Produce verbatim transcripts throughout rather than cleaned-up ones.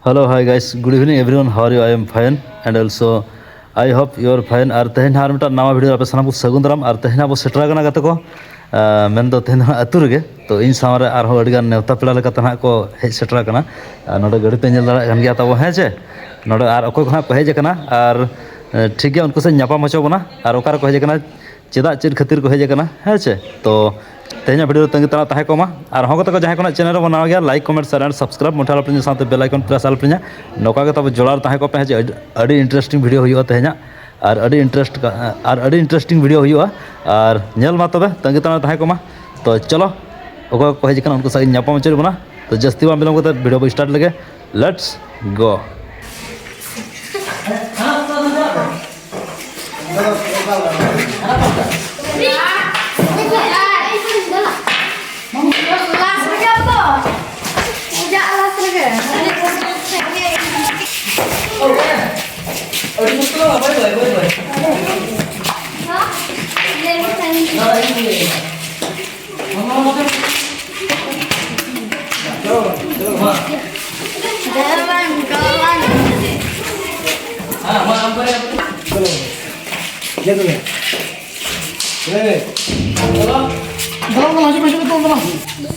Hello, hi guys, good evening everyone, how are you? I am fine and also I hope you are fine. ᱟᱨ ᱛᱮᱦᱮᱧ ᱦᱟᱸᱜ ᱟᱨ ᱢᱤᱫᱴᱟᱝ ᱱᱟᱣᱟ video ᱟᱯᱮ ᱥᱟᱱᱟᱢ ᱠᱚ ᱥᱟᱹᱜᱩᱱ ᱫᱟᱨᱟᱢ᱾ ᱟᱨ ᱛᱮᱦᱮᱧ ᱦᱟᱸᱜ ᱵᱚ ᱥᱮᱴᱮᱨ ᱟᱠᱟᱱᱟ ᱜᱟᱛᱮ ᱠᱚ, ᱟᱨ ᱢᱮᱱᱫᱚ ᱛᱮᱦᱮᱧ ᱫᱚ ᱦᱟᱸᱜ ᱟᱹᱛᱩ ᱨᱮᱜᱮ᱾ ᱛᱚ ᱤᱧ ᱥᱟᱶ ᱨᱮ ᱟᱨᱦᱚᱸ ᱟᱹᱰᱤᱜᱟᱱ ᱱᱮᱣᱛᱟ ᱯᱮᱲᱟ ᱞᱮᱠᱟᱛᱮ ᱦᱟᱸᱜ ᱠᱚ ᱦᱮᱡ ᱥᱮᱴᱮᱨ ᱟᱠᱟᱱᱟ᱾ ᱟᱨ ᱱᱚᱰᱮ ᱜᱟᱹᱰᱤ ᱯᱮ ᱧᱮᱞ ᱫᱟᱲᱮᱭᱟᱜ ᱠᱟᱱ ᱜᱮᱭᱟ ᱛᱟᱵᱚ, ᱦᱮᱸ ᱪᱮ? ᱱᱚᱰᱮ ᱟᱨ ᱚᱠᱚᱭ ᱠᱚ ᱦᱟᱸᱜ ᱠᱚ ᱦᱮᱡ ᱟᱠᱟᱱᱟ, ᱟᱨ ᱮ, ᱴᱷᱤᱠ ᱜᱮᱭᱟ, ᱩᱱᱠᱩ ᱥᱟᱶ ᱧᱟᱯᱟᱢ ᱦᱚᱪᱚ ᱵᱚᱱᱟ᱾ ᱟᱨ ᱚᱠᱟ ᱨᱮᱠᱚ ᱦᱮᱡ ᱟᱠᱟᱱᱟ, ᱪᱮᱫᱟᱜ, ᱪᱮᱫ ᱠᱷᱟᱹᱛᱤᱨ ᱠᱚ ᱦᱮᱡ ᱟᱠᱟᱱᱟ, ᱦᱮᱸ ᱪᱮ? ᱛᱚ ᱛᱮᱦᱮᱧᱟᱜ ᱵᱷᱤᱰᱤᱭᱳ ᱨᱮ ᱛᱟᱺᱜᱤ ᱛᱟᱲᱟᱜ ᱛᱟᱦᱮᱸ ᱠᱚᱜ ᱢᱟ᱾ ᱟᱨ ᱦᱚᱸ ᱜᱟᱛᱮ ᱠᱚ, ᱡᱟᱦᱟᱸᱭ ᱠᱚ ᱱᱟᱜ ᱪᱮᱱᱮᱞ ᱨᱮᱵᱚᱱ ᱱᱟᱣᱟ ᱜᱮᱭᱟ, like, comment, share and subscribe ᱢᱚᱱᱴᱷᱟ ᱞᱟᱯᱲᱤ ᱥᱟᱶᱛᱮ ᱵᱮᱞ ᱟᱭᱠᱚᱱ ᱯᱨᱮᱥ ᱟᱞᱚ ᱯᱮ ᱦᱤᱲᱤᱧᱟ᱾ ᱱᱚᱝᱠᱟ ᱜᱮ ᱛᱟᱵᱚ ᱡᱚᱲᱟᱣ ᱨᱮ ᱛᱟᱦᱮᱸ ᱠᱚᱜ ᱯᱮ, ᱦᱮᱸ ᱪᱮ? ᱟᱹᱰᱤ, ᱟᱹᱰᱤ ᱤᱱᱴᱟᱨᱮᱥᱴᱤᱝ ᱵᱷᱤᱰᱤᱭᱳ ᱦᱩᱭᱩᱜᱼᱟ ᱛᱮᱦᱮᱧᱟᱜ, ᱟᱨ ᱟᱹᱰᱤ ᱤᱱᱴᱟᱨᱮᱥᱴ ᱟᱨ ᱟᱹᱰᱤ ᱤᱱᱴᱟᱨᱮᱥᱴᱤᱝ ᱵᱷᱤᱰᱤᱭᱳ ᱦᱩᱭᱩᱜᱼᱟ᱾ ᱟᱨ ᱧᱮᱞ ᱢᱟ ᱛᱚᱵᱮ, ᱛᱟᱺᱜᱤ ᱛᱟᱲᱟᱜ ᱨᱮ ᱛᱟᱦᱮᱸ ᱠᱚᱜ ᱢᱟ᱾ ᱛᱚ ᱪᱚᱞᱚ, ᱚᱠᱚᱭ ᱠᱚ ᱦᱮᱡ ᱟᱠᱟᱱᱟ ᱩᱱᱠᱩ ᱥᱟᱶ ᱤᱧ ᱧᱟᱯᱟᱢ ᱦᱚᱪᱚᱭᱮᱫ ᱵᱚᱱᱟ᱾ ᱛᱚ ᱡᱟᱹᱥᱛᱤ ᱵᱟᱝ ᱵᱤᱞᱚᱢ ᱠᱟᱛᱮ ᱵᱷᱤᱰᱤᱭᱳ ᱵᱚ ᱥᱴᱟᱨᱴ ᱞᱮᱜᱮ᱾ Let's go.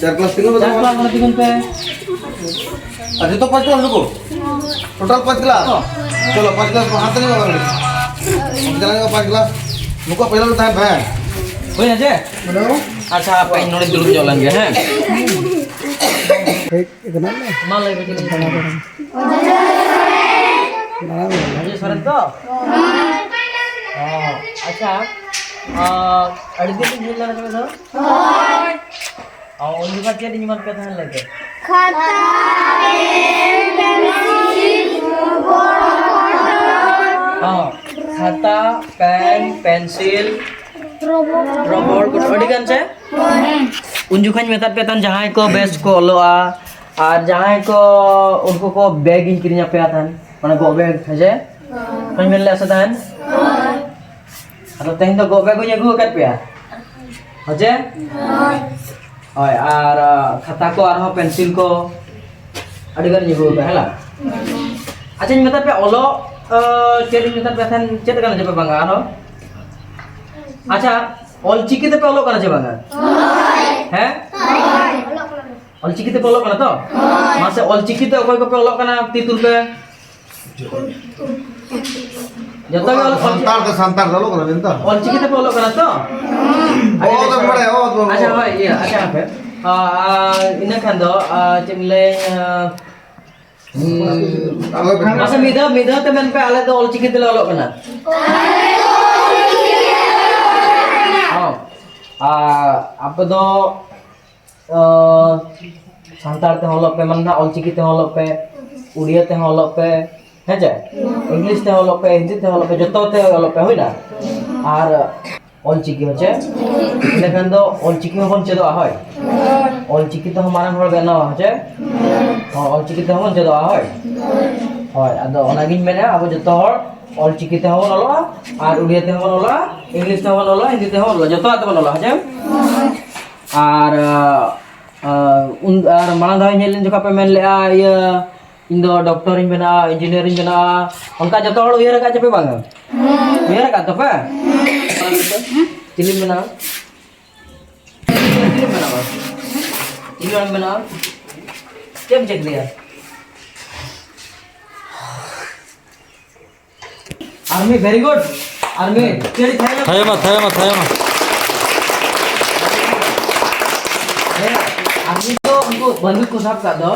ᱪᱟᱨ ᱠᱞᱟᱥ ᱛᱤᱸᱜᱩ ᱯᱮ᱾ ᱪᱟᱨ ᱠᱞᱟᱥ ᱨᱮ ᱛᱤᱸᱜᱩᱱ ᱯᱮ᱾ ᱟᱨ ᱡᱚᱛᱚ ᱯᱟᱸᱪ ᱠᱞᱟᱥ ᱱᱩᱠᱩ? ᱴᱳᱴᱟᱞ ᱯᱟᱸᱪ ᱠᱞᱟᱥ? ᱦᱚᱸ᱾ ᱪᱚᱞᱚ, ᱯᱟᱸᱪ ᱠᱞᱟᱥ ᱠᱚ ᱦᱟᱱᱛᱮ ᱧᱚᱜ ᱠᱟᱱᱟ᱾ ᱦᱟᱱᱛᱮ ᱧᱚᱜ ᱯᱟᱸᱪ ᱠᱞᱟᱥ᱾ ᱱᱩᱠᱩ ᱯᱟᱹᱭᱞᱟᱹ ᱨᱮ ᱛᱟᱦᱮᱱ ᱯᱮ, ᱦᱮᱸ? ᱦᱩᱭᱱᱟ ᱪᱮ? ᱦᱮᱞᱳ᱾ ᱟᱪᱪᱷᱟ, ᱦᱟᱯᱮ ᱤᱧ ᱱᱚᱰᱮ ᱫᱩᱲᱩᱵ ᱧᱚᱜ ᱞᱮᱱ ᱜᱮ, ᱦᱮᱸ? ᱦᱮᱡ ᱠᱟᱱᱟ ᱞᱮ᱾ ᱢᱟ ᱞᱟᱹᱭ ᱢᱮ, ᱪᱮᱫ ᱞᱟᱹᱭ ᱢᱮ? ᱫᱟᱬᱟ ᱵᱟᱲᱟ᱾ ᱚᱡᱚᱭ ᱥᱚᱨᱮᱱ ᱛᱚ? ᱚ, ᱟᱪᱪᱷᱟ᱾ ᱟ, ᱟᱹᱰᱤ ᱫᱤᱱ ᱞᱤᱧ ᱧᱮᱞ ᱞᱮᱱᱟ ᱛᱚᱵᱮ ᱫᱚ? ᱚ, ᱩᱱ ᱡᱚᱠᱷᱚᱱ ᱪᱮᱫ ᱤᱧ ᱮᱢᱟᱫ ᱯᱮ ᱛᱟᱦᱮᱸ ᱞᱟᱹᱭ ᱯᱮ? ᱠᱷᱟᱛᱟ, ᱯᱮᱱ, ᱯᱮᱱᱥᱤᱞ, ᱨᱚᱵᱚᱲ, ᱠᱚᱴᱚᱨ᱾ ᱦᱚᱸ, ᱠᱷᱟᱛᱟ, ᱯᱮᱱ, ᱯᱮᱱᱥᱤᱞ, ᱨᱚᱵᱚᱲ᱾ ᱨᱚᱵᱚᱲ, ᱠᱚᱴᱚᱨ, ᱟᱹᱰᱤ ᱜᱟᱱ ᱪᱮ? ᱦᱳᱭ᱾ ᱩᱱ ᱡᱚᱠᱷᱚᱱ ᱢᱮᱛᱟᱫ ᱯᱮ ᱛᱟᱦᱮᱱ, ᱡᱟᱦᱟᱸᱭ ᱠᱚ ᱵᱮᱥ ᱠᱚ ᱚᱞᱚᱜᱼᱟ ᱟᱨ ᱡᱟᱦᱟᱸᱭ ᱠᱚ, ᱩᱱᱠᱩ ᱠᱚ ᱵᱮᱜᱽ ᱤᱧ ᱠᱤᱨᱤᱧ ᱟᱯᱮᱭᱟ ᱛᱟᱦᱮᱱ, ᱚᱱᱟ ᱜᱚᱜ ᱵᱮᱜᱽ, ᱦᱮᱸ ᱪᱮ? ᱦᱳᱭ᱾ ᱚᱱᱟᱧ ᱢᱮᱱ ᱞᱮᱫᱼᱟ ᱥᱮ ᱛᱟᱦᱮᱱ? ᱦᱳᱭ᱾ ᱟᱫᱚ ᱛᱮᱦᱮᱧ ᱫᱚ ᱜᱚᱜ ᱵᱮᱜᱽ ᱦᱚᱸᱧ ᱟᱹᱜᱩ ᱟᱠᱟᱫ ᱯᱮᱭᱟ᱾ ᱦᱮᱸ ᱪᱮ? ᱦᱳᱭ᱾ ᱦᱳᱭ, ᱟᱨ, ᱟ, ᱠᱷᱟᱛᱟ ᱠᱚ ᱟᱨᱦᱚᱸ ᱯᱮᱱᱥᱤᱞ ᱠᱚ ᱟᱹᱰᱤ ᱜᱟᱱ ᱤᱧ ᱟᱹᱜᱩ ᱟᱠᱟᱫᱼᱟ, ᱦᱮᱸ ᱞᱟ? ᱟᱪᱪᱷᱟᱧ ᱢᱮᱛᱟ ᱯᱮᱭᱟ, ᱚᱞᱚᱜ, ᱟᱸ, ᱪᱮᱫ ᱤᱧ ᱢᱮᱛᱟ ᱯᱮ ᱛᱟᱦᱮᱸᱱ, ᱪᱮᱫ ᱠᱟᱱᱟ ᱪᱮ ᱯᱮ ᱵᱟᱝᱟ ᱟᱨᱦᱚᱸ? ᱟᱪᱪᱷᱟ, ᱚᱞ ᱪᱤᱠᱤ ᱛᱮᱯᱮ ᱚᱞᱚᱜ ᱠᱟᱱᱟ ᱪᱮ ᱵᱟᱝᱟ? ᱦᱮᱸ? ᱚᱞ ᱪᱤᱠᱤ ᱛᱮᱯᱮ ᱚᱞᱚᱜ ᱠᱟᱱᱟ ᱛᱚ? ᱢᱟᱥᱮ, ᱚᱞ ᱪᱤᱠᱤ ᱛᱮ ᱚᱠᱚᱭ ᱠᱚᱯᱮ ᱚᱞᱚᱜ ᱠᱟᱱᱟ, ᱛᱤ ᱛᱩᱞ ᱯᱮ᱾ ᱡᱚᱛᱚ ᱜᱮ ᱚᱞᱚᱜ ᱠᱟᱱᱟ᱾ ᱥᱟᱱᱛᱟᱲ ᱛᱮ, ᱥᱟᱱᱛᱟᱲ ᱛᱮ ᱚᱞᱚᱜ ᱠᱟᱱᱟ ᱵᱤᱱ ᱛᱚ? ᱚᱞ ᱪᱤᱠᱤ ᱛᱮᱯᱮ ᱚᱞᱚᱜ ᱠᱟᱱᱟ ᱛᱚ? ᱚ, ᱟᱪᱪᱷᱟ, ᱵᱟᱲᱟᱭ, ᱚ, ᱚ, ᱚ᱾ ᱟᱪᱪᱷᱟ, ᱦᱳᱭ, ᱤᱭᱟᱹ, ᱟᱪᱪᱷᱟ, ᱦᱟᱯᱮ᱾ ᱟ, ᱟ, ᱤᱱᱟᱹ ᱠᱷᱟᱱ ᱫᱚ, ᱟ, ᱪᱮᱫ ᱤᱧ ᱞᱟᱹᱭ, ᱟ, ᱦᱩᱸ᱾ ᱟᱞᱚ ᱵᱮᱱ ᱢᱟᱥᱮ ᱢᱤᱫ ᱫᱷᱟᱣ, ᱢᱤᱫ ᱫᱷᱟᱣ ᱛᱮ ᱢᱮᱱ ᱯᱮ, ᱟᱞᱮ ᱫᱚ ᱚᱞ ᱪᱤᱠᱤ ᱛᱮᱞᱮ ᱚᱞᱚᱜ ᱠᱟᱱᱟ᱾ ᱦᱚᱸ᱾ ᱟ, ᱟᱯᱮ ᱫᱚ ᱚ, ᱥᱟᱱᱛᱟᱲ ᱛᱮᱦᱚᱸ ᱚᱞᱚᱜ ᱯᱮ, ᱢᱟᱱᱮ ᱱᱟᱜ ᱚᱞᱪᱤᱠᱤ ᱛᱮᱦᱚᱸ ᱚᱞᱚᱜ ᱯᱮ, ᱩᱲᱤᱭᱟ ᱛᱮᱦᱚᱸ ᱚᱞᱚᱜ ᱯᱮ, ᱦᱮᱸ ᱪᱮ? ᱤᱝᱞᱤᱥ ᱛᱮᱦᱚᱸ ᱚᱞᱚᱜ ᱯᱮ, ᱦᱤᱱᱫᱤ ᱛᱮᱦᱚᱸ ᱚᱞᱚᱜ ᱯᱮ, ᱡᱚᱛᱚ ᱛᱮ ᱚᱞᱚᱜ ᱯᱮ, ᱦᱩᱭᱱᱟ? ᱟᱨ ᱚᱞᱪᱤᱠᱤ ᱦᱚᱸ ᱪᱮ? ᱤᱱᱟᱹᱠᱷᱟᱱ ᱫᱚ ᱚᱞᱪᱤᱠᱤ ᱦᱚᱸᱵᱚᱱ ᱪᱮᱫᱚᱜᱼᱟ, ᱦᱳᱭ? ᱚᱞᱪᱤᱠᱤ ᱛᱮᱦᱚᱸ ᱢᱟᱨᱟᱝ ᱦᱚᱲ ᱵᱮᱱᱟᱣᱟ, ᱦᱮᱸ ᱪᱮ? ᱦᱚᱸ, ᱚᱞᱪᱤᱠᱤ ᱛᱮᱦᱚᱸ ᱵᱚᱱ ᱪᱮᱫᱚᱜᱼᱟ, ᱦᱳᱭ? ᱦᱳᱭ, ᱟᱫᱚ ᱚᱱᱟᱜᱤᱧ ᱢᱮᱱᱟ, ᱟᱵᱚ ᱡᱚᱛᱚ ᱦᱚᱲ ᱚᱞᱪᱤᱠᱤ ᱛᱮᱦᱚᱸ ᱵᱚᱱ ᱚᱞᱚᱜᱼᱟ, ᱟᱨ ᱩᱲᱤᱭᱟ ᱛᱮᱦᱚᱸ ᱵᱚᱱ ᱚᱞᱚᱜᱼᱟ, ᱤᱝᱞᱤᱥ ᱛᱮᱦᱚᱸ ᱵᱚᱱ ᱚᱞᱚᱜᱼᱟ, ᱦᱤᱱᱫᱤ ᱛᱮᱦᱚᱸ ᱵᱚᱱ ᱚᱞᱚᱜᱼᱟ, ᱡᱚᱛᱚᱣᱟᱜ ᱛᱮᱵᱚᱱ ᱚᱞᱚᱜᱼᱟ, ᱦᱮᱸ ᱪᱮ? ᱟᱨ, ᱟᱨ, ᱩᱱ, ᱟᱨ ᱢᱟᱲᱟᱝ ᱫᱷᱟᱣ ᱤᱧ ᱦᱮᱡ ᱞᱮᱱ ᱡᱚᱠᱷᱚᱱ ᱯᱮ ᱢᱮᱱ ᱞᱮᱜᱼᱟ, ᱤᱭᱟᱹ, "ᱤᱧ ᱫᱚ ᱰᱚᱠᱴᱚᱨᱤᱧ ᱵᱮᱱᱟᱜᱼᱟ, ᱤᱧᱡᱤᱱᱤᱭᱟᱨᱤᱧ ᱵᱮᱱᱟᱜᱼᱟ", ᱚᱱᱠᱟ ᱡᱚᱛᱚ ᱦᱚᱲ ᱩᱭᱦᱟᱹᱨ ᱟᱠᱟᱫ ᱪᱮ ᱯᱮ ᱵᱟᱝᱟ? ᱩᱭᱦᱟᱹᱨ ᱟᱠᱟᱫ ᱛᱟᱯᱮ? ᱪᱤᱞᱤᱢ ᱵᱮᱱᱟᱜᱼᱟ? ᱪᱤᱞᱤᱢ ᱵᱮᱱᱟᱜᱼᱟ? ᱪᱤᱞᱤᱢ ᱵᱮᱱᱟᱜᱼᱟ? ᱪᱮᱫ ᱮᱢ ᱪᱟᱹᱠᱨᱤᱭᱟ? Army, very good. Army, ᱪᱮᱫ ᱛᱟᱦᱮᱸ ᱠᱟᱱᱟ? ᱛᱟᱭᱚᱢᱟ, ᱛᱟᱭᱚᱢᱟ, ᱛᱟᱭᱚᱢᱟ᱾ ᱦᱮᱸ, army ᱫᱚ ᱩᱱᱠᱩ ᱵᱟᱱᱫᱩᱠ ᱠᱚ ᱥᱟᱵ ᱠᱟᱜ ᱫᱚ,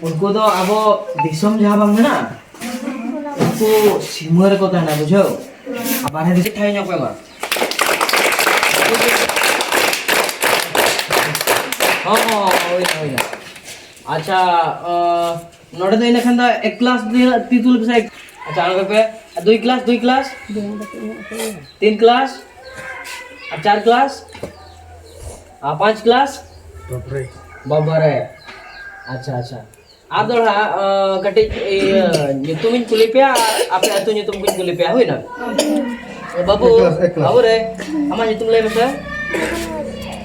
ᱩᱱᱠᱩ ᱫᱚ ᱟᱵᱚ ᱫᱤᱥᱚᱢ ᱡᱟᱦᱟᱸ ᱵᱟᱝ ᱢᱮᱱᱟᱜᱼᱟ, ᱩᱱᱠᱩ ᱥᱤᱢᱟᱹ ᱨᱮᱠᱚ ᱛᱟᱦᱮᱱᱟ, ᱵᱩᱡᱷᱟᱹᱣ? ᱟᱨ ᱵᱟᱨᱦᱮ ᱫᱤᱥᱚᱢ ᱛᱟᱦᱮᱸ ᱧᱚᱜ ᱠᱚ ᱮᱢᱟ᱾ ᱦᱚᱸ, ᱦᱚᱸ, ᱦᱩᱭᱱᱟ, ᱦᱩᱭᱱᱟ᱾ ᱟᱪᱪᱷᱟ, ᱟᱸ, ᱱᱚᱰᱮ ᱫᱚ ᱤᱱᱟᱹ ᱠᱷᱟᱱ ᱫᱚ ᱮᱠ ᱠᱞᱟᱥ ᱫᱚ ᱛᱤ ᱛᱩᱞ ᱯᱮᱥᱮ᱾ ᱟᱪᱪᱷᱟ, ᱚᱱᱟ ᱯᱮ, ᱫᱩᱭ ᱠᱞᱟᱥ, ᱫᱩᱭ ᱠᱞᱟᱥ, ᱛᱤᱱ ᱠᱞᱟᱥ, ᱟᱨ ᱪᱟᱨ ᱠᱞᱟᱥ, ᱟᱨ ᱯᱟᱸᱪ ᱠᱞᱟᱥ᱾ ᱵᱟᱵᱟᱨᱮ᱾ ᱵᱟᱵᱟᱨᱮ᱾ ᱟᱪᱪᱷᱟ, ᱟᱪᱪᱷᱟ᱾ ᱟᱫᱚ ᱦᱟᱸᱜ, ᱟᱸ, ᱠᱟᱹᱴᱤᱡ ᱤᱭᱟᱹ ᱧᱩᱛᱩᱢᱤᱧ ᱠᱩᱞᱤ ᱯᱮᱭᱟ, ᱟᱯᱮ ᱟᱹᱛᱩ ᱧᱩᱛᱩᱢ ᱠᱚᱧ ᱠᱩᱞᱤ ᱯᱮᱭᱟ, ᱦᱩᱭᱱᱟ? ᱮ ᱵᱟᱹᱵᱩ, ᱮᱠ ᱠᱞᱟᱥ, ᱮᱠ ᱠᱞᱟᱥ᱾ ᱵᱟᱹᱵᱩ ᱨᱮ, ᱟᱢᱟᱜ ᱧᱩᱛᱩᱢ ᱞᱟᱹᱭ ᱢᱮᱥᱮ᱾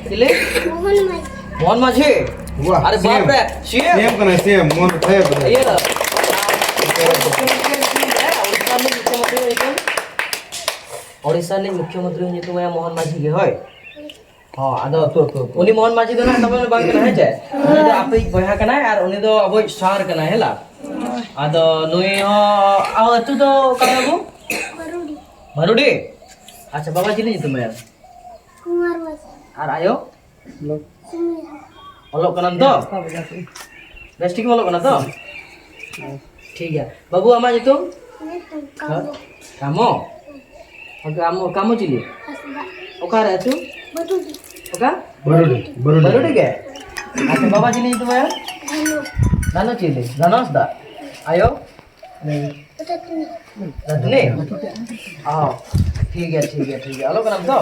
ᱪᱤᱞᱤ? ᱢᱳᱦᱚᱱ ᱢᱟᱹᱡᱷᱤ᱾ ᱢᱳᱦᱚᱱ ᱢᱟᱹᱡᱷᱤ? ᱟᱨᱮ ᱵᱟᱯ ᱨᱮ, ᱥᱤ ᱮᱢ᱾ ᱥᱤ ᱮᱢ ᱠᱟᱱᱟᱭ, ᱥᱤ ᱮᱢ, ᱢᱚᱱ ᱛᱷᱟᱭᱚ ᱠᱟᱱᱟᱭ᱾ ᱤᱭᱟᱹ, ᱢᱩᱠᱷᱭᱚᱢᱚᱱᱛᱨᱤ ᱧᱩᱛᱩᱢ ᱨᱮ, ᱳᱰᱤᱥᱟ ᱨᱤᱱᱤᱡ ᱢᱩᱠᱷᱭᱚᱢᱚᱱᱛᱨᱤ ᱧᱩᱛᱩᱢ, ᱳᱰᱤᱥᱟ ᱨᱤᱱᱤᱡ ᱢᱩᱠᱷᱭᱚᱢᱚᱱᱛᱨᱤ ᱧᱩᱛᱩᱢ ᱦᱩᱭᱩᱜ ᱠᱟᱱᱟ ᱢᱳᱦᱚᱱ ᱢᱟᱹᱡᱷᱤ ᱜᱮ, ᱦᱳᱭ᱾ ᱦᱚᱸ, ᱟᱫᱚ ᱩᱱᱤ ᱢᱳᱦᱚᱱ ᱢᱟᱹᱡᱷᱤ ᱫᱚ ᱱᱟᱦᱟᱜ ᱛᱟᱵᱚᱱ ᱵᱟᱝ ᱠᱟᱱᱟᱭ, ᱦᱮᱸ ᱪᱮ? ᱩᱱᱤ ᱫᱚ ᱟᱯᱮᱭᱤᱡ ᱵᱚᱭᱦᱟ ᱠᱟᱱᱟᱭ ᱟᱨ ᱩᱱᱤ ᱫᱚ ᱟᱵᱚᱭᱤᱡ ᱥᱟᱨ ᱠᱟᱱᱟᱭ, ᱦᱮᱸ ᱞᱟ? ᱟᱫᱚ ᱱᱩᱭ ᱦᱚᱸ, ᱟᱨ ᱟᱹᱛᱩ ᱫᱚ ᱚᱠᱟ ᱨᱮ ᱵᱟᱹᱵᱩ? ᱵᱟᱹᱨᱩᱰᱤ᱾ ᱵᱟᱹᱨᱩᱰᱤ? ᱟᱪᱪᱷᱟ, ᱵᱟᱵᱟ ᱪᱤᱞᱤ ᱧᱩᱛᱩᱢ ᱛᱟᱭᱟ? ᱠᱩᱢᱟᱨ ᱵᱟᱥᱠᱮ᱾ ᱟᱨ ᱟᱭᱳ? ᱥᱩᱢᱤ ᱦᱟᱸᱥᱫᱟ᱾ ᱚᱞᱚᱜ ᱠᱟᱱᱟᱢ ᱛᱚ? ᱵᱮᱥ ᱴᱷᱤᱠ ᱮᱢ ᱚᱞᱚᱜ ᱠᱟᱱᱟ ᱛᱚ? ᱴᱷᱤᱠ ᱜᱮᱭᱟ᱾ ᱵᱟᱹᱵᱩ, ᱟᱢᱟᱜ ᱧᱩᱛᱩᱢ? ᱧᱩᱛᱩᱢ ᱠᱟᱢᱚ᱾ ᱠᱟᱢᱚ? ᱟᱫᱚ ᱟᱢ ᱠᱟᱢᱚ ᱪᱤᱞᱤ? ᱦᱟᱸᱥᱫᱟ᱾ ᱚᱠᱟᱨᱮ ᱟᱹᱛᱩ? ᱵᱟᱹᱨᱩᱰᱤ᱾ ᱚᱠᱟ? ᱵᱟᱹᱨᱩᱰᱤ, ᱵᱟᱹᱨᱩᱰᱤ᱾ ᱵᱟᱹᱨᱩᱰᱤ ᱜᱮ? ᱟᱪᱪᱷᱟ, ᱵᱟᱵᱟ ᱪᱤᱞᱤ ᱧᱩᱛᱩᱢ ᱛᱟᱭᱟ? ᱫᱷᱟᱱᱩ᱾ ᱫᱷᱟᱱᱩ ᱪᱤᱞᱤ? ᱫᱷᱟᱱᱩ ᱦᱟᱸᱥᱫᱟ᱾ ᱟᱭᱳ? ᱨᱟᱫᱷᱩᱱᱤ? ᱚ, ᱴᱷᱤᱠ ᱜᱮᱭᱟ, ᱴᱷᱤᱠ ᱜᱮᱭᱟ, ᱴᱷᱤᱠ ᱜᱮᱭᱟ᱾ ᱚᱞᱚᱜ ᱠᱟᱱᱟᱢ ᱛᱚ?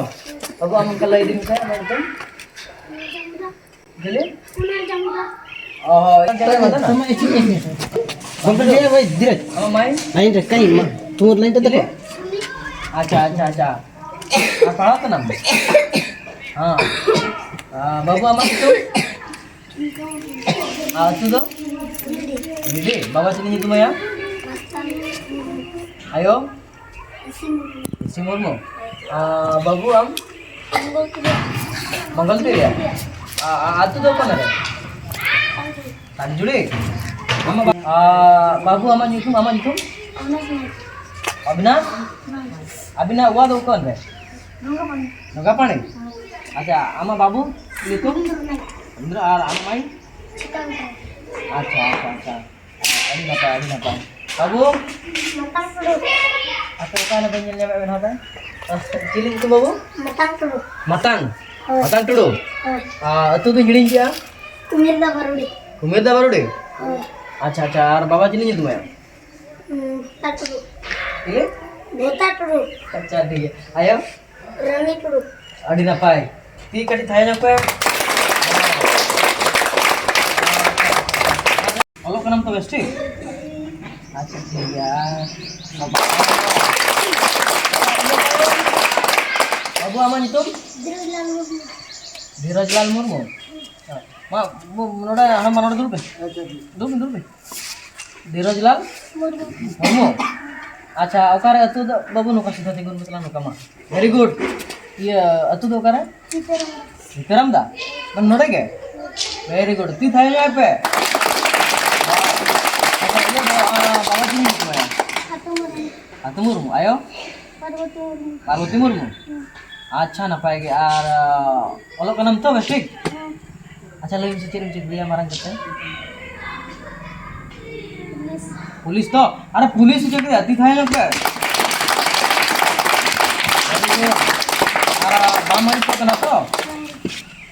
ᱵᱟᱹᱵᱩ, ᱟᱢ ᱚᱱᱠᱟ ᱞᱟᱹᱭ ᱤᱫᱤ ᱢᱮᱥᱮ, ᱟᱢᱟᱜ ᱧᱩᱛᱩᱢ? ᱪᱤᱞᱤ? ᱚ, ᱦᱳᱭ᱾ ᱜᱚᱢᱠᱮ, ᱞᱟᱹᱭ ᱢᱮ, ᱫᱷᱤᱨᱮᱡᱽ᱾ ᱟᱢᱟᱜ ᱢᱟᱹᱭ? ᱞᱟᱭᱤᱱ ᱨᱮ ᱠᱟᱹᱧ ᱢᱟ, ᱛᱩᱢᱩᱨ ᱞᱟᱭᱤᱱ ᱨᱮ ᱪᱤᱞᱤ? ᱫᱮᱠᱷᱚ᱾ ᱟᱪᱪᱷᱟ, ᱟᱪᱪᱷᱟ, ᱟᱪᱪᱷᱟ᱾ ᱟᱨ ᱯᱟᱲᱦᱟᱣ ᱠᱟᱱᱟᱢ? ᱦᱮᱸ᱾ ᱟᱨ ᱵᱟᱹᱵᱩ, ᱟᱢᱟᱜ ᱧᱩᱛᱩᱢ? ᱟᱨ ᱟᱹᱛᱩ ᱫᱚ? ᱵᱤᱰᱤ᱾ ᱵᱟᱵᱟ ᱪᱤᱞᱤ ᱧᱩᱛᱩᱢ ᱟᱭᱟ? ᱟᱭᱳ? ᱤᱥᱤ ᱢᱩᱨᱢᱩ᱾ ᱟᱨ ᱵᱟᱹᱵᱩ ᱟᱢ? ᱢᱚᱝᱜᱚᱞ ᱛᱤᱨᱤᱭᱟ᱾ ᱟᱨ, ᱟᱨ ᱟᱹᱛᱩ ᱫᱚ ᱚᱠᱟ ᱨᱮ? ᱛᱟᱱᱡᱩᱲᱤ? ᱟᱢᱟᱜ ᱵᱟ-, ᱟᱨ ᱵᱟᱹᱵᱩ ᱟᱢᱟᱜ ᱧᱩᱛᱩᱢ, ᱟᱢᱟᱜ ᱧᱩᱛᱩᱢ? ᱚᱵᱤᱱᱟᱥ᱾ ᱟᱹᱵᱤᱱᱟᱜ ᱚᱲᱟᱜ ᱫᱚ ᱚᱠᱟ ᱨᱮ? ᱰᱷᱚᱸᱜᱟᱯᱟᱲᱤ᱾ ᱟᱪᱪᱷᱟ, ᱟᱢᱟᱜ ᱵᱟᱹᱵᱩ ᱧᱩᱛᱩᱢ? ᱨᱚᱵᱤᱱᱫᱨᱚ ᱱᱟᱭ᱾ ᱨᱚᱵᱤᱱᱫᱨᱚ, ᱟᱨ ᱟᱢᱟᱜ ᱢᱟᱹᱭ? ᱪᱤᱛᱨᱟᱝᱜᱚᱫᱟ᱾ ᱟᱪᱪᱷᱟ, ᱟᱪᱪᱷᱟ, ᱟᱪᱪᱷᱟ᱾ ᱟᱹᱰᱤ ᱱᱟᱯᱟᱭ, ᱟᱹᱰᱤ ᱱᱟᱯᱟᱭ᱾ ᱵᱟᱹᱵᱩ? ᱢᱟᱛᱟᱝ ᱴᱩᱰᱩ᱾ ᱟᱯᱮ ᱚᱠᱟ ᱨᱮ ᱵᱟᱹᱧ ᱧᱮᱞ ᱧᱟᱢᱮᱫ ᱵᱮᱱᱟ ᱦᱟᱯᱮ? ᱪᱤᱞᱤ ᱧᱩᱛᱩᱢ ᱵᱟᱹᱵᱩ? ᱢᱟᱛᱟᱝ ᱴᱩᱰᱩ᱾ ᱢᱟᱛᱟᱝ? ᱦᱳᱭ᱾ ᱢᱟᱛᱟᱝ ᱴᱩᱰᱩ? ᱦᱳᱭ᱾ ᱟᱨ ᱟᱹᱛᱩ ᱫᱚᱧ ᱦᱤᱲᱤᱧ ᱠᱮᱜᱼᱟ᱾ ᱠᱩᱢᱤᱨᱫᱟ ᱵᱟᱨᱩᱰᱤ᱾ ᱠᱩᱢᱤᱨᱫᱟ ᱵᱟᱨᱩᱰᱤ? ᱦᱳᱭ᱾ ᱟᱪᱪᱷᱟ, ᱟᱪᱪᱷᱟ, ᱟᱨ ᱵᱟᱵᱟ ᱪᱤᱞᱤ ᱧᱩᱛᱩᱢ ᱟᱭᱟ? ᱦᱩᱸ, ᱵᱷᱮᱛᱟ ᱴᱩᱰᱩ᱾ ᱪᱤᱞᱤ? ᱵᱷᱮᱛᱟ ᱴᱩᱰᱩ᱾ ᱟᱪᱪᱷᱟ, ᱴᱷᱤᱠ ᱜᱮᱭᱟ᱾ ᱟᱭᱳ? ᱨᱟᱱᱤ ᱴᱩᱰᱩ᱾ ᱟᱹᱰᱤ ᱱᱟᱯᱟᱭ᱾ ᱛᱤ ᱠᱟᱹᱴᱤᱡ ᱛᱷᱟᱭᱚ ᱧᱚᱜ ᱯᱮ᱾ ᱚᱞᱚᱜ ᱠᱟᱱᱟᱢ ᱛᱚ ᱵᱮᱥ ᱴᱷᱤᱠ? ᱟᱪᱪᱷᱟ, ᱴᱷᱤᱠ ᱜᱮᱭᱟ᱾ ᱵᱟᱹᱵᱩ, ᱟᱢᱟᱜ ᱧᱩᱛᱩᱢ? ᱫᱷᱤᱨᱚᱡᱽᱞᱟᱞ ᱢᱩᱨᱢᱩ᱾ ᱫᱷᱤᱨᱚᱡᱽᱞᱟᱞ ᱢᱩᱨᱢᱩ? ᱢᱟ, ᱵᱚ-, ᱱᱚᱰᱮ, ᱦᱟᱱᱟ ᱢᱟ ᱱᱚᱰᱮ ᱫᱩᱲᱩᱵ ᱯᱮ᱾ ᱫᱩᱲᱩᱵ ᱯᱮ, ᱫᱩᱲᱩᱵ ᱯᱮ᱾ ᱫᱷᱤᱨᱚᱡᱽ ᱞᱟᱞ ᱢᱩᱨᱢᱩ᱾ ᱟᱪᱪᱷᱟ, ᱚᱠᱟᱨᱮ ᱟᱹᱛᱩ ᱫᱚ? ᱵᱟᱹᱵᱩ, ᱱᱚᱝᱠᱟ ᱥᱤᱫᱷᱟᱹ ᱛᱤᱸᱜᱩᱱ ᱢᱮ, ᱛᱟᱞᱟᱝ ᱱᱚᱝᱠᱟ ᱢᱟ᱾ Very good. ᱤᱭᱟᱹ, ᱟᱹᱛᱩ ᱫᱚ ᱚᱠᱟᱨᱮ? ᱥᱤᱛᱟᱹᱨᱟᱢ᱾ ᱥᱤᱛᱟᱹᱨᱟᱢ ᱫᱟ? ᱢᱟᱱᱮ ᱱᱚᱰᱮ ᱜᱮ? Very good. ᱛᱤ ᱛᱷᱟᱭᱚ ᱧᱚᱜ ᱯᱮ᱾ ᱟᱪᱪᱷᱟ, ᱤᱭᱟᱹ ᱫᱚ, ᱟ, ᱵᱟᱵᱟ ᱪᱮᱫ ᱧᱩᱛᱩᱢ ᱟᱭᱟ? ᱟᱹᱛᱩ ᱢᱩᱨᱢᱩ᱾ ᱟᱹᱛᱩ ᱢᱩᱨᱢᱩ᱾ ᱟᱭᱳ? ᱯᱟᱨᱵᱚᱛᱤ ᱢᱩᱨᱢᱩ᱾ ᱯᱟᱨᱵᱚᱛᱤ ᱢᱩᱨᱢᱩ? ᱦᱩᱸ᱾ ᱟᱪᱪᱷᱟ, ᱱᱟᱯᱟᱭ ᱜᱮ᱾ ᱟᱨ, ᱟ, ᱚᱞᱚᱜ ᱠᱟᱱᱟᱢ ᱛᱚ ᱵᱮᱥ ᱴᱷᱤᱠ? ᱦᱮᱸ᱾ ᱟᱪᱪᱷᱟ, ᱞᱟᱹᱭ ᱢᱮᱥᱮ, ᱪᱮᱫ ᱮᱢ ᱪᱟᱹᱠᱨᱤᱭᱟ ᱢᱟᱨᱟᱝ ᱠᱟᱛᱮ? ᱯᱩᱞᱤᱥ᱾ ᱯᱩᱞᱤᱥ ᱛᱚ? ᱟᱨᱮ, ᱯᱩᱞᱤᱥ ᱪᱟᱹᱠᱨᱤ ᱟᱹᱰᱤ ᱛᱟᱦᱮᱸ ᱞᱮᱱ ᱯᱮ᱾ ᱟᱨ ᱵᱟᱢ ᱟᱹᱲᱤᱥᱚᱜ ᱠᱟᱱᱟ ᱛᱚ?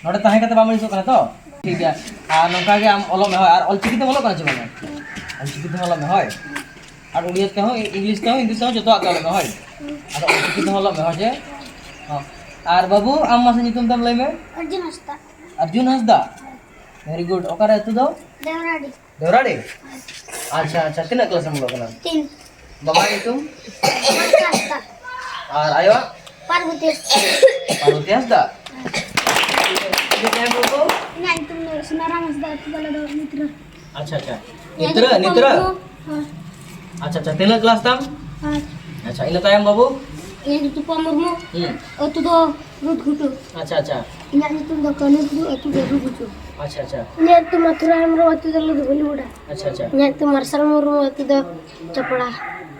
ᱱᱚᱰᱮ ᱛᱟᱦᱮᱸ ᱠᱟᱛᱮ ᱵᱟᱢ ᱟᱹᱲᱤᱥᱚᱜ ᱠᱟᱱᱟ ᱛᱚ? ᱴᱷᱤᱠ ᱜᱮᱭᱟ᱾ ᱟᱨ ᱱᱚᱝᱠᱟ ᱜᱮ ᱟᱢ ᱚᱞᱚᱜ ᱢᱮ, ᱦᱳᱭ᱾ ᱟᱨ ᱚᱞᱪᱤᱠᱤ ᱛᱮᱢ ᱚᱞᱚᱜ ᱠᱟᱱᱟ ᱪᱮ ᱵᱟᱝᱟ? ᱚᱞᱪᱤᱠᱤ ᱛᱮᱦᱚᱸ ᱚᱞᱚᱜ ᱢᱮ, ᱦᱳᱭ᱾ ᱟᱨ ᱩᱲᱤᱭᱟ ᱛᱮᱦᱚᱸ, ᱤᱝᱞᱤᱥ ᱛᱮᱦᱚᱸ, ᱦᱤᱱᱫᱤ ᱛᱮᱦᱚᱸ ᱡᱚᱛᱚᱣᱟᱜ ᱛᱮ ᱚᱞᱚᱜ ᱢᱮ, ᱦᱳᱭ᱾ ᱟᱫᱚ ᱚᱞᱪᱤᱠᱤ ᱛᱮᱦᱚᱸ ᱚᱞᱚᱜ ᱢᱮ, ᱦᱳᱭ ᱪᱮ? ᱦᱚᱸ᱾ ᱟᱨ ᱵᱟᱹᱵᱩ, ᱟᱢ ᱢᱟᱥᱮ ᱧᱩᱛᱩᱢ ᱛᱟᱢ ᱞᱟᱹᱭ ᱢᱮ᱾ ᱚᱨᱡᱩᱱ ᱦᱟᱸᱥᱫᱟ᱾ ᱚᱨᱡᱩᱱ ᱦᱟᱸᱥᱫᱟ? Very good. ᱚᱠᱟᱨᱮ ᱟᱹᱛᱩ ᱫᱚ? ᱫᱮᱣᱨᱟᱰᱤ᱾ ᱫᱮᱣᱨᱟᱰᱤ? ᱟᱪᱪᱷᱟ, ᱟᱪᱪᱷᱟ᱾ ᱛᱤᱱᱟᱹᱜ ᱠᱞᱟᱥ ᱮᱢ ᱚᱞᱚᱜ ᱠᱟᱱᱟ? ᱛᱤᱱ᱾ ᱵᱟᱵᱟ ᱧᱩᱛᱩᱢ? ᱢᱟᱨᱠᱟᱥ ᱦᱟᱸᱥᱫᱟ᱾ ᱟᱨ ᱟᱭᱳᱣᱟᱜ? ᱯᱟᱨᱵᱚᱛᱤ ᱦᱟᱸᱥᱫᱟ᱾ ᱯᱟᱨᱵᱚᱛᱤ ᱦᱟᱸᱥᱫᱟ? ᱤᱧᱟᱹᱜ ᱧᱩᱛᱩᱢ ᱫᱚ ᱥᱩᱱᱟᱨᱟᱢ ᱦᱟᱸᱥᱫᱟ, ᱟᱹᱛᱩ ᱛᱟᱞᱮ ᱫᱚ ᱱᱤᱛᱨᱟ᱾ ᱟᱪᱪᱷᱟ, ᱟᱪᱪᱷᱟ᱾ ᱤᱧᱟᱹᱜ ᱱᱤᱛᱨᱟ, ᱧᱩᱛᱩᱢ ᱱᱤᱛᱨᱟ? ᱫᱚ, ᱦᱮᱸ᱾ ᱟᱪᱪᱷᱟ, ᱟᱪᱪᱷᱟ᱾ ᱛᱤᱱᱟᱹᱜ ᱠᱞᱟᱥ ᱛᱟᱢ? ᱯᱟᱸᱪ᱾ ᱟᱪᱪᱷᱟ, ᱤᱱᱟᱹ ᱛᱟᱭᱚᱢ ᱵᱟᱹᱵᱩ? ᱤᱧᱟᱹᱜ ᱧᱩᱛᱩᱢ ᱯᱟᱢᱩᱨᱢᱩ᱾ ᱦᱩᱸ᱾ ᱟᱹᱛᱩ ᱫᱚ ᱨᱩᱫᱽ ᱜᱷᱩᱴᱩ᱾ ᱟᱪᱪᱷᱟ, ᱟᱪᱪᱷᱟ᱾ ᱤᱧᱟᱹᱜ ᱧᱩᱛᱩᱢ ᱫᱚ ᱠᱟᱹᱱᱩ ᱴᱩᱰᱩ, ᱟᱹᱛᱩ ᱫᱚ ᱨᱩᱫᱽ ᱜᱷᱩᱴᱩ᱾ ᱟᱪᱪᱷᱟ, ᱟᱪᱪᱷᱟ᱾ ᱤᱧᱟᱹᱜ ᱧᱩᱛᱩᱢ ᱢᱟᱛᱷᱩᱨᱟ ᱦᱮᱢᱵᱨᱚᱢ, ᱟᱹᱛᱩ ᱫᱚ ᱞᱩᱫᱷᱩ ᱵᱟᱹᱞᱤᱵᱚᱰᱟ᱾ ᱟᱪᱪᱷᱟ, ᱟᱪᱪᱷᱟ᱾ ᱤᱧᱟᱹᱜ ᱧᱩᱛᱩᱢ ᱢᱟᱨᱥᱟᱞ ᱢᱩᱨᱢᱩ, ᱟᱹᱛᱩ ᱫᱚ ᱪᱟᱯᱲᱟ᱾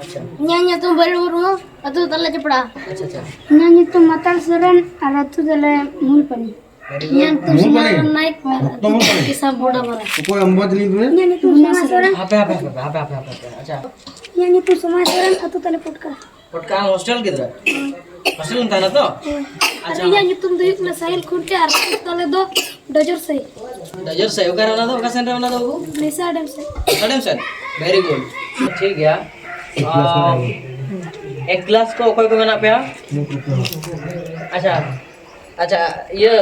ᱟᱪᱪᱷᱟ᱾ ᱤᱧᱟᱹᱜ ᱧᱩᱛᱩᱢ ᱵᱟᱹᱞᱩ ᱢᱩᱨᱢᱩ, ᱟᱹᱛᱩ ᱫᱚ ᱛᱟᱞᱟ ᱪᱟᱯᱲᱟ᱾ ᱟᱪᱪᱷᱟ, ᱟᱪᱪᱷᱟ᱾ ᱤᱧᱟᱹᱜ ᱧᱩᱛᱩᱢ ᱢᱟᱛᱟᱞ ᱥᱚᱨᱮᱱ ᱟᱨ ᱟᱹᱛᱩ ᱫᱚᱞᱮ ᱢᱩᱞᱯᱟᱱᱤ᱾ ᱤᱧᱟᱹᱜ ᱧᱩᱛᱩᱢ ᱢᱩᱞᱯᱟᱱᱤ? ᱥᱩᱱᱟᱨᱟᱢ ᱱᱟᱭᱮᱠ, ᱨᱚᱠᱛᱚ ᱢᱩᱞᱯᱟᱱᱤ? ᱠᱤᱥᱟᱱ ᱵᱚᱰᱟ ᱵᱟᱞᱟ᱾ ᱚᱠᱚᱭ ᱟᱢ ᱵᱟᱵᱟ ᱧᱩᱛᱩᱢ ᱨᱮ? ᱤᱧᱟᱹᱜ ᱧᱩᱛᱩᱢ ᱥᱩᱱᱟ ᱥᱚᱨᱮᱱ᱾ ᱦᱟᱯᱮ, ᱦᱟᱯᱮ, ᱦᱟᱯᱮ, ᱦᱟᱯᱮ, ᱦᱟᱯᱮ, ᱦᱟᱯᱮ, ᱟᱪᱪᱷᱟ᱾ ᱤᱧᱟᱹᱜ ᱧᱩᱛᱩᱢ ᱥᱚᱢᱟᱭ ᱥᱚᱨᱮᱱ, ᱟᱹᱛᱩ ᱛᱟᱞᱮ ᱯᱚᱴᱠᱟ᱾ ᱯᱚᱴᱠᱟ, ᱟᱢ ᱦᱳᱥᱴᱮᱞ ᱜᱤᱫᱽᱨᱟᱹ? ᱦᱳᱭ᱾ ᱦᱳᱥᱴᱮᱞ ᱨᱮᱢ ᱛᱟᱦᱮᱱᱟ ᱛᱚ? ᱦᱳᱭ᱾ ᱟᱨ ᱟᱪᱪᱷᱟ᱾ ᱤᱧᱟᱹᱜ ᱧᱩᱛᱩᱢ ᱫᱚ ᱦᱩᱭᱩᱜ ᱠᱟᱱᱟ ᱥᱟᱦᱤᱞ ᱠᱷᱩᱱᱴᱤ ᱟᱨ ᱟᱹᱛᱩ ᱛᱟᱞᱮ ᱫᱚ ᱰᱚᱡᱚᱨ ᱥᱟᱹᱦᱤ᱾ ᱰᱚᱡᱚᱨ ᱥᱟᱹᱦᱤ, ᱚᱠᱟᱨᱮ ᱚᱱᱟ ᱫᱚ? ᱚᱠᱟ ᱥᱮᱱ ᱨᱮ ᱚᱱᱟ ᱫᱚ ᱵᱟᱹᱵᱩ? ᱞᱤᱥᱟ ᱰᱮᱢ ᱥᱮᱫ᱾ ᱞᱤᱥᱟ ᱰᱮᱢ ᱥᱮᱫ? Very good. ᱴᱷᱤᱠ ᱜᱮᱭᱟ᱾ ᱟᱨ ᱮᱠ ᱠᱞᱟᱥ ᱠᱚ ᱚᱠᱚᱭ ᱠᱚ ᱢᱮᱱᱟᱜ ᱯᱮᱭᱟ? ᱟᱪᱪᱷᱟ, ᱟᱪᱪᱷᱟ, ᱤᱭᱟᱹ,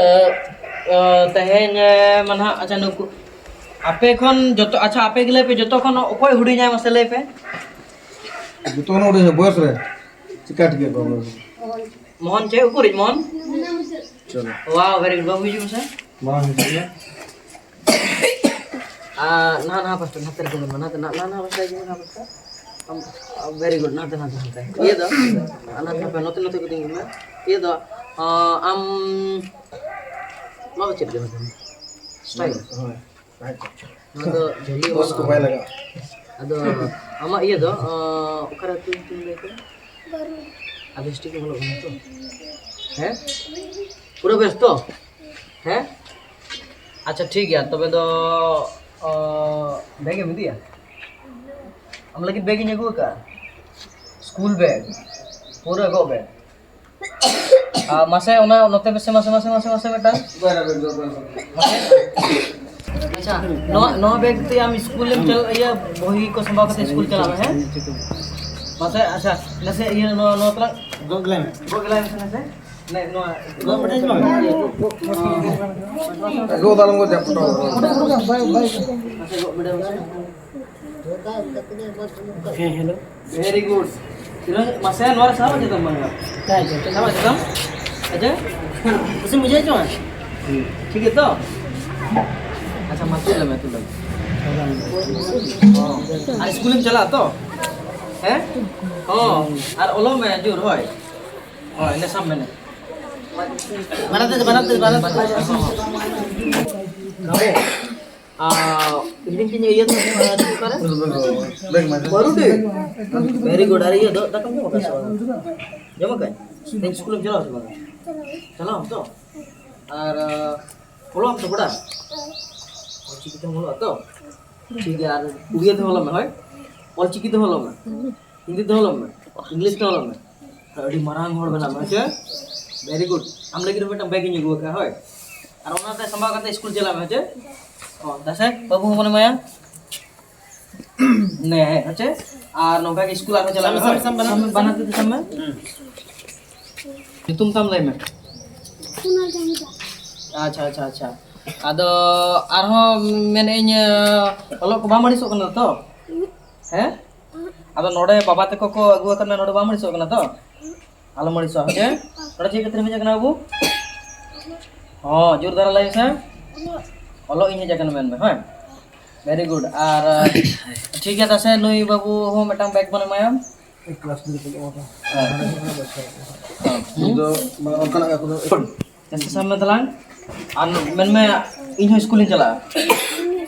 ᱚ, ᱛᱮᱦᱮᱧ, ᱮ, ᱢᱟ ᱱᱟᱦᱟᱜ, ᱟᱪᱪᱷᱟ, ᱱᱩᱠᱩ ᱟᱯᱮ ᱠᱷᱚᱱ ᱡᱚᱛᱚ, ᱟᱪᱪᱷᱟ, ᱟᱯᱮ ᱜᱮ ᱞᱟᱹᱭ ᱯᱮ, ᱡᱚᱛᱚ ᱠᱷᱚᱱ ᱚᱠᱚᱭ ᱦᱩᱰᱤᱧᱟᱭ ᱢᱟᱥᱮ ᱞᱟᱹᱭ ᱯᱮ? ᱡᱚᱛᱚ ᱠᱷᱚᱱ ᱦᱩᱰᱤᱧ ᱵᱚᱭᱚᱥ ᱨᱮ? ᱪᱤᱠᱟ ᱴᱷᱤᱠᱟᱹ ᱠᱚᱣᱟ ᱵᱚᱭᱚᱥ? ᱢᱳᱦᱚᱱ ᱪᱮ? ᱩᱠᱩᱨᱤᱡ ᱢᱳᱦᱚᱱ? ᱪᱚᱞᱚ᱾ Wow, very good. ᱵᱟᱹᱵᱩ ᱦᱤᱡᱩᱜ ᱢᱮᱥᱮ᱾ ᱢᱟ ᱦᱤᱡᱩᱜ ᱢᱮ᱾ ᱟᱨ ᱱᱟᱦᱟᱜ, ᱱᱟᱦᱟᱜ ᱯᱟᱥᱴᱟ, ᱱᱟᱛᱮ ᱨᱮ ᱛᱤᱸᱜᱩᱱ ᱢᱮ, ᱱᱟᱛᱮ, ᱱᱟᱦᱟᱜ, ᱱᱟᱦᱟᱜ ᱯᱟᱥᱴᱟ ᱦᱤᱡᱩᱜ ᱢᱮ, ᱱᱟᱦᱟᱜ ᱯᱟᱥᱴᱟ᱾ ᱟᱢ, ᱟ, very good, ᱱᱟᱛᱮ, ᱱᱟᱛᱮ, ᱱᱟᱛᱮ᱾ ᱤᱭᱟᱹ ᱫᱚ, ᱟ, ᱱᱟᱛᱮ, ᱱᱟᱛᱮ, ᱱᱚᱛᱮ, ᱱᱚᱛᱮ ᱠᱚ ᱛᱤᱸᱜᱩᱱ ᱢᱮ᱾ ᱤᱭᱟᱹ ᱫᱚ, ᱟ, ᱟᱢ, ᱱᱚᱣᱟ ᱫᱚ ᱪᱮᱫ ᱠᱟᱱᱟ ᱛᱟᱢ? Style? ᱦᱳᱭ, ᱟᱪᱪᱷᱟ᱾ ᱱᱚᱣᱟ ᱫᱚ ᱡᱷᱟᱹᱞᱤ ᱵᱚᱥ ᱠᱚ ᱵᱟᱭ ᱞᱟᱜᱟᱜᱼᱟ᱾ ᱟᱫᱚ ᱟᱢᱟᱜ ᱤᱭᱟᱹ ᱫᱚ, ᱟ, ᱚᱠᱟᱨᱮ ᱟᱹᱛᱩ ᱧᱩᱛᱩᱢ ᱞᱟᱹᱭ ᱠᱮᱫᱟ? ᱟᱨ ᱵᱮᱥ ᱴᱷᱤᱠ ᱜᱮ ᱚᱞᱚᱜ ᱠᱟᱱᱟ ᱛᱚ? ᱦᱮᱸ? ᱯᱩᱨᱟᱹ ᱵᱮᱥ ᱛᱚ? ᱦᱮᱸ? ᱟᱪᱪᱷᱟ, ᱴᱷᱤᱠ ᱜᱮᱭᱟ᱾ ᱛᱚᱵᱮ ᱫᱚ, ᱚ, bag ᱮᱢ ᱤᱫᱤᱭᱟ? ᱟᱢ ᱞᱟᱹᱜᱤᱫ bag ᱤᱧ ᱟᱹᱜᱩ ᱟᱠᱟᱫᱼᱟ᱾ School bag᱾ ᱯᱩᱨᱟᱹ ᱜᱚᱜ bag᱾ ᱟᱨ ᱢᱟᱥᱮ ᱚᱱᱟ ᱱᱚᱛᱮ ᱢᱮᱥᱮ, ᱢᱟᱥᱮ, ᱢᱟᱥᱮ, ᱢᱟᱥᱮ, ᱢᱟᱥᱮ ᱢᱤᱫᱴᱟᱝ᱾ ᱟᱪᱪᱷᱟ, ᱱᱚᱣᱟ, ᱱᱚᱣᱟ bag ᱛᱮ ᱟᱢ ᱥᱠᱩᱞ ᱮᱢ ᱪᱟᱞᱟᱜ, ᱤᱭᱟᱹ, ᱵᱚᱦᱤ ᱠᱚ ᱥᱟᱢᱵᱟᱣ ᱠᱟᱛᱮ ᱥᱠᱩᱞ ᱪᱟᱞᱟᱜ ᱢᱮ, ᱦᱮᱸ? ᱢᱟᱥᱮ, ᱟᱪᱪᱷᱟ, ᱱᱟᱥᱮ ᱤᱭᱟᱹ, ᱱᱚᱣᱟ, ᱱᱚᱣᱟ ᱛᱟᱞᱟᱝ ᱜᱚᱜ ᱞᱟᱭ ᱢᱮ᱾ ᱜᱚᱜ ᱞᱟᱭ ᱢᱮ ᱱᱟᱥᱮ᱾ ᱱᱮ, ᱱᱚᱣᱟ᱾ ᱜᱚᱜ ᱢᱮ, ᱴᱷᱤᱠ ᱱᱚᱣᱟ᱾ ᱜᱚᱜ ᱫᱟᱞᱚᱝ ᱠᱚ ᱡᱟᱯᱩᱴᱟ᱾ ᱢᱟᱥᱮ ᱜᱚᱜ ᱵᱤᱰᱟᱹᱣ ᱢᱮᱥᱮ᱾ ᱦᱮᱸ, hello᱾ Very good. ᱛᱤᱱᱟᱹᱜ ᱢᱟᱥᱮ ᱱᱚᱣᱟ ᱨᱮ ᱥᱟᱵ ᱡᱚᱛᱚ ᱢᱟᱱᱮ᱾ ᱦᱮᱸ, ᱡᱚᱛᱚ᱾ ᱥᱟᱵ ᱡᱚᱛᱚ? ᱟᱪᱪᱷᱟ? ᱠᱩᱥᱤᱢ ᱵᱩᱡᱷᱟᱹᱣ ᱪᱚ? ᱴᱷᱤᱠ ᱜᱮᱭᱟ ᱛᱚ? ᱟᱪᱪᱷᱟ, ᱢᱟ ᱛᱩᱞ ᱞᱮᱢᱮ, ᱛᱩᱞ ᱞᱮᱢᱮ᱾ ᱟᱨ ᱥᱠᱩᱞᱮᱢ ᱪᱟᱞᱟᱜᱼᱟ ᱛᱚ? ᱦᱮᱸ? ᱦᱚᱸ, ᱟᱨ ᱚᱞᱚᱜ ᱢᱮ ᱡᱳᱨ, ᱦᱳᱭ᱾ ᱦᱳᱭ, ᱤᱱᱟᱹ ᱥᱟᱵ ᱢᱮ ᱱᱮ᱾ ᱵᱟᱱᱟᱨ ᱛᱤ, ᱵᱟᱱᱟᱨ ᱛᱤ, ᱵᱟᱱᱟᱨ ᱛᱤ᱾ ᱟᱨ ᱤᱧ ᱫᱚᱧ ᱤᱭᱟᱹ ᱫᱚ, ᱟᱨ ᱚᱠᱟᱨᱮ? ᱵᱮᱜᱽ ᱢᱟᱡᱷᱮ᱾ ᱵᱟᱹᱨᱩᱰᱤ? Very good. ᱟᱨ ᱤᱭᱟᱹ ᱫᱚ, ᱫᱟᱠᱟᱢ ᱡᱚᱢ ᱟᱠᱟᱫ ᱥᱮ ᱵᱟᱝ? ᱡᱚᱢ ᱟᱠᱟᱫ? ᱛᱮᱦᱮᱧ ᱥᱠᱩᱞᱮᱢ ᱪᱟᱞᱟᱣ ᱥᱮ ᱵᱟᱝ? ᱪᱟᱞᱟᱣ ᱟᱢ ᱛᱚ? ᱟᱨ, ᱚᱞᱚᱜ ᱟᱢ ᱛᱚ ᱠᱚᱲᱟ? ᱚᱞᱪᱤᱠᱤ ᱛᱮᱢ ᱚᱞᱚᱜᱼᱟ ᱛᱚ? ᱴᱷᱤᱠ ᱜᱮᱭᱟ, ᱟᱨ ᱩᱲᱤᱭᱟ ᱛᱮᱦᱚᱸ ᱚᱞᱚᱜ ᱢᱮ, ᱦᱳᱭ? ᱚᱞᱪᱤᱠᱤ ᱛᱮᱦᱚᱸ ᱚᱞᱚᱜ ᱢᱮ᱾ ᱦᱤᱱᱫᱤ ᱛᱮᱦᱚᱸ ᱚᱞᱚᱜ ᱢᱮ᱾ ᱤᱝᱞᱤᱥ ᱛᱮᱦᱚᱸ ᱚᱞᱚᱜ ᱢᱮ᱾ ᱟᱹᱰᱤ ᱢᱟᱨᱟᱝ ᱦᱚᱲ ᱵᱮᱱᱟᱜ ᱢᱮ, ᱦᱮᱸ ᱪᱮ? Very good. ᱟᱢ ᱞᱟᱹᱜᱤᱫ ᱦᱚᱸ ᱢᱤᱫᱴᱟᱝ ᱵᱮᱜᱽ ᱤᱧ ᱟᱹᱜᱩ ᱟᱠᱟᱫᱼᱟ, ᱦᱳᱭ? ᱟᱨ ᱚᱱᱟᱛᱮ ᱥᱟᱢᱵᱟᱣ ᱠᱟᱛᱮ ᱥᱠᱩᱞ ᱪᱟᱞᱟᱜ ᱢᱮ, ᱦᱮᱸ ᱪᱮ? ᱚ, ᱫᱟᱥᱮ, ᱵᱟᱹᱵᱩ ᱦᱚᱸ ᱵᱚᱱ ᱮᱢᱟᱭᱟ᱾ ᱱᱮ, ᱦᱮᱸ ᱪᱮ? ᱟᱨ ᱱᱚᱝᱠᱟ ᱜᱮ ᱥᱠᱩᱞ ᱟᱨᱦᱚᱸ ᱪᱟᱞᱟᱜ ᱢᱮ, ᱦᱳᱭ? ᱵᱟᱱᱟᱨ ᱛᱤ ᱛᱮ ᱥᱟᱵ ᱢᱮ᱾ ᱧᱩᱛᱩᱢ ᱛᱟᱢ ᱞᱟᱹᱭ ᱢᱮ᱾ ᱥᱳᱱᱟᱞ ᱡᱟᱢᱤᱫᱟ᱾ ᱟᱪᱪᱷᱟ, ᱟᱪᱪᱷᱟ, ᱟᱪᱪᱷᱟ᱾ ᱟᱫᱚ ᱟᱨᱦᱚᱸ ᱢᱮᱱᱮᱫ ᱟᱹᱧ, ᱚᱞᱚᱜ ᱠᱚ ᱵᱟᱢ ᱟᱹᱲᱤᱥᱚᱜ ᱠᱟᱱᱟ ᱛᱚ? ᱦᱮᱸ? ᱟᱫᱚ ᱱᱚᱰᱮ ᱵᱟᱵᱟ ᱛᱟᱠᱚ ᱠᱚ ᱟᱹᱜᱩ ᱟᱠᱟᱫ ᱢᱮ, ᱱᱚᱰᱮ ᱵᱟᱢ ᱟᱹᱲᱤᱥᱚᱜ ᱠᱟᱱᱟ ᱛᱚ? ᱟᱞᱚᱢ ᱟᱹᱲᱤᱥᱚᱜᱼᱟ, ᱦᱮᱸ ᱪᱮ? ᱱᱚᱰᱮ ᱪᱮᱫ ᱠᱷᱟᱹᱛᱤᱨ ᱮᱢ ᱦᱮᱡ ᱟᱠᱟᱱᱟ ᱵᱟᱹᱵᱩ? ᱦᱚᱸ, ᱡᱳᱨ ᱫᱷᱟᱨᱟ ᱞᱟᱹᱭ ᱢᱮᱥᱮ᱾ ᱚᱞᱚᱜ ᱤᱧ ᱦᱮᱡ ᱟᱠᱟᱱᱟ ᱢᱮᱱ ᱢᱮ, ᱦᱳᱭ? ᱵᱷᱮᱨᱤ ᱜᱩᱰ᱾ ᱟᱨ ᱴᱷᱤᱠ ᱜᱮᱭᱟ, ᱛᱟᱥᱮ ᱱᱩᱭ ᱵᱟᱹᱵᱩ ᱦᱚᱸ ᱢᱤᱫᱴᱟᱝ ᱵᱮᱜᱽ ᱵᱚᱱ ᱮᱢᱟᱭᱟ᱾ ᱠᱞᱟᱥ ᱫᱩᱲᱩᱵ ᱠᱟᱛᱮ ᱚᱞ ᱠᱟᱱᱟ᱾ ᱤᱧ ᱫᱚ ᱢᱟᱱᱮ ᱚᱱᱠᱟᱱᱟᱜ ᱜᱮ ᱠᱳᱱᱳ ᱡᱟᱹᱥᱛᱤ ᱥᱟᱵ ᱢᱮ ᱛᱟᱞᱟᱝ᱾ ᱟᱨ ᱢᱮᱱ ᱢᱮ, ᱤᱧ ᱦᱚᱸ ᱥᱠᱩᱞᱤᱧ ᱪᱟᱞᱟᱜᱼᱟ᱾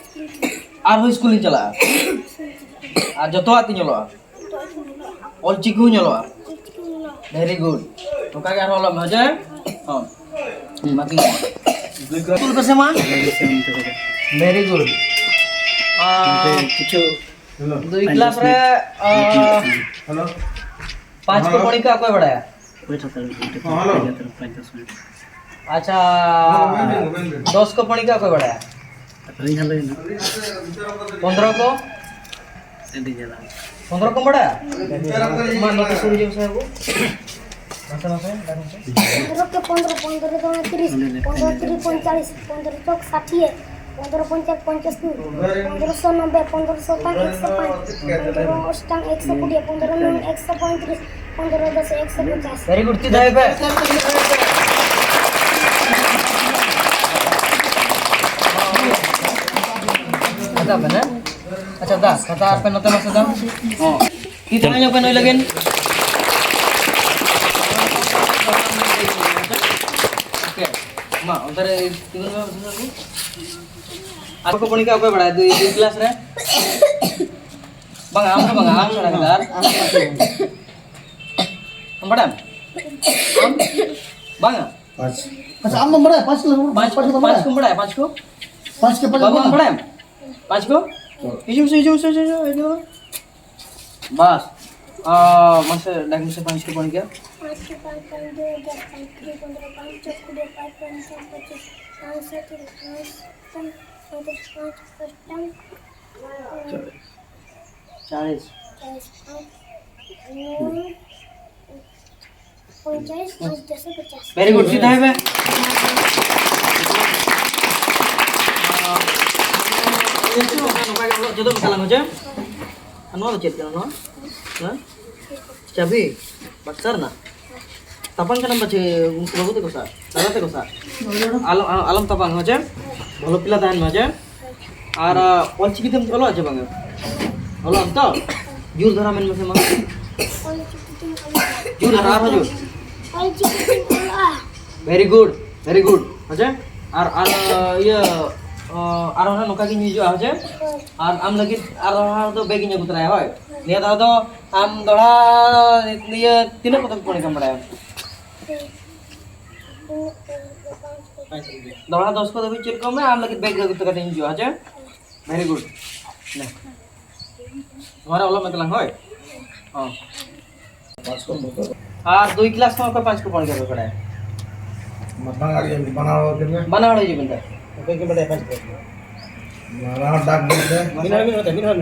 ᱟᱨᱦᱚᱸ ᱥᱠᱩᱞᱤᱧ ᱪᱟᱞᱟᱜᱼᱟ᱾ ᱟᱨ ᱡᱚᱛᱚᱣᱟᱜ ᱛᱤᱧ ᱚᱞᱚᱜᱼᱟ᱾ ᱚᱞ ᱪᱤᱠᱤ ᱦᱚᱸᱧ ᱚᱞᱚᱜᱼᱟ᱾ ᱵᱷᱮᱨᱤ ᱜᱩᱰ᱾ ᱚᱱᱠᱟ ᱜᱮ ᱟᱨᱦᱚᱸ ᱚᱞᱚᱜ ᱢᱮ, ᱦᱮᱸ ᱪᱮ? ᱦᱚᱸ᱾ ᱢᱟ ᱛᱤᱧ ᱥᱠᱩᱞ ᱯᱮ ᱥᱮ ᱢᱟ? ᱵᱷᱮᱨᱤ ᱜᱩᱰ᱾ ᱟᱨ ᱠᱤᱪᱷᱩ ᱫᱩᱭ ᱠᱞᱟᱥ ᱨᱮ, ᱟᱨ ᱦᱮᱞᱳ᱾ ᱯᱟᱸᱪ ᱠᱚ ᱯᱚᱲᱤ ᱠᱟ ᱚᱠᱚᱭ ᱵᱟᱲᱟᱭᱟ? ᱚᱠᱚᱭ ᱥᱟᱱᱛᱟᱲ ᱠᱚ ᱦᱮᱸ, ᱦᱮᱞᱳ᱾ ᱯᱟᱸᱪ ᱫᱚᱥ ᱢᱤᱱᱤᱴ᱾ ᱟᱪᱪᱷᱟ, ᱦᱮᱸ, ᱢᱮᱱ ᱵᱤᱱ, ᱢᱮᱱ ᱵᱤᱱ᱾ ᱫᱚᱥ ᱠᱚ ᱯᱚᱲᱤ ᱠᱟ ᱚᱠᱚᱭ ᱵᱟᱲᱟᱭᱟ? ᱟᱹᱞᱤᱧ ᱦᱚᱸ ᱞᱟᱹᱭ ᱵᱤᱱ᱾ ᱯᱚᱱᱫᱽᱨᱚ ᱠᱚ? ᱟᱹᱰᱤ ᱡᱟᱞᱟ᱾ ᱯᱚᱱᱫᱽᱨᱚ ᱠᱚᱢ ᱵᱟᱲᱟᱭᱟ? ᱢᱟ, ᱱᱚᱛᱮ ᱥᱩᱨ ᱦᱤᱡᱩᱜ ᱢᱮᱥᱮ ᱵᱟᱹᱵᱩ᱾ ᱢᱟᱥᱮ, ᱢᱟᱥᱮ, ᱞᱟᱜᱟᱣ ᱢᱮᱥᱮ᱾ ᱯᱚᱱᱫᱽᱨᱚ ᱠᱮ ᱯᱚᱱᱫᱽᱨᱚ, ᱯᱚᱱᱫᱽᱨᱚ ᱫᱚ ᱛᱤᱨᱤᱥ, ᱯᱚᱱᱫᱽᱨᱚ ᱛᱤᱨᱤ ᱯᱚᱧᱪᱟᱞᱤᱥ, ᱯᱚᱱᱫᱽᱨᱚ ᱪᱚᱠ ᱥᱟᱴᱷᱤᱭᱮ, ᱯᱚᱱᱫᱽᱨᱚ ᱯᱚᱧᱪᱟᱞ ᱯᱚᱧᱪᱟᱥ ᱫᱩ, ᱯᱚᱱᱫᱽᱨᱚ ᱥᱚ ᱱᱚᱵᱵᱮ, ᱯᱚᱱᱫᱽᱨᱚ ᱥᱚ ᱛᱟᱝ ᱮᱠᱥᱚ ᱯᱟᱸᱪ, ᱯᱚᱱᱫᱽᱨᱚ ᱚᱥᱴᱟᱝ ᱮᱠᱥᱚ ᱠᱩᱲᱤ, ᱯᱚᱱᱫᱽᱨᱚ ᱱᱚᱝ ᱮᱠᱥᱚ ᱯᱚᱸᱭᱛᱨᱤᱥ, ᱯᱚᱱᱫᱽᱨᱚ ᱫᱚᱥ ᱮᱠᱥᱚ ᱯᱚᱪᱟᱥ᱾ ᱵᱷᱮᱨᱤ ᱜᱩᱰ, ᱛᱤ ᱛᱷᱟᱭ ᱯᱮ᱾ ᱠᱷᱟᱛᱟ ᱯᱮ, ᱦᱮᱸ? ᱟᱪᱪᱷᱟ, ᱫᱟ, ᱠᱷᱟᱛᱟ ᱟᱯᱮ ᱱᱚᱛᱮ ᱢᱟᱥᱮ ᱫᱟ᱾ ᱦᱚᱸ᱾ ᱛᱤ ᱛᱷᱟᱭ ᱧᱚᱜ ᱯᱮ ᱱᱩᱭ ᱞᱟᱹᱜᱤᱫ᱾ ᱳᱠᱮ᱾ ᱢᱟ, ᱚᱱᱛᱮ ᱨᱮ ᱛᱤᱸᱜᱩᱱ ᱢᱮ, ᱛᱤᱸᱜᱩᱱ ᱢᱮ᱾ ᱟᱨ ᱠᱚ ᱯᱚᱲᱤᱠᱟ ᱚᱠᱚᱭ ᱵᱟᱲᱟᱭᱟ? ᱫᱩᱭ, ᱫᱩᱭ ᱠᱞᱟᱥ ᱨᱮ? ᱵᱟᱝᱟ, ᱟᱢ ᱫᱚ ᱵᱟᱝᱟ, ᱟᱢ ᱪᱷᱟᱲᱟ ᱠᱟᱛᱮ ᱟᱨ? ᱟᱢ ᱵᱟᱲᱟᱭᱟᱢ? ᱟᱢ? ᱵᱟᱝᱟ? ᱯᱟᱸᱪ᱾ ᱟᱪᱪᱷᱟ, ᱟᱢ ᱫᱚᱢ ᱵᱟᱲᱟᱭᱟ? ᱯᱟᱸᱪ ᱠᱞᱟᱥ ᱨᱮ ᱯᱟᱸᱪ, ᱯᱟᱸᱪ ᱫᱚᱢ ᱯᱟᱸᱪ ᱵᱟᱲᱟᱭᱟ? ᱠᱚᱢ ᱵᱟᱲᱟᱭᱟ? ᱯᱟᱸᱪ ᱠᱚ? ᱯᱟᱸᱪ ᱠᱮ ᱯᱟᱸᱪ ᱵᱟᱵᱩ, ᱟᱢ ᱵᱟᱲᱟᱭᱟ? ᱵᱟᱲᱟᱭᱟᱢ? ᱯᱟᱸᱪ ᱠᱚ? ᱦᱤᱡᱩᱜ ᱢᱮᱥᱮ, ᱦᱤᱡᱩᱜ ᱢᱮᱥᱮ, ᱦᱤᱡᱩᱜ ᱢᱮᱥᱮ, ᱦᱤᱡᱩᱜ ᱢᱮ᱾ ᱵᱟᱥ᱾ ᱟ, ᱢᱟᱥᱮ, ᱰᱟᱠ ᱢᱮᱥᱮ, ᱯᱟᱸᱪ ᱠᱚ ᱯᱚᱲᱤᱠᱟ᱾ ᱯᱟᱸᱪ ᱠᱮ ᱯᱟᱸᱪ, ᱯᱟᱸᱪ ᱫᱩᱭ ᱫᱚᱥ, ᱯᱟᱸᱪ ᱛᱤᱨᱤ ᱯᱚᱱᱫᱽᱨᱚ, ᱯᱟᱸᱪ ᱪᱚᱠ ᱠᱩᱲᱤ, ᱯᱟᱸᱪ ᱯᱚᱧᱪᱟ ᱯᱚᱸᱪᱤᱥ, ᱯᱟᱸᱪ ᱥᱟᱛ ᱛᱤᱨᱤᱥ, ᱯᱟᱸᱪ ᱥᱟᱛ ᱯᱚᱸᱭᱛᱨᱤᱥ, ᱯᱟᱸᱪ ᱟᱴ ᱪᱟᱞᱤᱥ᱾ ᱪᱟᱞᱤᱥ, ᱯᱟᱸᱪ ᱱᱚᱭ ᱯᱚᱧᱪᱟᱥ, ᱯᱚᱧᱪᱟᱥ, ᱯᱚᱧᱪᱟᱥ᱾ ᱵᱷᱮᱨᱤ ᱜᱩᱰ, ᱥᱤᱫᱷᱟᱭ ᱢᱮ᱾ ᱱᱚᱝᱠᱟ ᱜᱮ ᱚᱞᱚᱜ ᱪᱮᱫᱚᱜ ᱢᱮ ᱛᱟᱞᱟᱝ, ᱦᱮᱸ ᱪᱮ? ᱟᱨ ᱱᱚᱣᱟ ᱫᱚ ᱪᱮᱫ ᱠᱟᱱᱟ ᱱᱚᱣᱟ? ᱦᱮᱸ? ᱪᱟᱹᱵᱤ? ᱵᱟᱠᱥᱟ ᱨᱮᱱᱟᱜ? ᱛᱟᱯᱟᱢ ᱠᱟᱱᱟᱢ ᱯᱟᱪᱷᱮ ᱩᱱᱠᱩ ᱵᱟᱹᱵᱩ ᱛᱟᱠᱚ ᱥᱟᱶ, ᱫᱟᱫᱟ ᱛᱟᱠᱚ ᱥᱟᱶ? ᱟᱞᱚ-, ᱟᱞᱚᱢ ᱛᱟᱯᱟᱢ, ᱦᱮᱸ ᱪᱮ? ᱵᱷᱟᱞᱚ ᱯᱤᱞᱟ ᱛᱟᱦᱮᱱ ᱢᱟ, ᱦᱮᱸ ᱪᱮ? ᱟᱨ ᱚᱞᱪᱤᱠᱤ ᱛᱮᱢ ᱚᱞᱚᱜᱼᱟ ᱪᱮ ᱵᱟᱝᱟ? ᱚᱞᱚᱜ ᱟᱢ ᱛᱚ? ᱡᱳᱨ ᱫᱷᱟᱨᱟ ᱢᱮᱱ ᱢᱮᱥᱮ ᱢᱟ᱾ ᱚᱞᱪᱤᱠᱤ ᱛᱮᱧ ᱚᱞᱚᱜᱼᱟ᱾ ᱡᱳᱨ ᱫᱷᱟᱨᱟ, ᱟᱨᱦᱚᱸ ᱡᱳᱨ᱾ ᱚᱞᱪᱤᱠᱤ ᱛᱮᱧ ᱚᱞᱚᱜᱼᱟ᱾ Very good, very good. ᱦᱮᱸ ᱪᱮ? ᱟᱨ, ᱟᱨ, ᱤᱭᱟᱹ, ᱚ, ᱟᱨᱦᱚᱸ ᱱᱚᱝᱠᱟ ᱜᱤᱧ ᱦᱤᱡᱩᱜᱼᱟ, ᱦᱮᱸ ᱪᱮ? ᱦᱳᱭ᱾ ᱟᱨ ᱟᱢ ᱞᱟᱹᱜᱤᱫ ᱟᱨᱦᱚᱸ ᱫᱚ bag ᱤᱧ ᱟᱹᱜᱩ ᱛᱚᱨᱟᱭᱟ, ᱦᱳᱭ᱾ ᱱᱤᱭᱟᱹ ᱫᱷᱟᱣ ᱫᱚ ᱟᱢ ᱫᱚᱦᱲᱟ, ᱤᱭᱟᱹ, ᱛᱤᱱᱟᱹᱜ ᱠᱚᱛᱮ ᱯᱚᱨᱤᱠᱠᱷᱟᱢ ᱵᱟᱲᱟᱭᱟ? ᱫᱚᱦᱲᱟ ᱫᱚᱥ ᱠᱚ ᱫᱷᱟᱹᱵᱤᱡ ᱪᱮᱫ ᱠᱚᱜ ᱢᱮ, ᱟᱢ ᱞᱟᱹᱜᱤᱫ bag ᱟᱹᱜᱩ ᱠᱟᱛᱮ ᱤᱧ ᱦᱤᱡᱩᱜᱼᱟ, ᱦᱮᱸ ᱪᱮ? Very good. ᱱᱮ᱾ ᱱᱚᱣᱟ ᱨᱮ ᱚᱞᱚᱜ ᱢᱮ ᱛᱟᱞᱟᱝ, ᱦᱳᱭ? ᱦᱚᱸ᱾ ᱟᱨ ᱫᱩᱭ class ᱠᱷᱚᱱ ᱚᱠᱚᱭ ᱯᱟᱸᱪ ᱠᱚ ᱯᱚᱲ ᱠᱮᱫ ᱯᱮ ᱵᱟᱲᱟᱭᱟ? ᱵᱟᱱᱟ ᱦᱚᱲ ᱦᱤᱡᱩᱜ ᱵᱮᱱ ᱛᱚ᱾ ᱚᱠᱚᱭ ᱠᱤᱱ ᱵᱟᱰᱟᱭᱟ ᱯᱟᱸᱪ ᱠᱚ? ᱢᱟᱨᱟᱝ ᱦᱚᱲ ᱰᱟᱠ ᱵᱮᱱ ᱥᱮ᱾ ᱢᱤᱫ ᱦᱚᱲ, ᱢᱤᱫ ᱦᱚᱲ, ᱢᱤᱫ ᱦᱚᱲ᱾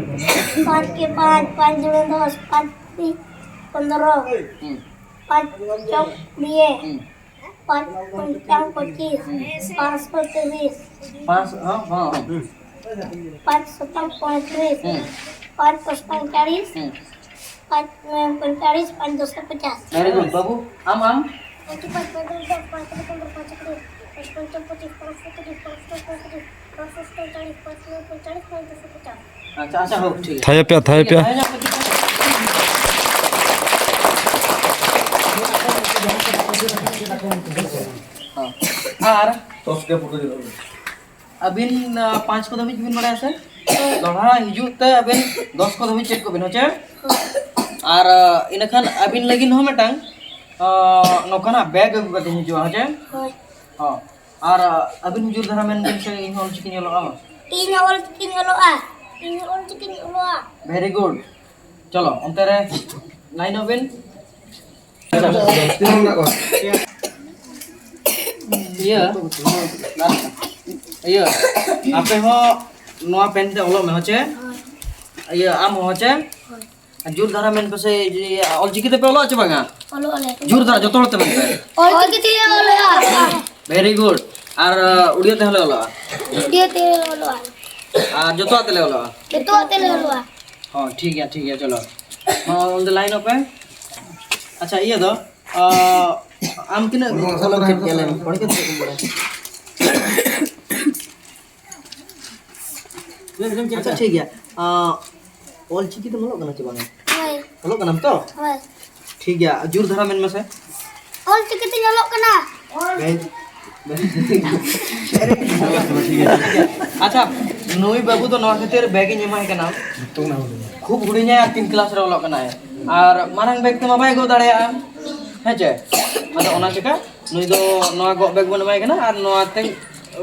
ᱯᱟᱸᱪ ᱠᱮ ᱯᱟᱸᱪ, ᱯᱟᱸᱪ ᱫᱩᱱᱮ ᱫᱚᱥ, ᱯᱟᱸᱪ ᱛᱤᱱ ᱯᱚᱱᱫᱽᱨᱚ, ᱦᱩᱸ᱾ ᱯᱟᱸᱪ ᱪᱚᱠ ᱠᱩᱲᱤ, ᱦᱩᱸ᱾ ᱯᱟᱸᱪ ᱯᱚᱧᱪᱟᱝ ᱯᱚᱸᱪᱤᱥ, ᱦᱩᱸ᱾ ᱯᱟᱸᱪ ᱥᱚ ᱛᱤᱨᱤᱥ᱾ ᱯᱟᱸᱪ, ᱦᱚᱸ, ᱦᱚᱸ, ᱦᱚᱸ᱾ ᱯᱟᱸᱪ ᱥᱚᱛᱟᱝ ᱯᱚᱸᱭᱛᱨᱤᱥ, ᱦᱩᱸ᱾ ᱯᱟᱸᱪ ᱯᱚᱸᱪᱛᱟᱝ ᱪᱟᱲᱤᱥ, ᱦᱩᱸ᱾ ᱯᱟᱸᱪ ᱱᱚᱭ ᱯᱚᱸᱭᱛᱟᱲᱤᱥ, ᱯᱟᱸᱪ ᱫᱚᱥ ᱯᱚᱪᱟᱥ᱾ Very good, ᱵᱟᱹᱵᱩ, ᱟᱢ, ᱟᱢ? ᱯᱟᱸᱪ ᱯᱟᱸᱪ ᱯᱚᱸᱫᱽᱨᱚ, ᱫᱚᱥ ᱯᱟᱸᱪ ᱠᱩᱲᱤ, ᱯᱚᱱᱫᱽᱨᱚ ᱯᱟᱸᱪ ᱠᱩᱲᱤ, ᱯᱟᱸᱪ ᱯᱚᱧᱪᱟᱝ ᱯᱚᱸᱪᱤᱥ, ᱯᱟᱸᱪ ᱥᱚᱛᱟᱝ ᱯᱚᱸᱭᱛᱨᱤᱥ, ᱯᱟᱸᱪ ᱯᱚᱸᱪᱛᱟᱝ ᱪᱟᱲᱤᱥ, ᱯᱟᱸᱪ ᱱᱚᱭ ᱯᱚᱸᱭᱛᱟᱲᱤᱥ, ᱯᱟᱸᱪ ᱫᱚᱥ ᱯᱚᱪᱟᱥ᱾ ᱟᱪᱪᱷᱟ, ᱟᱪᱪᱷᱟ, ᱦᱳᱠ, ᱴᱷᱤᱠ ᱜᱮᱭᱟ᱾ ᱛᱷᱟᱭᱚ ᱯᱮᱭᱟ, ᱛᱷᱟᱭᱚ ᱯᱮᱭᱟ᱾ ᱦᱮᱸ, ᱟᱨ ᱟᱹᱵᱤᱱ, ᱟ, ᱯᱟᱸᱪ ᱠᱚ ᱫᱷᱟᱹᱵᱤᱡ ᱵᱤᱱ ᱵᱟᱲᱟᱭᱟ ᱥᱮ? ᱫᱚᱦᱲᱟ ᱦᱤᱡᱩᱜ ᱛᱮ ᱟᱹᱵᱤᱱ ᱫᱚᱥ ᱠᱚ ᱫᱷᱟᱹᱵᱤᱡ ᱪᱮᱫ ᱠᱚᱵᱤᱱ, ᱦᱮᱸ ᱪᱮ? ᱟᱨ, ᱟ, ᱤᱱᱟᱹᱠᱷᱟᱱ ᱟᱹᱵᱤᱱ ᱞᱟᱹᱜᱤᱫ ᱦᱚᱸ ᱢᱤᱫᱴᱟᱝ, ᱟ, ᱱᱚᱝᱠᱟᱱᱟᱜ bag ᱟᱹᱜᱩ ᱠᱟᱛᱮ ᱦᱤᱡᱩᱜᱼᱟ, ᱦᱮᱸ ᱪᱮ? ᱦᱳᱭ᱾ ᱦᱚᱸ᱾ ᱟᱨ, ᱟ, ᱟᱹᱵᱤᱱ ᱡᱳᱨ ᱫᱷᱟᱨᱟ ᱢᱮᱱ ᱵᱤᱱ ᱥᱮ, "ᱤᱧ ᱦᱚᱸ ᱚᱞᱪᱤᱠᱤᱧ ᱚᱞᱚᱜᱼᱟ"᱾ ᱤᱧ ᱦᱚᱸ ᱚᱞᱪᱤᱠᱤᱧ ᱚᱞᱚᱜᱼᱟ᱾ ᱤᱧ ᱦᱚᱸ ᱚᱞᱪᱤᱠᱤᱧ ᱚᱞᱚᱜᱼᱟ᱾ Very good. ᱪᱚᱞᱚ, ᱚᱱᱛᱮ ᱨᱮ line ᱚᱜ ᱵᱤᱱ᱾ ᱤᱭᱟᱹ, ᱤᱭᱟᱹ, ᱟᱯᱮ ᱦᱚᱸ ᱱᱚᱣᱟ pen ᱛᱮ ᱚᱞᱚᱜ ᱢᱮ, ᱦᱚᱪᱮ? ᱤᱭᱟᱹ, ᱟᱢ ᱦᱚᱸ, ᱦᱚᱪᱮ? ᱟᱨ ᱡᱳᱨ ᱫᱷᱟᱨᱟ ᱢᱮᱱ ᱯᱮᱥᱮ, ᱡᱮ ᱚᱞᱪᱤᱠᱤ ᱛᱮᱯᱮ ᱚᱞᱚᱜᱼᱟ ᱪᱮ ᱵᱟᱝᱟ? ᱚᱞᱚᱜ ᱟᱞᱮ᱾ ᱡᱳᱨ ᱫᱷᱟᱨᱟ ᱡᱚᱛᱚ ᱦᱚᱲ ᱛᱮ ᱢᱮᱱ ᱯᱮ᱾ ᱚᱞᱪᱤᱠᱤ ᱛᱮᱞᱮ ᱚᱞᱚᱜᱼᱟ᱾ Very good. ᱟᱨ, ᱩᱲᱤᱭᱟ ᱛᱮᱦᱚᱸ ᱞᱮ ᱚᱞᱚᱜᱼᱟ᱾ ᱩᱲᱤᱭᱟ ᱛᱮ ᱚᱞᱚᱜᱼᱟ᱾ ᱟᱨ ᱡᱚᱛᱚᱣᱟᱜ ᱛᱮᱞᱮ ᱚᱞᱚᱜᱼᱟ᱾ ᱡᱚᱛᱚᱣᱟᱜ ᱛᱮᱞᱮ ᱚᱞᱚᱜᱼᱟ᱾ ᱦᱚᱸ, ᱴᱷᱤᱠ ᱜᱮᱭᱟ, ᱴᱷᱤᱠ ᱜᱮᱭᱟ, ᱪᱚᱞᱚ᱾ ᱦᱚᱸ, ᱚᱸᱰᱮ line ᱚᱜ ᱯᱮ᱾ ᱟᱪᱪᱷᱟ, ᱤᱭᱟᱹ ᱫᱚ, ᱟᱸ, ᱟᱢ ᱛᱤᱱᱟᱹᱜ ᱚᱞᱚᱜ ᱮᱢ ᱪᱮᱫ ᱠᱮᱜᱼᱟ, ᱞᱟᱹᱭ ᱢᱮ? ᱯᱚᱲᱮ ᱠᱟᱛᱮ ᱪᱮᱫ ᱠᱚᱢ ᱵᱟᱲᱟᱭᱟ? ᱟᱪᱪᱷᱟ, ᱴᱷᱤᱠ ᱜᱮᱭᱟ᱾ ᱟᱸ, ᱚᱞ ᱪᱤᱠᱤ ᱛᱮᱢ ᱚᱞᱚᱜ ᱠᱟᱱᱟ ᱪᱮ ᱵᱟᱝᱟ? ᱦᱳᱭ᱾ ᱚᱞᱚᱜ ᱠᱟᱱᱟᱢ ᱛᱚ? ᱦᱳᱭ᱾ ᱴᱷᱤᱠ ᱜᱮᱭᱟ, ᱡᱳᱨ ᱫᱷᱟᱨᱟ ᱢᱮᱱ ᱢᱮᱥᱮ᱾ ᱚᱞ ᱪᱤᱠᱤ ᱛᱮᱧ ᱚᱞᱚᱜ ᱠᱟᱱᱟ᱾ ᱟᱪᱪᱷᱟ, ᱱᱩᱭ ᱵᱟᱹᱵᱩ ᱫᱚ ᱱᱚᱣᱟ ᱠᱷᱟᱹᱛᱤᱨ ᱵᱮᱜᱽ ᱤᱧ ᱮᱢᱟᱭ ᱠᱟᱱᱟ, ᱠᱷᱩᱵ ᱦᱩᱰᱤᱧᱟᱭ ᱟᱨ ᱛᱤᱱ ᱠᱞᱟᱥ ᱨᱮ ᱚᱞᱚᱜ ᱠᱟᱱᱟᱭ, ᱟᱨ ᱢᱟᱨᱟᱝ ᱵᱮᱜᱽ ᱛᱮᱢᱟ ᱵᱟᱭ ᱜᱚᱜ ᱫᱟᱲᱮᱭᱟᱜᱼᱟ, ᱦᱮᱸ ᱪᱮ? ᱟᱫᱚ ᱚᱱᱟ ᱪᱤᱠᱟ ᱱᱩᱭ ᱫᱚ ᱱᱚᱣᱟ ᱜᱚᱜ ᱵᱮᱜᱽ ᱵᱚᱱ ᱮᱢᱟᱭ ᱠᱟᱱᱟ, ᱟᱨ ᱱᱚᱣᱟ ᱛᱮ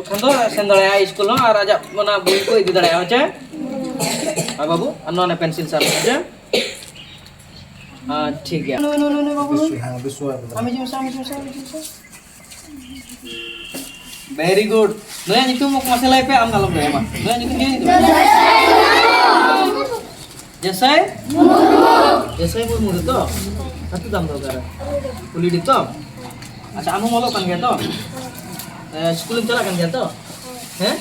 ᱠᱷᱟᱱ ᱫᱚ ᱥᱮᱱ ᱫᱟᱲᱮᱭᱟᱜᱼᱟ ᱥᱠᱩᱞ ᱦᱚᱸ, ᱟᱨ ᱟᱡᱟᱜ ᱚᱱᱟ ᱵᱳᱭ ᱠᱚ ᱤᱫᱤ ᱫᱟᱲᱮᱭᱟᱜᱼᱟ, ᱦᱮᱸ ᱪᱮ? ᱟᱨ ᱵᱟᱹᱵᱩ, ᱟᱨ ᱱᱚᱣᱟ ᱱᱟ ᱯᱮᱱᱥᱤᱞ ᱥᱟᱵ ᱢᱮ, ᱦᱮᱸ ᱪᱮ? ᱟᱨ ᱴᱷᱤᱠ ᱜᱮᱭᱟ᱾ ᱱᱩᱭ, ᱱᱩᱭ, ᱱᱩᱭ, ᱱᱩᱭ ᱵᱟᱹᱵᱩ, ᱱᱩᱭ᱾ ᱦᱮᱸ, ᱵᱤᱥᱣᱟ ᱵᱚᱞᱮ᱾ ᱟᱢ ᱦᱤᱡᱩᱜ ᱢᱮᱥᱮ, ᱟᱢ ᱦᱤᱡᱩᱜ ᱢᱮᱥᱮ, ᱟᱢ ᱦᱤᱡᱩᱜ ᱢᱮᱥᱮ᱾ Very good. ᱱᱩᱭᱟᱜ ᱧᱩᱛᱩᱢ ᱢᱟᱥᱮ ᱞᱟᱹᱭ ᱯᱮ, ᱟᱢ ᱫᱚ ᱟᱞᱚᱢ ᱞᱟᱹᱭᱟ, ᱢᱟ᱾ ᱱᱩᱭᱟᱜ ᱧᱩᱛᱩᱢ ᱪᱮᱫ ᱧᱩᱛᱩᱢ? ᱡᱮᱥᱟᱭ? ᱢᱩᱨᱢᱩ᱾ ᱡᱮᱥᱟᱭ ᱢᱩᱨᱢᱩ ᱜᱮᱛᱚ? ᱟᱹᱛᱩ ᱛᱟᱢ ᱫᱚ ᱚᱠᱟᱨᱮ? ᱠᱩᱞᱤᱰᱤ ᱛᱚ? ᱟᱪᱪᱷᱟ, ᱟᱢ ᱦᱚᱸᱢ ᱚᱞᱚᱜ ᱠᱟᱱ ᱜᱮᱭᱟ ᱛᱚ? ᱮ, ᱥᱠᱩᱞᱮᱢ ᱪᱟᱞᱟᱜ ᱠᱟᱱ ᱜᱮᱭᱟ ᱛᱚ? ᱦᱮᱸ?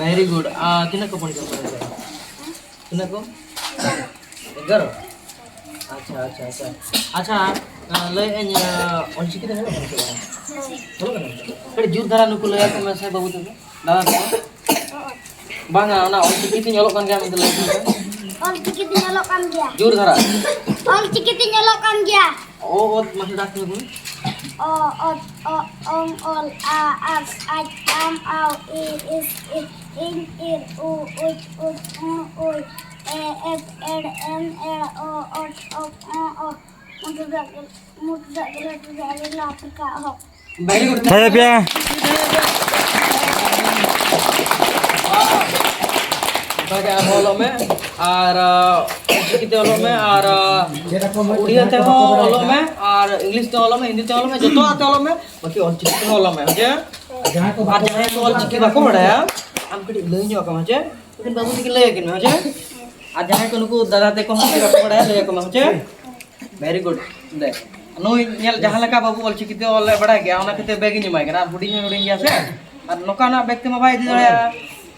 Very good. ᱟᱨ ᱛᱤᱱᱟᱹᱜ ᱠᱚ ᱯᱚᱨᱤᱠᱠᱷᱟ ᱠᱚ ᱮᱢ ᱠᱮᱫᱟ? ᱛᱤᱱᱟᱹᱜ ᱠᱚ? ᱮᱜᱟᱨᱚ? ᱟᱪᱪᱷᱟ, ᱟᱪᱪᱷᱟ, ᱟᱪᱪᱷᱟ᱾ ᱟᱪᱪᱷᱟ, ᱟᱸ, ᱞᱟᱹᱭᱮᱫ ᱟᱹᱧ, ᱟᱸ, ᱚᱞᱪᱤᱠᱤ ᱫᱚ ᱚᱞᱚᱜ ᱠᱟᱱᱟ ᱥᱮ ᱵᱟᱝ? ᱚᱞᱚᱜ ᱠᱟᱱᱟ? ᱠᱟᱹᱴᱤᱡ ᱡᱳᱨ ᱫᱷᱟᱨᱟ ᱱᱩᱠᱩ ᱞᱟᱹᱭ ᱟᱠᱚ ᱢᱮᱥᱮ ᱵᱟᱹᱵᱩ ᱛᱟᱠᱚ, ᱫᱟᱫᱟ ᱛᱟᱠᱚ᱾ ᱵᱟᱝᱟ, ᱚᱱᱟ ᱚᱞᱪᱤᱠᱤ ᱛᱤᱧ ᱚᱞᱚᱜ ᱠᱟᱱ ᱜᱮᱭᱟ ᱢᱮᱱᱛᱮ ᱞᱟᱹᱭ ᱢᱮ᱾ ᱚᱞᱪᱤᱠᱤ ᱛᱤᱧ ᱚᱞᱚᱜ ᱠᱟᱱ ᱜᱮᱭᱟ᱾ ᱡᱳᱨ ᱫᱷᱟᱨᱟ᱾ ᱚᱞᱪᱤᱠᱤ ᱛᱤᱧ ᱚᱞᱚᱜ ᱠᱟᱱ ᱜᱮᱭᱟ᱾ ᱚ, ᱚᱛ, ᱢᱟᱥᱮ ᱫᱟᱜᱽ ᱢᱮ ᱵᱚᱱ᱾ ᱚ, ᱚᱛ, ᱚ, ᱚᱝ, ᱚᱞ, ᱟ, ᱟᱥ, ᱟᱡ, ᱟᱢ, ᱟᱣ, ᱤ, ᱤᱥ, ᱤ, ᱤᱧ, ᱤᱨ, ᱩ, ᱩᱪ, ᱩᱪ, ᱩᱸ, ᱩᱭ, ᱮ, ᱮᱯ, ᱮᱲ, ᱮᱢ, ᱮᱲ, ᱚ, ᱚᱴ, ᱚᱯ, ᱚᱸ, ᱚ᱾ ᱢᱩᱴᱩᱫᱟᱜ ᱜᱮ, ᱢᱩᱴᱩᱫᱟᱜ ᱜᱮ, ᱞᱟᱹᱴᱩᱫᱟᱜ ᱜᱮ, ᱞᱟᱯᱨᱠᱟᱜ ᱦᱚᱸ᱾ Very good. ᱛᱟᱦᱮᱸ ᱯᱮᱭᱟ᱾ ᱚᱱᱠᱟ ᱜᱮ ᱟᱨᱦᱚᱸ ᱚᱞᱚᱜ ᱢᱮ, ᱟᱨ, ᱟ, ᱚᱞᱪᱤᱠᱤ ᱛᱮ ᱚᱞᱚᱜ ᱢᱮ, ᱟᱨ, ᱟ, ᱩᱲᱤᱭᱟ ᱛᱮᱦᱚᱸ ᱚᱞᱚᱜ ᱢᱮ, ᱟᱨ ᱤᱝᱞᱤᱥ ᱛᱮᱦᱚᱸ ᱚᱞᱚᱜ ᱢᱮ, ᱦᱤᱱᱫᱤ ᱛᱮᱦᱚᱸ ᱚᱞᱚᱜ ᱢᱮ, ᱡᱚᱛᱚᱣᱟᱜ ᱛᱮ ᱚᱞᱚᱜ ᱢᱮ, ᱵᱟᱠᱤ ᱚᱞᱪᱤᱠᱤ ᱛᱮᱦᱚᱸ ᱚᱞᱚᱜ ᱢᱮ, ᱦᱮᱸ ᱪᱮ? ᱟᱨ ᱡᱟᱦᱟᱸᱭ ᱠᱚ ᱚᱞᱪᱤᱠᱤ ᱵᱟᱠᱚ ᱵᱟᱲᱟᱭᱟ, ᱟᱢ ᱠᱟᱹᱴᱤᱡ ᱞᱟᱹᱭ ᱧᱚᱜ ᱟᱠᱚ ᱢᱮ, ᱦᱮᱸ ᱪᱮ? ᱩᱱᱠᱤᱱ ᱵᱟᱹᱵᱩ ᱛᱟᱹᱠᱤᱱ ᱞᱟᱹᱭ ᱟᱹᱠᱤᱱ ᱢᱮ, ᱦᱮᱸ ᱪᱮ? ᱟᱨ ᱡᱟᱦᱟᱸᱭ ᱠᱚ ᱱᱩᱠᱩ ᱫᱟᱫᱟ ᱛᱟᱠᱚ ᱦᱚᱸ ᱵᱟᱠᱚ ᱵᱟᱲᱟᱭᱟ, ᱞᱟᱹᱭ ᱟᱠᱚ ᱢᱮ, ᱦᱮᱸ ᱪᱮ? Very good. ᱫᱮ, ᱱᱩᱭ ᱧᱮᱞ, ᱡᱟᱦᱟᱸ ᱞᱮᱠᱟ ᱵᱟᱹᱵᱩ ᱚᱞᱪᱤᱠᱤ ᱛᱮ ᱚᱞ ᱮ ᱵᱟᱲᱟᱭ ᱜᱮᱭᱟ, ᱚᱱᱟ ᱠᱷᱟᱹᱛᱤᱨ ᱵᱮᱜᱽ ᱤᱧ ᱮᱢᱟᱭ ᱠᱟᱱᱟ᱾ ᱟᱨ ᱦᱩᱰᱤᱧ ᱦᱚᱸ ᱦᱩᱰᱤᱧ ᱜᱮᱭᱟ ᱥᱮ, ᱟᱨ ᱱᱚᱝᱠᱟᱱᱟᱜ ᱵᱮᱜᱽ ᱛᱮᱢᱟ ᱵᱟᱭ ᱤᱫᱤ ᱫᱟᱲᱮᱭᱟᱜᱼᱟ᱾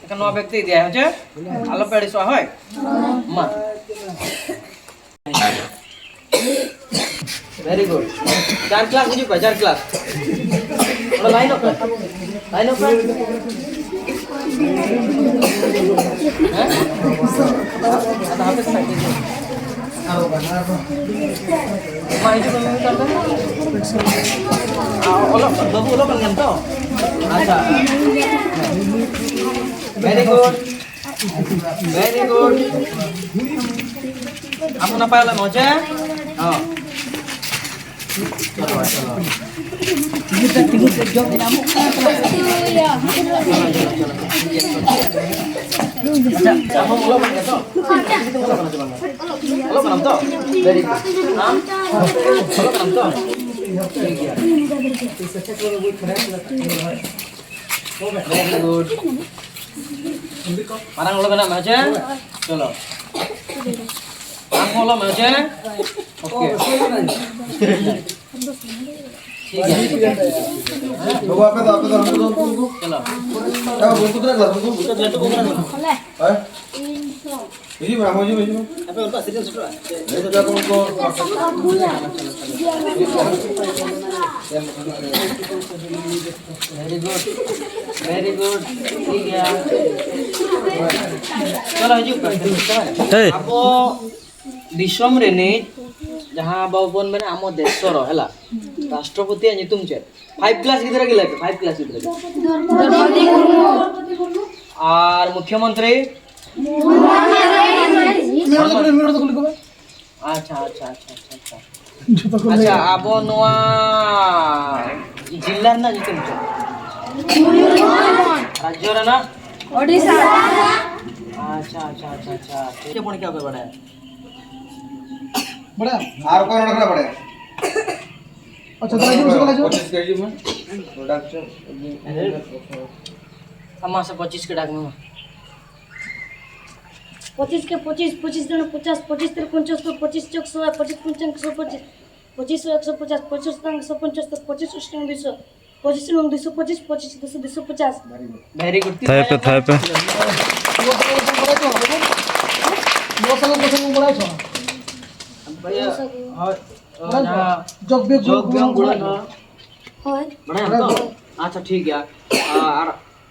ᱮᱱᱠᱷᱟᱱ ᱱᱚᱣᱟ ᱵᱮᱜᱽ ᱛᱮ ᱤᱫᱤᱭᱟᱭ, ᱦᱮᱸ ᱪᱮ? ᱟᱞᱚ ᱯᱮ ᱟᱹᱲᱤᱥᱚᱜᱼᱟ, ᱦᱳᱭ? ᱢᱟ᱾ Very good. ᱪᱟᱨ ᱠᱞᱟᱥ ᱦᱤᱡᱩᱜ ᱯᱮ, ᱪᱟᱨ ᱠᱞᱟᱥ᱾ ᱚᱸᱰᱮ ᱞᱟᱭᱤᱱᱚᱜ ᱯᱮ᱾ ᱞᱟᱭᱤᱱᱚᱜ ᱯᱮ᱾ ᱢᱟ ᱦᱤᱡᱩᱜ ᱢᱮ, ᱢᱤᱢᱤᱫ ᱠᱟᱱ ᱯᱮ᱾ ᱟ, ᱚᱞᱚᱜ, ᱵᱟᱹᱵᱩ ᱚᱞᱚᱜ ᱠᱟᱱ ᱜᱮᱭᱟᱢ ᱛᱚ? ᱟᱪᱪᱷᱟ᱾ Very good. Very good. ᱟᱢ ᱱᱟᱯᱟᱭ ᱚᱞᱚᱜ ᱢᱮ, ᱦᱮᱸ ᱪᱮ? ᱦᱚᱸ᱾ ᱪᱚᱞᱚ, ᱪᱚᱞᱚ᱾ ᱛᱤᱸᱜᱩ ᱛᱮ, ᱛᱤᱸᱜᱩ ᱛᱮ ᱡᱚᱢ ᱧᱟᱢᱚᱜ ᱠᱟᱱᱟ᱾ ᱟᱪᱪᱷᱟ, ᱟᱢ ᱦᱚᱸ ᱚᱞᱚᱜ ᱠᱟᱱ ᱜᱮᱭᱟ ᱛᱚ? ᱚᱞᱚᱜ ᱠᱟᱱᱟᱢ ᱛᱚ? Very good. ᱟᱢ? ᱚᱞᱚᱜ ᱠᱟᱱᱟᱢ ᱛᱚ? ᱴᱷᱤᱠ ᱜᱮᱭᱟ᱾ Very good. ᱢᱟᱨᱟᱝ ᱚᱞᱚᱜ ᱢᱮᱱᱟᱜ ᱢᱮ, ᱦᱮᱸ ᱪᱮ? ᱪᱚᱞᱚ᱾ ᱟᱢ ᱦᱚᱸ ᱚᱞᱚᱜ ᱢᱮ, ᱦᱮᱸ ᱪᱮ? Okay. ᱴᱷᱤᱠ ᱜᱮᱭᱟ᱾ ᱵᱟᱹᱵᱩ, ᱟᱯᱮ ᱫᱚ, ᱟᱯᱮ ᱫᱚ, ᱩᱱᱠᱩ ᱫᱚ, ᱩᱱᱠᱩ, ᱩᱱᱠᱩ᱾ ᱪᱚᱞᱚ᱾ ᱮ, ᱩᱱᱠᱩ ᱛᱤᱱᱟᱹᱜ class? ᱩᱱᱠᱩ? ᱦᱮᱸ? ᱦᱤᱡᱩᱜ ᱢᱮ, ᱟᱢ ᱦᱚᱸ ᱦᱤᱡᱩᱜ ᱢᱮ, ᱦᱤᱡᱩᱜ ᱢᱮ᱾ ᱦᱤᱡᱩᱜ ᱢᱮ, ᱟᱯᱮ ᱩᱱᱠᱩ᱾ Very good, very good. ᱴᱷᱤᱠ ᱜᱮᱭᱟ᱾ ᱪᱚᱞᱚ, ᱦᱤᱡᱩᱜ ᱯᱮ᱾ ᱦᱮᱸ᱾ ᱟᱵᱚ ᱫᱤᱥᱚᱢ ᱨᱤᱱᱤᱡ ᱡᱟᱦᱟᱸ ᱵᱟᱵᱚᱱ ᱢᱮᱱᱟ ᱟᱢᱚ ᱫᱮᱥᱚᱨᱚ ᱦᱮᱞᱟ, ᱨᱟᱥᱴᱨᱚᱯᱚᱛᱤᱭᱟᱜ ᱧᱩᱛᱩᱢ ᱪᱮᱫ? Five class ᱜᱤᱫᱽᱨᱟᱹ ᱜᱮ ᱞᱟᱹᱭ ᱯᱮ, five class ᱜᱤᱫᱽᱨᱟᱹ ᱜᱮ᱾ ᱟᱨ ᱢᱩᱠᱷᱭᱚᱢᱚᱱᱛᱨᱤ? ᱢᱤᱫ ᱦᱚᱲ ᱫᱚ ᱠᱩᱞᱤ, ᱢᱤᱫ ᱦᱚᱲ ᱫᱚ ᱠᱩᱞᱤ ᱠᱚᱢᱮ᱾ ᱟᱪᱪᱷᱟ, ᱟᱪᱪᱷᱟ, ᱟᱪᱪᱷᱟ, ᱟᱪᱪᱷᱟ, ᱟᱪᱪᱷᱟ᱾ ᱡᱷᱚᱛᱚ ᱠᱚ ᱞᱟᱹᱭᱟ᱾ ᱟᱪᱪᱷᱟ, ᱟᱵᱚ ᱱᱚᱣᱟ ᱡᱤᱞᱟ ᱨᱮᱱᱟᱜ ᱧᱩᱛᱩᱢ ᱪᱮᱫ? ᱨᱟᱡᱽᱡᱚ ᱨᱮᱱᱟᱜ? ᱳᱰᱤᱥᱟ᱾ ᱟᱪᱪᱷᱟ, ᱟᱪᱪᱷᱟ, ᱟᱪᱪᱷᱟ, ᱟᱪᱪᱷᱟ᱾ ᱴᱷᱤᱠ ᱜᱮᱭᱟ, ᱯᱚᱲ ᱠᱮᱫᱟ ᱯᱮ ᱵᱟᱲᱟᱭᱟ᱾ ᱵᱟᱲᱟᱭᱟ? ᱟᱨ ᱚᱠᱚᱭ ᱨᱚᱲ ᱠᱟᱱᱟ ᱵᱟᱲᱟᱭᱟ? ᱟᱪᱪᱷᱟ, ᱛᱟᱦᱞᱮ ᱦᱤᱡᱩᱜ ᱢᱮ, ᱦᱤᱡᱩᱜ ᱢᱮ᱾ ᱯᱚᱸᱪᱤᱥ ᱠᱚ ᱦᱤᱡᱩᱜ ᱢᱮ᱾ ᱯᱨᱚᱰᱟᱠᱥᱚᱱ᱾ ᱟᱢ ᱢᱟᱥᱮ ᱯᱚᱸᱪᱤᱥ ᱠᱚ ᱰᱟᱠ ᱢᱮ᱾ ᱯᱚᱸᱪᱤᱥ ᱠᱮ ᱯᱚᱸᱪᱤᱥ, ᱯᱚᱸᱪᱤᱥ ᱫᱩᱱᱮ ᱯᱚᱧᱪᱟᱥ, ᱯᱚᱸᱪᱤᱥ ᱛᱤᱨᱮ ᱯᱚᱧᱪᱟᱥ, ᱯᱚᱸᱪᱤᱥ ᱪᱚᱠ ᱥᱚ, ᱯᱚᱸᱪᱤᱥ ᱯᱚᱧᱪᱟᱝ ᱮᱠᱥᱚ ᱯᱚᱸᱪᱤᱥ, ᱯᱚᱸᱪᱤᱥ ᱥᱚ ᱮᱠᱥᱚ ᱯᱚᱸᱪᱟᱥ, ᱯᱚᱸᱪᱤᱥ ᱥᱚᱛᱟᱝ ᱮᱠᱥᱚ ᱯᱚᱧᱪᱟᱥ, ᱯᱚᱸᱪᱤᱥ ᱚᱥᱴᱟᱝ ᱫᱩᱭᱥᱚ, ᱯᱚᱸᱪᱤᱥ ᱩᱱᱩᱝ ᱫᱩᱭᱥᱚ ᱯᱚᱸᱪᱤᱥ, ᱯᱚᱸᱪᱤᱥ ᱫᱩᱥᱚ ᱫᱩᱭᱥᱚ ᱯᱚᱧᱪᱟᱥ᱾ Very good. ᱛᱷᱟᱭ ᱯᱮ, ᱛᱷᱟᱭ ᱯᱮ᱾ ᱱᱚᱣᱟ ᱥᱟᱞᱟ ᱠᱚ ᱥᱟᱞᱟ ᱵᱟᱲᱟᱭ ᱪᱚ᱾ ᱵᱷᱟᱭᱟ, ᱦᱳᱭ, ᱵᱟᱲᱟᱭ ᱪᱚ? ᱡᱟᱦᱟᱸ ᱡᱳᱜᱽ ᱵᱤᱭᱳᱜᱽ ᱡᱳᱜᱽ ᱵᱤᱭᱳᱜᱽ ᱜᱩᱬᱱᱚ᱾ ᱦᱳᱭ᱾ ᱵᱟᱲᱟᱭᱟᱢ ᱛᱚ? ᱟᱪᱪᱷᱟ, ᱴᱷᱤᱠ ᱜᱮᱭᱟ᱾ ᱟᱨ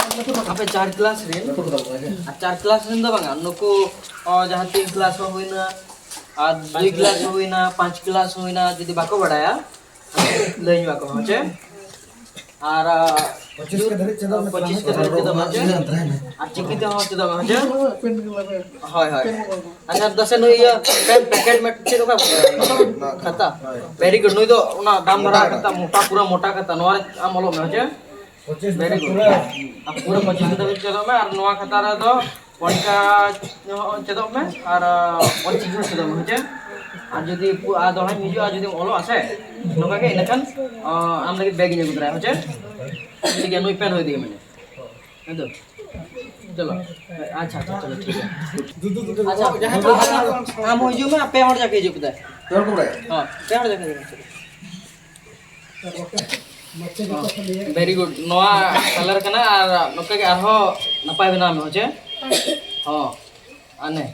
ᱟᱯᱮ ᱪᱟᱨ ᱠᱞᱟᱥ ᱨᱮᱱ, ᱟᱨ ᱪᱟᱨ ᱠᱞᱟᱥ ᱨᱮᱱ ᱫᱚ ᱵᱟᱝᱟ, ᱱᱩᱠᱩ, ᱚ, ᱡᱟᱦᱟᱸ ᱛᱤᱱ ᱠᱞᱟᱥ ᱦᱚᱸ ᱦᱩᱭᱱᱟ, ᱟᱨ ᱫᱩᱭ ᱠᱞᱟᱥ ᱦᱚᱸ ᱦᱩᱭᱱᱟ, ᱯᱟᱸᱪ ᱠᱞᱟᱥ ᱦᱚᱸ ᱦᱩᱭᱱᱟ, ᱡᱩᱫᱤ ᱵᱟᱠᱚ ᱵᱟᱲᱟᱭᱟ, ᱞᱟᱹᱭ ᱧᱚᱜ ᱟᱠᱚ ᱢᱮ, ᱦᱮᱸ ᱪᱮ? ᱟᱨ, ᱟᱨ ᱪᱤᱠᱤ ᱛᱮᱦᱚᱸ ᱪᱮᱫᱚᱜ ᱢᱮ, ᱦᱮᱸ ᱪᱮ? ᱦᱳᱭ, ᱦᱳᱭ᱾ ᱟᱪᱪᱷᱟ, ᱫᱟᱥᱮ ᱱᱩᱭ ᱤᱭᱟᱹ ᱯᱮᱱ ᱯᱮᱠᱮᱴ ᱢᱮ, ᱪᱮᱫ ᱚᱠᱟ ᱠᱷᱟᱛᱟ? ᱵᱷᱮᱨᱤ ᱜᱩᱰ᱾ ᱱᱩᱭ ᱫᱚ ᱚᱱᱟ ᱫᱟᱢ ᱫᱷᱟᱨᱟ ᱠᱷᱟᱛᱟ, ᱢᱚᱴᱟ, ᱯᱩᱨᱟᱹ ᱢᱚᱴᱟ ᱠᱷᱟᱛᱟ᱾ ᱱᱚᱣᱟ ᱨᱮ ᱟᱢ ᱚᱞᱚᱜ ᱢᱮ, ᱦᱮᱸ ᱪᱮ? ᱵᱷᱮᱨᱤ ᱜᱩᱰ᱾ ᱟᱨ ᱯᱩᱨᱟᱹ ᱯᱚᱸᱪᱤᱥ ᱠᱷᱟᱛᱟ ᱪᱮᱫᱚᱜ ᱢᱮ, ᱟᱨ ᱱᱚᱣᱟ ᱠᱷᱟᱛᱟ ᱨᱮᱫᱚ ᱯᱚᱧᱪᱟᱥ ᱦᱚᱸ ᱪᱮᱫᱚᱜ ᱢᱮ, ᱟᱨ ᱚᱞᱪᱤᱠᱤ ᱦᱚᱸ ᱪᱮᱫᱚᱜ ᱢᱮ, ᱦᱮᱸ ᱪᱮ? ᱟᱨ ᱡᱩᱫᱤ ᱯᱩ-, ᱟᱨ ᱫᱚᱦᱲᱟᱧ ᱦᱤᱡᱩᱜᱼᱟ, ᱡᱩᱫᱤᱢ ᱚᱞᱚᱜᱼᱟ ᱥᱮ, ᱱᱚᱝᱠᱟ ᱜᱮ, ᱤᱱᱟᱹᱠᱷᱟᱱ, ᱟᱢ ᱞᱟᱹᱜᱤᱫ ᱵᱮᱜᱽ ᱤᱧ ᱟᱹᱜᱩ ᱛᱚᱨᱟᱭᱟ, ᱦᱮᱸ ᱪᱮ? ᱴᱷᱤᱠ ᱜᱮᱭᱟ, ᱱᱩᱭ ᱯᱮᱱ ᱦᱚᱸ ᱤᱫᱤᱭ ᱢᱮ᱾ ᱦᱮᱸ ᱛᱚ? ᱟᱪᱪᱷᱟ, ᱟᱪᱪᱷᱟ, ᱪᱚᱞᱚ, ᱴᱷᱤᱠ ᱜᱮᱭᱟ᱾ ᱟᱪᱪᱷᱟ, ᱟᱢ ᱦᱚᱸ ᱦᱤᱡᱩᱜ ᱢᱮ, ᱯᱮ ᱦᱚᱲ ᱡᱟᱠᱮ ᱦᱤᱡᱩᱜ ᱯᱮ᱾ ᱯᱮ ᱦᱚᱲ ᱠᱚ ᱵᱟᱲᱟᱭᱟ? ᱦᱚᱸ, ᱯᱮ ᱦᱚᱲ ᱡᱟᱠᱮ ᱦᱤᱡᱩᱜ ᱯᱮ᱾ ᱵᱷᱮᱨᱤ ᱜᱩᱰ᱾ ᱱᱚᱣᱟ ᱠᱟᱞᱟᱨ ᱠᱟᱱᱟ ᱟᱨ ᱱᱚᱝᱠᱟ ᱜᱮ ᱟᱨᱦᱚᱸ ᱱᱟᱯᱟᱭ ᱵᱮᱱᱟᱣ ᱢᱮ, ᱦᱮᱸ ᱪᱮ? ᱦᱚᱸ᱾ ᱟᱨ ᱱᱮ,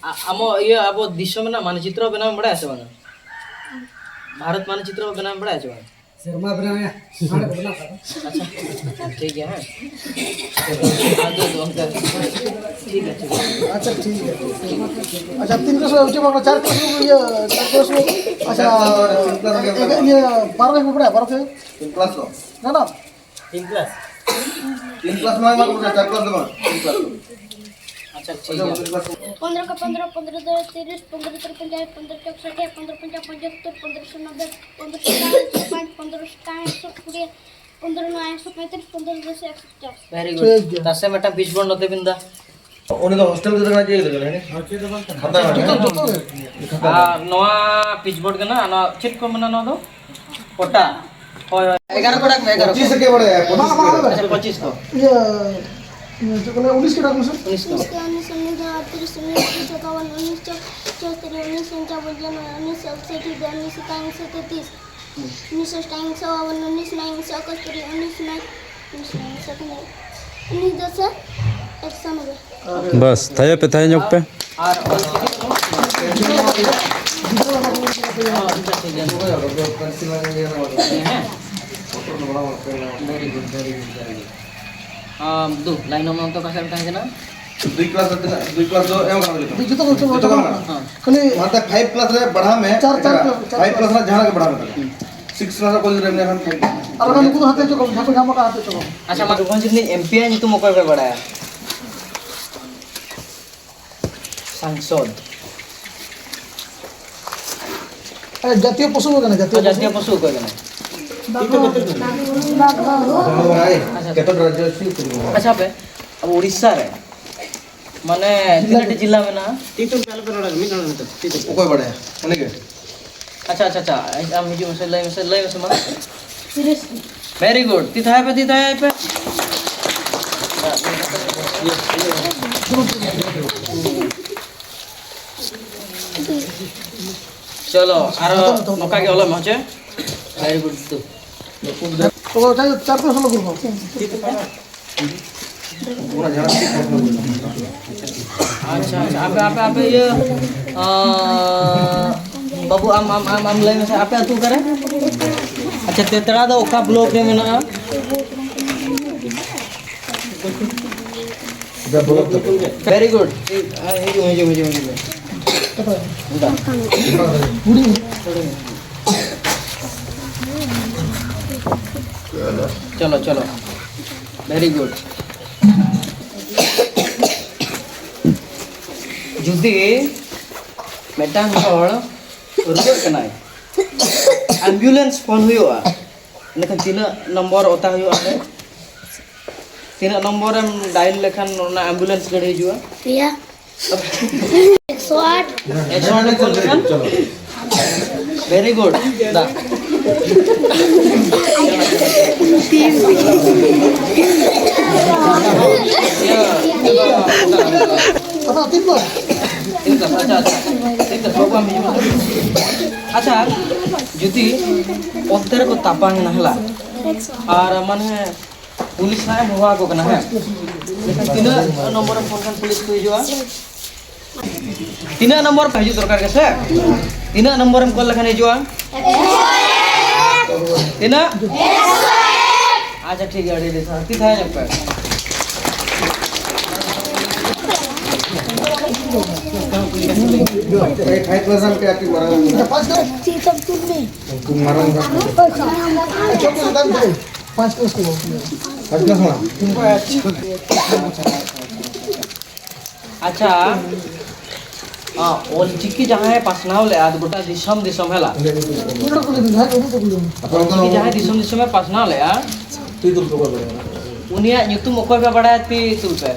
ᱟ-, ᱟᱢᱚ ᱤᱭᱟᱹ ᱟᱵᱚ ᱫᱤᱥᱚᱢ ᱨᱮᱱᱟᱜ ᱢᱟᱱᱪᱤᱛᱨᱚ ᱵᱮᱱᱟᱣ ᱵᱟᱲᱟᱭᱟ ᱥᱮ ᱵᱟᱝᱟ? ᱵᱷᱟᱨᱚᱛ ᱢᱟᱱᱪᱤᱛᱨᱚ ᱵᱮᱱᱟᱣ ᱵᱟᱲᱟᱭᱟ ᱥᱮ ᱵᱟᱝᱟ? ᱥᱮᱨᱢᱟ ᱵᱮᱱᱟᱣ ᱭᱟ᱾ ᱦᱟᱸᱰᱮ ᱵᱮᱱᱟᱣ ᱠᱟᱜᱼᱟ᱾ ᱟᱪᱪᱷᱟ, ᱴᱷᱤᱠ ᱜᱮᱭᱟ, ᱦᱮᱸ᱾ ᱟᱫᱚ ᱫᱚ ᱚᱱᱠᱟ, ᱴᱷᱤᱠ ᱜᱮᱭᱟ, ᱴᱷᱤᱠ ᱜᱮᱭᱟ᱾ ᱟᱪᱪᱷᱟ, ᱴᱷᱤᱠ ᱜᱮᱭᱟ᱾ ᱟᱪᱪᱷᱟ, ᱛᱤᱱ ᱠᱞᱟᱥ ᱨᱮ ᱩᱪᱩ ᱵᱟᱝ, ᱪᱟᱨ ᱠᱞᱟᱥ ᱨᱮ, ᱤᱭᱟᱹ, ᱪᱟᱨ ᱠᱞᱟᱥ ᱨᱮ, ᱟᱪᱪᱷᱟ, ᱤᱭᱟᱹ, ᱵᱟᱨᱚ ᱠᱞᱟᱥ ᱯᱮ ᱯᱟᱲᱦᱟᱜᱼᱟ, ᱵᱟᱨᱚ ᱠᱞᱟᱥ? ᱛᱤᱱ ᱠᱞᱟᱥ ᱨᱮ? ᱢᱮᱰᱟᱢ? ᱛᱤᱱ ᱠᱞᱟᱥ? ᱛᱤᱱ ᱠᱞᱟᱥ ᱢᱟ ᱵᱟᱝ, ᱪᱟᱨ ᱠᱞᱟᱥ ᱫᱚ ᱵᱟᱝ, ᱛᱤᱱ ᱠᱞᱟᱥ᱾ ᱯᱚᱱᱫᱽᱨᱚ ᱠᱚ ᱯᱚᱱᱫᱽᱨᱚ, ᱯᱚᱱᱫᱽᱨᱚ ᱫᱚ ᱛᱤᱨᱤᱥ, ᱯᱚᱱᱫᱽᱨᱚ ᱛᱮᱨᱚ ᱯᱚᱧᱪᱟᱥ, ᱯᱚᱱᱫᱽᱨᱚ ᱪᱚᱠ ᱥᱟᱴᱷᱮ, ᱯᱚᱱᱫᱽᱨᱚ ᱯᱚᱧᱪᱟᱥ ᱯᱚᱸᱪᱟᱛᱛᱳᱨ, ᱯᱚᱱᱫᱽᱨᱚ ᱥᱚ ᱱᱚᱵᱵᱳᱭ, ᱯᱚᱱᱫᱽᱨᱚ ᱥᱚ ᱯᱟᱸᱪ, ᱯᱚᱱᱫᱽᱨᱚ ᱥᱚ ᱠᱩᱲᱤ, ᱯᱚᱱᱫᱽᱨᱚ ᱱᱚ ᱮᱠᱥᱚ ᱯᱚᱸᱭᱛᱨᱤᱥ, ᱯᱚᱱᱫᱽᱨᱚ ᱫᱚᱥ ᱮᱠᱥᱚ ᱯᱚᱪᱟᱥ᱾ ᱵᱷᱮᱨᱤ ᱜᱩᱰ᱾ ᱴᱷᱤᱠ ᱜᱮᱭᱟ᱾ ᱛᱟᱥᱮ ᱢᱤᱫᱴᱟᱝ ᱯᱤᱪ ᱵᱚᱞ ᱱᱚᱛᱮ ᱵᱤᱱ ᱫᱟ᱾ ᱩᱱᱤ ᱫᱚ ᱦᱳᱥᱴᱮᱞ ᱜᱤᱫᱽᱨᱟᱹ ᱠᱟᱱᱟᱭ, ᱪᱮᱫ ᱜᱤᱫᱽᱨᱟᱹ ᱠᱟᱱᱟᱭ? ᱠᱷᱟᱛᱟ ᱢᱮᱱᱟᱜᱼᱟ᱾ ᱡᱚᱛᱚ, ᱡᱚᱛᱚ ᱜᱮ᱾ ᱟᱨ ᱱᱚᱣᱟ ᱯᱤᱪ ᱵᱳᱨᱰ ᱠᱟᱱᱟ, ᱱᱚᱣᱟ ᱪᱮᱫ ᱠᱚ ᱢᱮᱱᱟ ᱱᱚᱣᱟ ᱫᱚ? ᱯᱚᱴᱟ᱾ ᱦᱳᱭ, ᱦᱳᱭ᱾ ᱮᱜᱟᱨᱚ ᱠᱚ ᱰᱟᱠ ᱢᱮ, ᱮᱜᱟᱨᱚ ᱠᱚ᱾ ᱯᱚᱸᱪᱤᱥ ᱜᱮ ᱵᱟᱲᱟᱭᱟ, ᱯᱚᱸᱪᱤᱥ ᱵᱟᱝ, ᱵᱟᱝ, ᱜᱮ᱾ ᱵᱟᱝ᱾ ᱟᱪᱪᱷᱟ, ᱯᱚᱸᱪᱤᱥ ᱠᱚ᱾ ᱤᱭᱟᱹ, ᱤᱭᱟᱹ, ᱪᱮᱫ ᱠᱚ ᱞᱟᱹᱭᱟ, ᱩᱱᱤᱥ ᱠᱚ ᱰᱟᱠ ᱢᱮᱥᱮ᱾ ᱩᱱᱤᱥ ᱠᱚ᱾ ᱩᱱᱤᱥ ᱠᱚ, ᱩᱱᱤᱥ ᱥᱚ ᱱᱤᱨᱟᱱᱚᱵᱵᱳᱭ, ᱩᱱᱤᱥ ᱥᱚ ᱮᱠᱟᱵᱚᱱ, ᱩᱱᱤᱥ ᱥᱚ ᱪᱷᱚᱛᱨᱤᱥ, ᱩᱱᱤᱥ ᱥᱚ ᱯᱚᱧᱪᱟᱱᱱᱚ, ᱩᱱᱤᱥ ᱥᱚ ᱮᱠᱥᱚᱴᱷᱤ, ᱩᱱᱤᱥ ᱥᱚ ᱛᱮᱛᱨᱤᱥ, ᱩᱱᱤᱥ ᱥᱚ ᱮᱠᱥᱚ ᱵᱟᱣᱟᱱ, ᱩᱱᱤᱥ ᱥᱚ ᱮᱠᱥᱚ ᱠᱩᱲᱤ, ᱩᱱᱤᱥ ᱥᱚ ᱩᱱᱤᱥ ᱫᱚ ᱥᱮ ᱮᱠᱥᱚ ᱱᱚᱵᱵᱳᱭ᱾ ᱵᱟᱥ, ᱛᱷᱟᱭᱚ ᱯᱮ, ᱛᱷᱟᱭᱚ ᱧᱚᱜ ᱯᱮ᱾ ᱟᱨ ᱚᱞ ᱪᱤᱠᱤ ᱫᱚ? ᱦᱮᱸ᱾ ᱟᱢ ᱫᱩ, line number ᱫᱚ ᱚᱠᱟ ᱥᱮᱫ ᱨᱮ ᱛᱟᱦᱮᱸ ᱠᱟᱱᱟ? ᱫᱩᱭ ᱠᱞᱟᱥ ᱨᱮ ᱛᱤᱱᱟᱹᱜ? ᱫᱩᱭ ᱠᱞᱟᱥ ᱫᱚ ᱮᱢ ᱠᱟᱱᱟ ᱡᱚᱛᱚ? ᱡᱚᱛᱚ ᱠᱚ ᱡᱚᱛᱚ ᱠᱚ ᱮᱢ ᱠᱟᱱᱟ? ᱦᱮᱸ᱾ ᱠᱷᱟᱹᱞᱤ ᱚᱱᱟᱛᱮ ᱯᱷᱟᱭᱤᱵᱷ ᱠᱞᱟᱥ ᱨᱮ ᱵᱟᱲᱦᱟᱣ ᱢᱮ᱾ ᱪᱟᱨ, ᱪᱟᱨ, ᱪᱟᱨ, ᱪᱟᱨ᱾ ᱯᱷᱟᱭᱤᱵᱷ ᱠᱞᱟᱥ ᱨᱮ ᱡᱟᱦᱟᱸ ᱨᱮᱜᱮ ᱵᱟᱲᱦᱟᱣ ᱢᱮ᱾ ᱦᱩᱸ᱾ ᱥᱤᱠᱥ ᱠᱞᱟᱥ ᱨᱮ ᱚᱠᱚᱭ ᱜᱤᱫᱽᱨᱟᱹ ᱢᱮᱱᱟᱭᱟ ᱠᱷᱟᱱ? ᱟᱨ ᱵᱟᱠᱷᱟᱱ ᱱᱩᱠᱩ ᱫᱚ ᱦᱟᱱᱛᱮ ᱦᱚᱪᱚ ᱠᱚᱢ, ᱡᱟᱦᱟᱸ ᱠᱚ ᱧᱟᱢ ᱟᱠᱟᱫ ᱦᱟᱱᱛᱮ ᱦᱚᱪᱚ ᱠᱚᱢ᱾ ᱟᱪᱪᱷᱟ, ᱢᱟ ᱢᱚᱭᱩᱨᱵᱷᱚᱸᱡᱽ ᱨᱤᱱᱤᱡ ᱮᱢ ᱯᱤ ᱟᱜ ᱧᱩᱛᱩᱢ ᱚᱠᱚᱭ ᱯᱮ ᱵᱟᱲᱟᱭᱟ? ᱥᱟᱝᱥᱚᱫᱽ᱾ ᱟᱨ ᱡᱟᱛᱤᱭᱚ ᱯᱚᱥᱩ ᱠᱚ ᱠᱟᱱᱟ, ᱡᱟᱛᱤᱭᱚ ᱟᱨ ᱡᱟᱛᱤᱭᱚ ᱯᱚᱥᱩ᱾ ᱯᱚᱥᱩ ᱚᱠᱚᱭ ᱠᱟᱱᱟ? ᱵᱟᱝ, ᱵᱟᱝ, ᱵᱟᱝ᱾ ᱟᱪᱪᱷᱟ, ᱟᱪᱪᱷᱟ᱾ ᱟᱪᱪᱷᱟ, ᱦᱟᱯᱮ, ᱟᱵᱚ ᱩᱲᱤᱥᱥᱟ ᱨᱮ ᱢᱟᱱᱮ ᱛᱤᱱᱟᱹᱜ ᱴᱤ ᱡᱤᱞᱟ ᱢᱮᱱᱟᱜᱼᱟ? ᱛᱤ ᱛᱩᱞ ᱯᱮ, ᱟᱞᱚ ᱯᱮ ᱨᱚᱲᱟ, ᱢᱤᱫ ᱦᱚᱲ ᱱᱤᱛᱚᱜ ᱛᱤ ᱛᱩᱞ ᱯᱮ᱾ ᱚᱠᱚᱭ ᱵᱟᱲᱟᱭᱟ? ᱩᱱᱤ ᱜᱮ᱾ ᱟᱪᱪᱷᱟ, ᱟᱪᱪᱷᱟ, ᱟᱪᱪᱷᱟ, ᱟᱢ ᱦᱤᱡᱩᱜ ᱢᱮᱥᱮ, ᱞᱟᱹᱭ ᱢᱮᱥᱮ, ᱞᱟᱹᱭ ᱢᱮᱥᱮ ᱢᱟ᱾ ᱵᱷᱮᱨᱤ ᱜᱩᱰ, ᱛᱤ ᱛᱷᱟᱭᱟᱭ ᱯᱮ, ᱛᱤ ᱛᱷᱟᱭᱟᱭ ᱯᱮ᱾ ᱪᱚᱞᱚ, ᱟᱨᱚ ᱱᱚᱝᱠᱟ ᱜᱮ ᱚᱞᱚᱜ ᱢᱮ, ᱦᱮᱸ ᱪᱮ? ᱵᱷᱮᱨᱤ ᱜᱩᱰ, ᱫᱩ᱾ ᱛᱚ, ᱪᱟᱨ, ᱪᱟᱨ ᱯᱮ ᱦᱚᱲ ᱜᱩᱨᱩ᱾ ᱟᱪᱪᱷᱟ, ᱟᱪᱪᱷᱟ, ᱟᱯᱮ, ᱟᱯᱮ, ᱟᱯᱮ ᱤᱭᱟᱹ, ᱟᱸ, ᱵᱟᱹᱵᱩ, ᱟᱢ, ᱟᱢ, ᱟᱢ, ᱟᱢ ᱞᱟᱹᱭ ᱢᱮᱥᱮ, ᱟᱯᱮ ᱟᱹᱛᱩ ᱚᱠᱟᱨᱮ? ᱟᱪᱪᱷᱟ, ᱛᱮᱛᱲᱟ ᱫᱚ ᱚᱠᱟ ᱵᱞᱚᱠ ᱨᱮ ᱢᱮᱱᱟᱜᱼᱟ? ᱵᱷᱮᱨᱤ ᱜᱩᱰ᱾ ᱦᱤᱡᱩᱜ, ᱦᱤᱡᱩᱜ, ᱦᱤᱡᱩᱜ, ᱦᱤᱡᱩᱜ᱾ ᱪᱚᱞᱚ, ᱪᱚᱞᱚ᱾ ᱵᱷᱮᱨᱤ ᱜᱩᱰ᱾ ᱡᱩᱫᱤ ᱢᱤᱫᱴᱟᱝ ᱦᱚᱲ ᱨᱩᱣᱟᱹᱜ ᱠᱟᱱᱟᱭ, ambulance phone ᱦᱩᱭᱩᱜᱼᱟ, ᱮᱱᱠᱷᱟᱱ ᱛᱤᱱᱟᱹᱜ ᱱᱚᱢᱵᱚᱨ ᱚᱛᱟ ᱦᱩᱭᱩᱜᱼᱟ ᱚᱸᱰᱮ? ᱛᱤᱱᱟᱹᱜ ᱱᱚᱢᱵᱚᱨᱮᱢ dial ᱞᱮᱠᱷᱟᱱ ᱚᱱᱟ ambulance ᱜᱟᱹᱰᱤ ᱦᱤᱡᱩᱜᱼᱟ? ᱯᱮᱭᱟ᱾ ᱮᱠᱥᱚ ᱟᱴ᱾ ᱮᱠᱥᱚ ᱟᱴ ᱮᱢ call ᱞᱮᱠᱷᱟᱱ? Very good. ᱫᱟ᱾ ᱟᱪᱪᱷᱟ, ᱟᱪᱪᱷᱟ᱾ ᱟᱪᱪᱷᱟ, ᱡᱩᱫᱤ ᱚᱱᱛᱮ ᱨᱮᱠᱚ ᱛᱟᱯᱟᱢ ᱮᱱᱟ, ᱦᱮᱞᱟ, ᱟᱨ ᱢᱟᱱᱮ ᱯᱩᱞᱤᱥ ᱦᱟᱸᱜ ᱮᱢ ᱦᱚᱦᱚ ᱟᱠᱚ ᱠᱟᱱᱟ, ᱦᱮᱸ? ᱛᱤᱱᱟᱹᱜ ᱱᱚᱢᱵᱚᱨ ᱮᱢ ᱯᱷᱳᱱ ᱠᱷᱟᱱ ᱯᱩᱞᱤᱥ ᱠᱚ ᱦᱤᱡᱩᱜᱼᱟ? ᱛᱤᱱᱟᱹᱜ ᱱᱚᱢᱵᱚᱨ ᱯᱮ ᱦᱤᱡᱩᱜ ᱫᱚᱨᱠᱟᱨ ᱜᱮ ᱥᱮ? ᱛᱤᱱᱟᱹᱜ ᱱᱚᱢᱵᱚᱨ ᱮᱢ ᱠᱚᱞ ᱞᱮᱠᱷᱟᱱ ᱦᱤᱡᱩᱜᱼᱟ? ᱛᱤᱱᱟᱹᱜ? ᱟᱪᱪᱷᱟ, ᱴᱷᱤᱠ ᱜᱮᱭᱟ, ᱟᱹᱰᱤ ᱟᱹᱰᱤ ᱥᱟᱨᱦᱟᱣ᱾ ᱛᱤ ᱛᱷᱟᱭᱟ ᱧᱚᱜ ᱯᱮ᱾ ᱯᱷᱟᱭᱤᱵᱷ ᱯᱟᱨᱥᱮᱱᱴ ᱯᱮ ᱟᱹᱰᱤ ᱢᱟᱨᱟᱝ᱾ ᱢᱟᱨᱟᱝ᱾ ᱯᱟᱸᱪ ᱠᱞᱟᱥ ᱠᱚ᱾ ᱯᱟᱸᱪ ᱠᱞᱟᱥ ᱠᱷᱚᱱᱟᱜ᱾ ᱟᱪᱪᱷᱟ, ᱚᱞᱪᱤᱠᱤ ᱡᱟᱦᱟᱸᱭ ᱯᱟᱥᱱᱟᱣ ᱞᱮᱫᱼᱟ ᱜᱚᱴᱟ ᱫᱤᱥᱚᱢ ᱫᱤᱥᱚᱢ, ᱦᱮᱞᱟ, ᱚᱞᱪᱤᱠᱤ ᱡᱟᱦᱟᱸᱭ ᱫᱤᱥᱚᱢ ᱫᱤᱥᱚᱢᱮ ᱯᱟᱥᱱᱟᱣ ᱞᱮᱫᱼᱟ, ᱩᱱᱤᱭᱟᱜ ᱧᱩᱛᱩᱢ ᱚᱠᱚᱭ ᱯᱮ ᱵᱟᱲᱟᱭᱟ? ᱛᱤ ᱛᱩᱞ ᱯᱮ᱾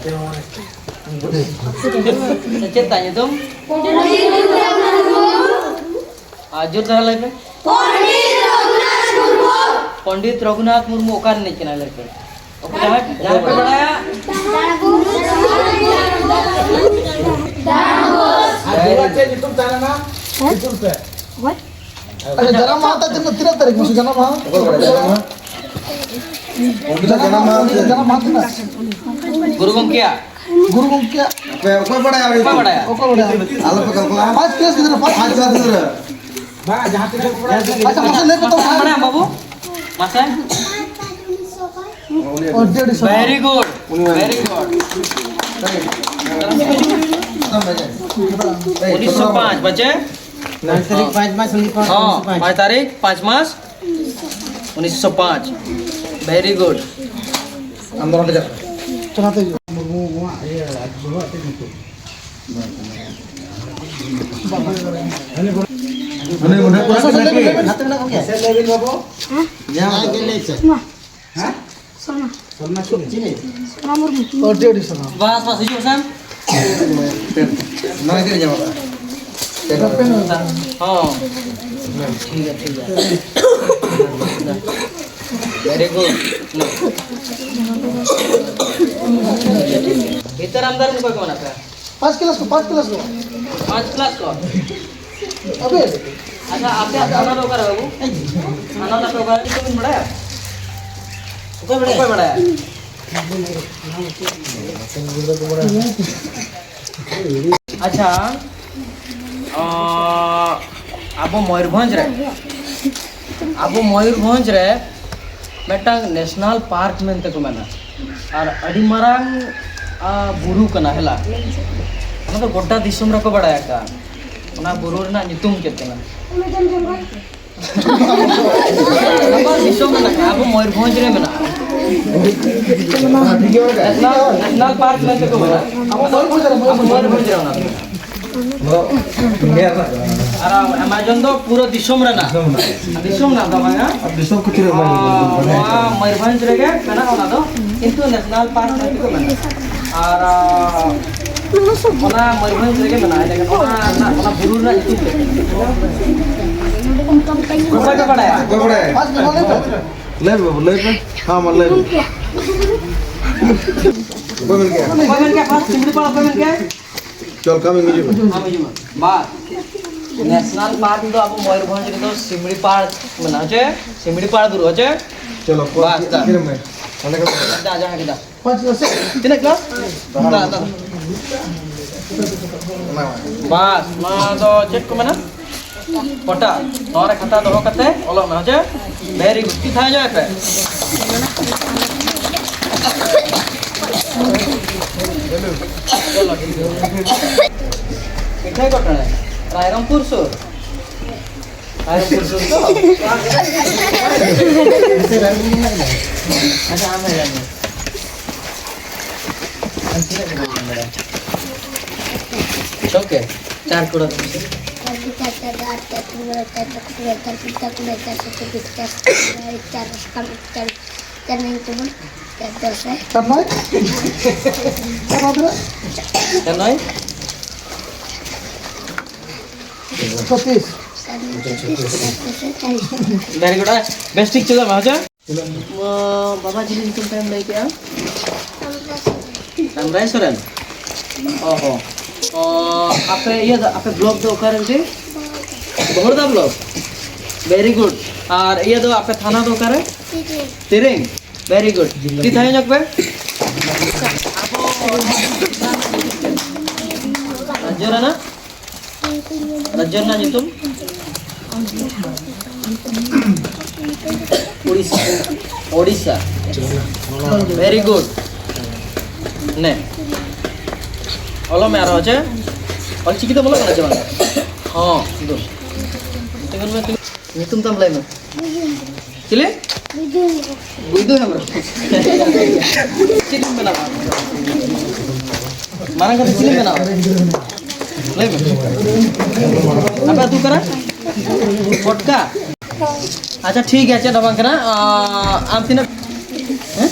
ᱪᱮᱫ ᱛᱟᱭ ᱧᱩᱛᱩᱢ? ᱟᱨ ᱡᱳᱨ ᱫᱷᱟᱨᱟ ᱞᱟᱹᱭ ᱯᱮ᱾ ᱯᱚᱱᱰᱤᱛ ᱨᱚᱜᱷᱩᱱᱟᱛᱷ ᱢᱩᱨᱢᱩ᱾ ᱯᱚᱱᱰᱤᱛ ᱨᱚᱜᱷᱩᱱᱟᱛᱷ ᱢᱩᱨᱢᱩ ᱚᱠᱟ ᱨᱤᱱᱤᱡ ᱠᱟᱱᱟᱭ, ᱞᱟᱹᱭ ᱯᱮ? ᱚᱠᱚᱭ ᱡᱟᱦᱟᱸᱭ, ᱡᱟᱦᱟᱸᱭ ᱯᱮ ᱵᱟᱲᱟᱭᱟ? ᱟᱨ ᱵᱟᱵᱟ ᱪᱮᱫ ᱧᱩᱛᱩᱢ ᱛᱟᱦᱮᱸ ᱞᱮᱱᱟ? ᱧᱩᱛᱩᱢ ᱯᱮ᱾ ᱟᱪᱪᱷᱟ, ᱡᱟᱱᱟᱢ ᱢᱟᱦᱟ ᱛᱟᱭ ᱛᱤᱱᱟᱹᱜ, ᱛᱤᱱᱟᱹᱜ ᱛᱟᱹᱨᱤᱠᱷ ᱢᱟᱥᱮ ᱡᱟᱱᱟᱢ ᱢᱟᱦᱟ? ᱚᱠᱚᱭ ᱵᱟᱲᱟᱭᱟ ᱡᱟᱱᱟᱢ ᱢᱟᱦᱟ? ᱡᱟᱱᱟᱢ ᱢᱟᱦᱟ ᱛᱤᱱᱟᱹᱜ? ᱜᱩᱨᱩ ᱜᱚᱢᱠᱮᱭᱟᱜ᱾ ᱜᱩᱨᱩ ᱜᱚᱢᱠᱮᱭᱟᱜ᱾ ᱟᱯᱮ ᱚᱠᱚᱭ ᱵᱟᱲᱟᱭᱟ? ᱚᱠᱚᱭ ᱵᱟᱲᱟᱭᱟ? ᱚᱠᱚᱭ ᱵᱟᱲᱟᱭᱟ? ᱟᱞᱚ ᱯᱮ ᱠᱚᱞᱯᱚᱱᱟ᱾ ᱯᱟᱸᱪ ᱠᱞᱟᱥ ᱜᱤᱫᱽᱨᱟᱹ, ᱯᱟᱸᱪ ᱯᱟᱸᱪ ᱠᱞᱟᱥ ᱜᱤᱫᱽᱨᱟᱹ᱾ ᱵᱟᱝ, ᱡᱟᱦᱟᱸ ᱛᱤᱱᱟᱹᱜ ᱠᱚ ᱵᱟᱲᱟᱭᱟ᱾ ᱟᱪᱪᱷᱟ, ᱢᱟᱥᱮ ᱞᱟᱹᱭ ᱠᱚ ᱛᱟᱵᱚᱱ᱾ ᱵᱟᱲᱟᱭᱟᱢ ᱵᱟᱹᱵᱩ? ᱢᱟᱥᱮ᱾ ᱚ, ᱟᱹᱰᱤ ᱟᱹᱰᱤ ᱥᱟᱨᱦᱟᱣ᱾ Very good. ᱩᱱᱤ ᱢᱟ Very good. ᱩᱱᱤᱥᱥᱚ ᱯᱟᱸᱪ ᱵᱟᱪᱮ? ᱯᱟᱸᱪ ᱛᱟᱹᱨᱤᱠᱷ ᱯᱟᱸᱪ ᱢᱟᱥ ᱩᱱᱤᱥᱥᱚ ᱯᱟᱸᱪ᱾ ᱦᱚᱸ, ᱯᱟᱸᱪ ᱛᱟᱹᱨᱤᱠᱷ ᱯᱟᱸᱪ ᱢᱟᱥ ᱩᱱᱤᱥᱥᱚ ᱯᱟᱸᱪ᱾ Very good. ᱟᱢ ᱫᱚ ᱱᱚᱰᱮ ᱪᱟᱞᱟᱜ ᱢᱮ᱾ ᱪᱟᱞᱟᱛᱮ ᱦᱤᱡᱩᱜᱼᱟ᱾ ᱢᱩᱨᱢᱩᱣᱟᱜ ᱤᱭᱟᱹ ᱟᱡ ᱵᱟᱵᱟᱣᱟᱜ ᱪᱮᱫ ᱧᱩᱛᱩᱢ? ᱚᱱᱮ ᱚᱸᱰᱮ ᱠᱚ ᱨᱟᱠᱟᱵ ᱱᱟᱠᱤ? ᱱᱟᱛᱮ ᱢᱮᱱᱟᱜ ᱠᱚᱜᱮᱭᱟ᱾ ᱥᱮ ᱞᱟᱹᱭ ᱵᱤᱱ ᱵᱟᱹᱵᱩ? ᱦᱮᱸ? ᱡᱟᱦᱟᱸ ᱫᱚ᱾ ᱢᱟ᱾ ᱦᱮᱸ? ᱥᱚᱨᱱᱟ᱾ ᱥᱚᱨᱱᱟ ᱪᱤᱞᱤ? ᱪᱤᱞᱤ? ᱥᱚᱨᱱᱟ ᱢᱩᱨᱢᱩ᱾ ᱟᱹᱰᱤ ᱟᱹᱰᱤ ᱥᱟᱨᱦᱟᱣ᱾ ᱵᱟᱥ, ᱵᱟᱥ, ᱦᱤᱡᱩᱜ ᱥᱮ᱾ ᱱᱚᱣᱟ ᱜᱮ ᱧᱟᱢᱚᱜᱼᱟ᱾ ᱦᱚᱸ᱾ ᱴᱷᱤᱠ ᱜᱮᱭᱟ, ᱴᱷᱤᱠ ᱜᱮᱭᱟ᱾ Very good. ᱱᱤᱛᱟᱨ ᱟᱢᱫᱟ ᱨᱮᱱ ᱚᱠᱚᱭ ᱠᱚ ᱢᱮᱱᱟᱜ ᱯᱮᱭᱟ? ᱯᱟᱸᱪ ᱠᱞᱟᱥ ᱠᱚ, ᱯᱟᱸᱪ ᱠᱞᱟᱥ ᱠᱚ᱾ ᱯᱟᱸᱪ ᱠᱞᱟᱥ ᱠᱚ? ᱟᱵᱮ? ᱟᱪᱪᱷᱟ, ᱟᱯᱮᱭᱟᱜ ᱛᱷᱟᱱᱟ ᱫᱚ ᱚᱠᱟᱨᱮ ᱵᱟᱹᱵᱩ? ᱛᱷᱟᱱᱟ ᱫᱚ ᱚᱠᱟᱨᱮ? ᱧᱩᱛᱩᱢ ᱵᱤᱱ ᱵᱟᱲᱟᱭᱟ? ᱚᱠᱚᱭ ᱵᱟᱲᱟᱭᱟ? ᱚᱠᱚᱭ ᱵᱟᱲᱟᱭᱟ? ᱟᱪᱪᱷᱟ, ᱟᱸ, ᱟᱵᱚ ᱢᱚᱭᱩᱨᱵᱷᱚᱸᱡᱽ ᱨᱮ, ᱟᱵᱚ ᱢᱚᱭᱩᱨᱵᱷᱚᱸᱡᱽ ᱨᱮ ᱢᱤᱫᱴᱟᱝ ᱱᱮᱥᱱᱟᱞ ᱯᱟᱨᱠ ᱢᱮᱱᱛᱮ ᱠᱚ ᱢᱮᱱᱟ, ᱟᱨ ᱟᱹᱰᱤ ᱢᱟᱨᱟᱝ, ᱟᱸ, ᱵᱩᱨᱩ ᱠᱟᱱᱟ ᱦᱮᱞᱟ᱾ ᱚᱱᱟ ᱫᱚ ᱜᱚᱴᱟ ᱫᱤᱥᱚᱢ ᱨᱮᱠᱚ ᱵᱟᱲᱟᱭ ᱟᱠᱟᱫᱼᱟ᱾ ᱚᱱᱟ ᱵᱩᱨᱩ ᱨᱮᱱᱟᱜ ᱧᱩᱛᱩᱢ ᱪᱮᱫ ᱠᱟᱱᱟ? ᱟᱵᱚ ᱫᱤᱥᱚᱢ ᱢᱮᱱᱟᱜᱼᱟ, ᱟᱵᱚ ᱢᱚᱭᱩᱨᱵᱷᱚᱸᱡᱽ ᱨᱮ ᱢᱮᱱᱟᱜᱼᱟ᱾ ᱱᱮᱥᱱᱟᱞ, ᱱᱮᱥᱱᱟᱞ ᱯᱟᱨᱠ ᱢᱮᱱᱛᱮ ᱠᱚ ᱢᱮᱱᱟ᱾ ᱟᱵᱚ ᱢᱚᱭᱩᱨᱵᱷᱚᱸᱡᱽ ᱨᱮ, ᱢᱚᱭᱩᱨᱵᱷᱚᱸᱡᱽ ᱨᱮ ᱚᱱᱟ ᱫᱚ ᱢᱮᱱᱟᱜᱼᱟ᱾ ᱟᱨ ᱟᱢᱟᱡᱚᱱ ᱫᱚ ᱯᱩᱨᱟᱹ ᱫᱤᱥᱚᱢ ᱨᱮᱱᱟᱜ᱾ ᱫᱤᱥᱚᱢ ᱨᱮᱱᱟᱜ ᱫᱚ ᱵᱟᱝᱟ᱾ ᱟᱨ ᱫᱤᱥᱚᱢ ᱠᱷᱟᱹᱛᱤᱨ ᱮᱢ ᱞᱟᱹᱭ ᱞᱮᱫᱟ᱾ ᱱᱚᱣᱟ ᱢᱚᱭᱩᱨᱵᱷᱚᱸᱡᱽ ᱨᱮᱜᱮ ᱢᱮᱱᱟᱜᱼᱟ ᱚᱱᱟ ᱫᱚ, ᱠᱤᱱᱛᱩ ᱱᱮᱥᱱᱟᱞ ᱯᱟᱨᱠ ᱢᱮᱱᱛᱮ ᱠᱚ ᱢᱮᱱᱟ᱾ ᱟᱨ, ᱟᱸ, ᱚᱱᱟ ᱢᱚᱭᱩᱨᱵᱷᱚᱸᱡᱽ ᱨᱮᱜᱮ ᱢᱮᱱᱟᱜᱼᱟ, ᱮᱸᱰᱮᱠᱷᱟᱱ ᱚᱱᱟ ᱨᱮᱱᱟᱜ, ᱚᱱᱟ ᱵᱩᱨᱩ ᱨᱮᱱᱟᱜ ᱧᱩᱛᱩᱢ ᱪᱮᱫ? ᱚᱠᱚᱭ ᱯᱮ ᱵᱟᱲᱟᱭᱟ? ᱚᱠᱚᱭ ᱵᱟᱲᱟᱭᱟ? ᱞᱟᱹᱭ ᱢᱮ ᱵᱟᱹᱵᱩ, ᱞᱟᱹᱭ ᱢᱮ᱾ ᱦᱮᱸ, ᱢᱟ ᱞᱟᱹᱭ ᱢᱮ᱾ ᱚᱠᱚᱭ ᱢᱮᱱ ᱠᱮᱜᱼᱟ? ᱚᱠᱚᱭ ᱢᱮᱱ ᱠᱮᱜᱼᱟ? ᱯᱷᱟᱥᱴ ᱥᱤᱢᱲᱤ ᱯᱟᱲ ᱚᱠᱚᱭ ᱢᱮᱱ ᱠᱮᱜᱼᱟ? ᱪᱚᱞ, ᱠᱟᱹᱢᱤ ᱦᱤᱡᱩᱜ ᱢᱮ᱾ ᱟᱢ ᱦᱤᱡᱩᱜ ᱢᱮ᱾ ᱵᱟᱥ᱾ ᱱᱮᱥᱱᱟᱞ ᱯᱟᱨᱠ ᱫᱚ ᱟᱵᱚ ᱢᱚᱭᱩᱨᱵᱷᱚᱸᱡᱽ ᱨᱮᱫᱚ ᱥᱤᱢᱲᱤ ᱯᱟᱲ ᱢᱮᱱᱟᱜᱼᱟ, ᱪᱮ? ᱥᱤᱢᱲᱤ ᱯᱟᱲ ᱵᱩᱨᱩ, ᱪᱮ? ᱪᱚᱞᱚ, ᱵᱟᱥ, ᱫᱟ᱾ ᱛᱤᱱᱟᱹᱜ ᱢᱮ? ᱚᱸᱰᱮ ᱠᱷᱚᱱ᱾ ᱫᱟ, ᱡᱟᱦᱟᱸ ᱜᱮ ᱫᱟ᱾ ᱯᱟᱸᱪ ᱠᱞᱟᱥ᱾ ᱛᱤᱱᱟᱹᱜ ᱠᱞᱟᱥ? ᱫᱟ, ᱫᱟ᱾ ᱚᱱᱟ ᱢᱮ᱾ ᱵᱟᱥ, ᱱᱚᱣᱟ ᱫᱚ ᱪᱮᱫ ᱠᱚ ᱢᱮᱱᱟ? ᱯᱚᱴᱟ᱾ ᱱᱚᱣᱟ ᱨᱮ ᱠᱷᱟᱛᱟ ᱫᱚᱦᱚ ᱠᱟᱛᱮ ᱚᱞᱚᱜ ᱢᱮ, ᱦᱮᱸ ᱪᱮ? Very good. ᱛᱤ ᱛᱷᱟᱭᱚ ᱧᱚᱜ ᱯᱮ᱾ ᱢᱤᱴᱷᱟᱹᱭ ᱠᱚᱴᱟᱲᱮ, ᱨᱟᱭᱨᱚᱝᱯᱩᱨ ᱥᱩᱨ᱾ ᱨᱟᱭᱨᱚᱝᱯᱩᱨ ᱥᱩᱨ ᱛᱚ? ᱟᱪᱪᱷᱟ, ᱟᱢ ᱞᱟᱹᱭ ᱢᱮ᱾ ᱟᱢ ᱛᱤᱱᱟᱹᱜ ᱠᱟᱛᱮ ᱵᱤᱱ ᱵᱟᱲᱟᱭᱟ? ᱳᱠᱮ, ᱪᱟᱨ ᱠᱚᱲᱟ ᱫᱚ᱾ ᱪᱟᱨ ᱱᱚᱭ? ᱪᱟᱨ ᱱᱚᱭ? ᱪᱷᱚᱛᱤᱥ᱾ ᱵᱷᱮᱨᱤ ᱜᱩᱰ᱾ ᱵᱮᱥ ᱴᱷᱤᱠ ᱪᱮᱫ ᱦᱚᱸ ᱪᱮ? ᱵᱟᱵᱟ ᱪᱤᱞᱤ ᱧᱩᱛᱩᱢ ᱛᱟᱭᱚᱢ ᱞᱟᱹᱭ ᱠᱮᱜᱼᱟ? ᱟᱢᱨᱟᱭ ᱥᱚᱨᱮᱱ᱾ ᱚ ᱦᱚᱸ᱾ ᱚ, ᱟᱯᱮ ᱤᱭᱟᱹ ᱫᱚ, ᱟᱯᱮ ᱵᱞᱚᱠ ᱫᱚ ᱚᱠᱟᱨᱮ ᱡᱮ? ᱵᱚᱦᱚᱲᱫᱟ ᱵᱞᱚᱠ᱾ ᱵᱷᱮᱨᱤ ᱜᱩᱰ᱾ ᱟᱨ ᱤᱭᱟᱹ ᱫᱚ ᱟᱯᱮ ᱛᱷᱟᱱᱟ ᱫᱚ ᱚᱠᱟᱨᱮ? ᱛᱤᱨᱤᱝ᱾ ᱵᱷᱮᱨᱤ ᱜᱩᱰ᱾ ᱛᱤ ᱛᱷᱟᱭᱚ ᱧᱚᱜ ᱯᱮ᱾ ᱟᱵᱚ ᱨᱟᱡᱽᱡᱚ ᱨᱮᱱᱟᱜ, ᱨᱟᱡᱽᱡᱚ ᱨᱮᱱᱟᱜ ᱧᱩᱛᱩᱢ? ᱳᱰᱤᱥᱟ᱾ ᱳᱰᱤᱥᱟ᱾ ᱵᱷᱮᱨᱤ ᱜᱩᱰ᱾ ᱱᱮ᱾ ᱚᱞᱚᱜ ᱢᱮ ᱟᱨᱦᱚᱸ, ᱪᱮ? ᱚᱞ ᱪᱤᱠᱤ ᱛᱮᱢ ᱚᱞᱚᱜ ᱠᱟᱱᱟ ᱪᱮ ᱵᱟᱝ? ᱦᱚᱸ, ᱫᱩ᱾ ᱛᱤᱸᱜᱩᱱ ᱢᱮ, ᱛᱤᱸᱜᱩᱱ᱾ ᱧᱩᱛᱩᱢ ᱛᱟᱢ ᱞᱟᱹᱭ ᱢᱮ᱾ ᱪᱤᱞᱤ? ᱵᱩᱫᱷᱩ ᱦᱮᱢᱵᱨᱚᱢ᱾ ᱪᱮᱫ ᱮᱢ ᱵᱮᱱᱟᱣᱟ? ᱢᱟᱨᱟᱝ ᱠᱟᱛᱮ ᱪᱮᱫ ᱮᱢ ᱵᱮᱱᱟᱣᱟ? ᱞᱟᱹᱭ ᱢᱮ᱾ ᱟᱯᱮ ᱟᱹᱛᱩ ᱚᱠᱟᱨᱮ? ᱯᱚᱴᱠᱟ? ᱟᱪᱪᱷᱟ, ᱴᱷᱤᱠ ᱜᱮᱭᱟ, ᱪᱮᱫ ᱦᱚᱸ ᱵᱟᱝ ᱠᱟᱱᱟ᱾ ᱟᱸ, ᱟᱢ ᱛᱤᱱᱟᱹᱜ, ᱦᱮᱸ?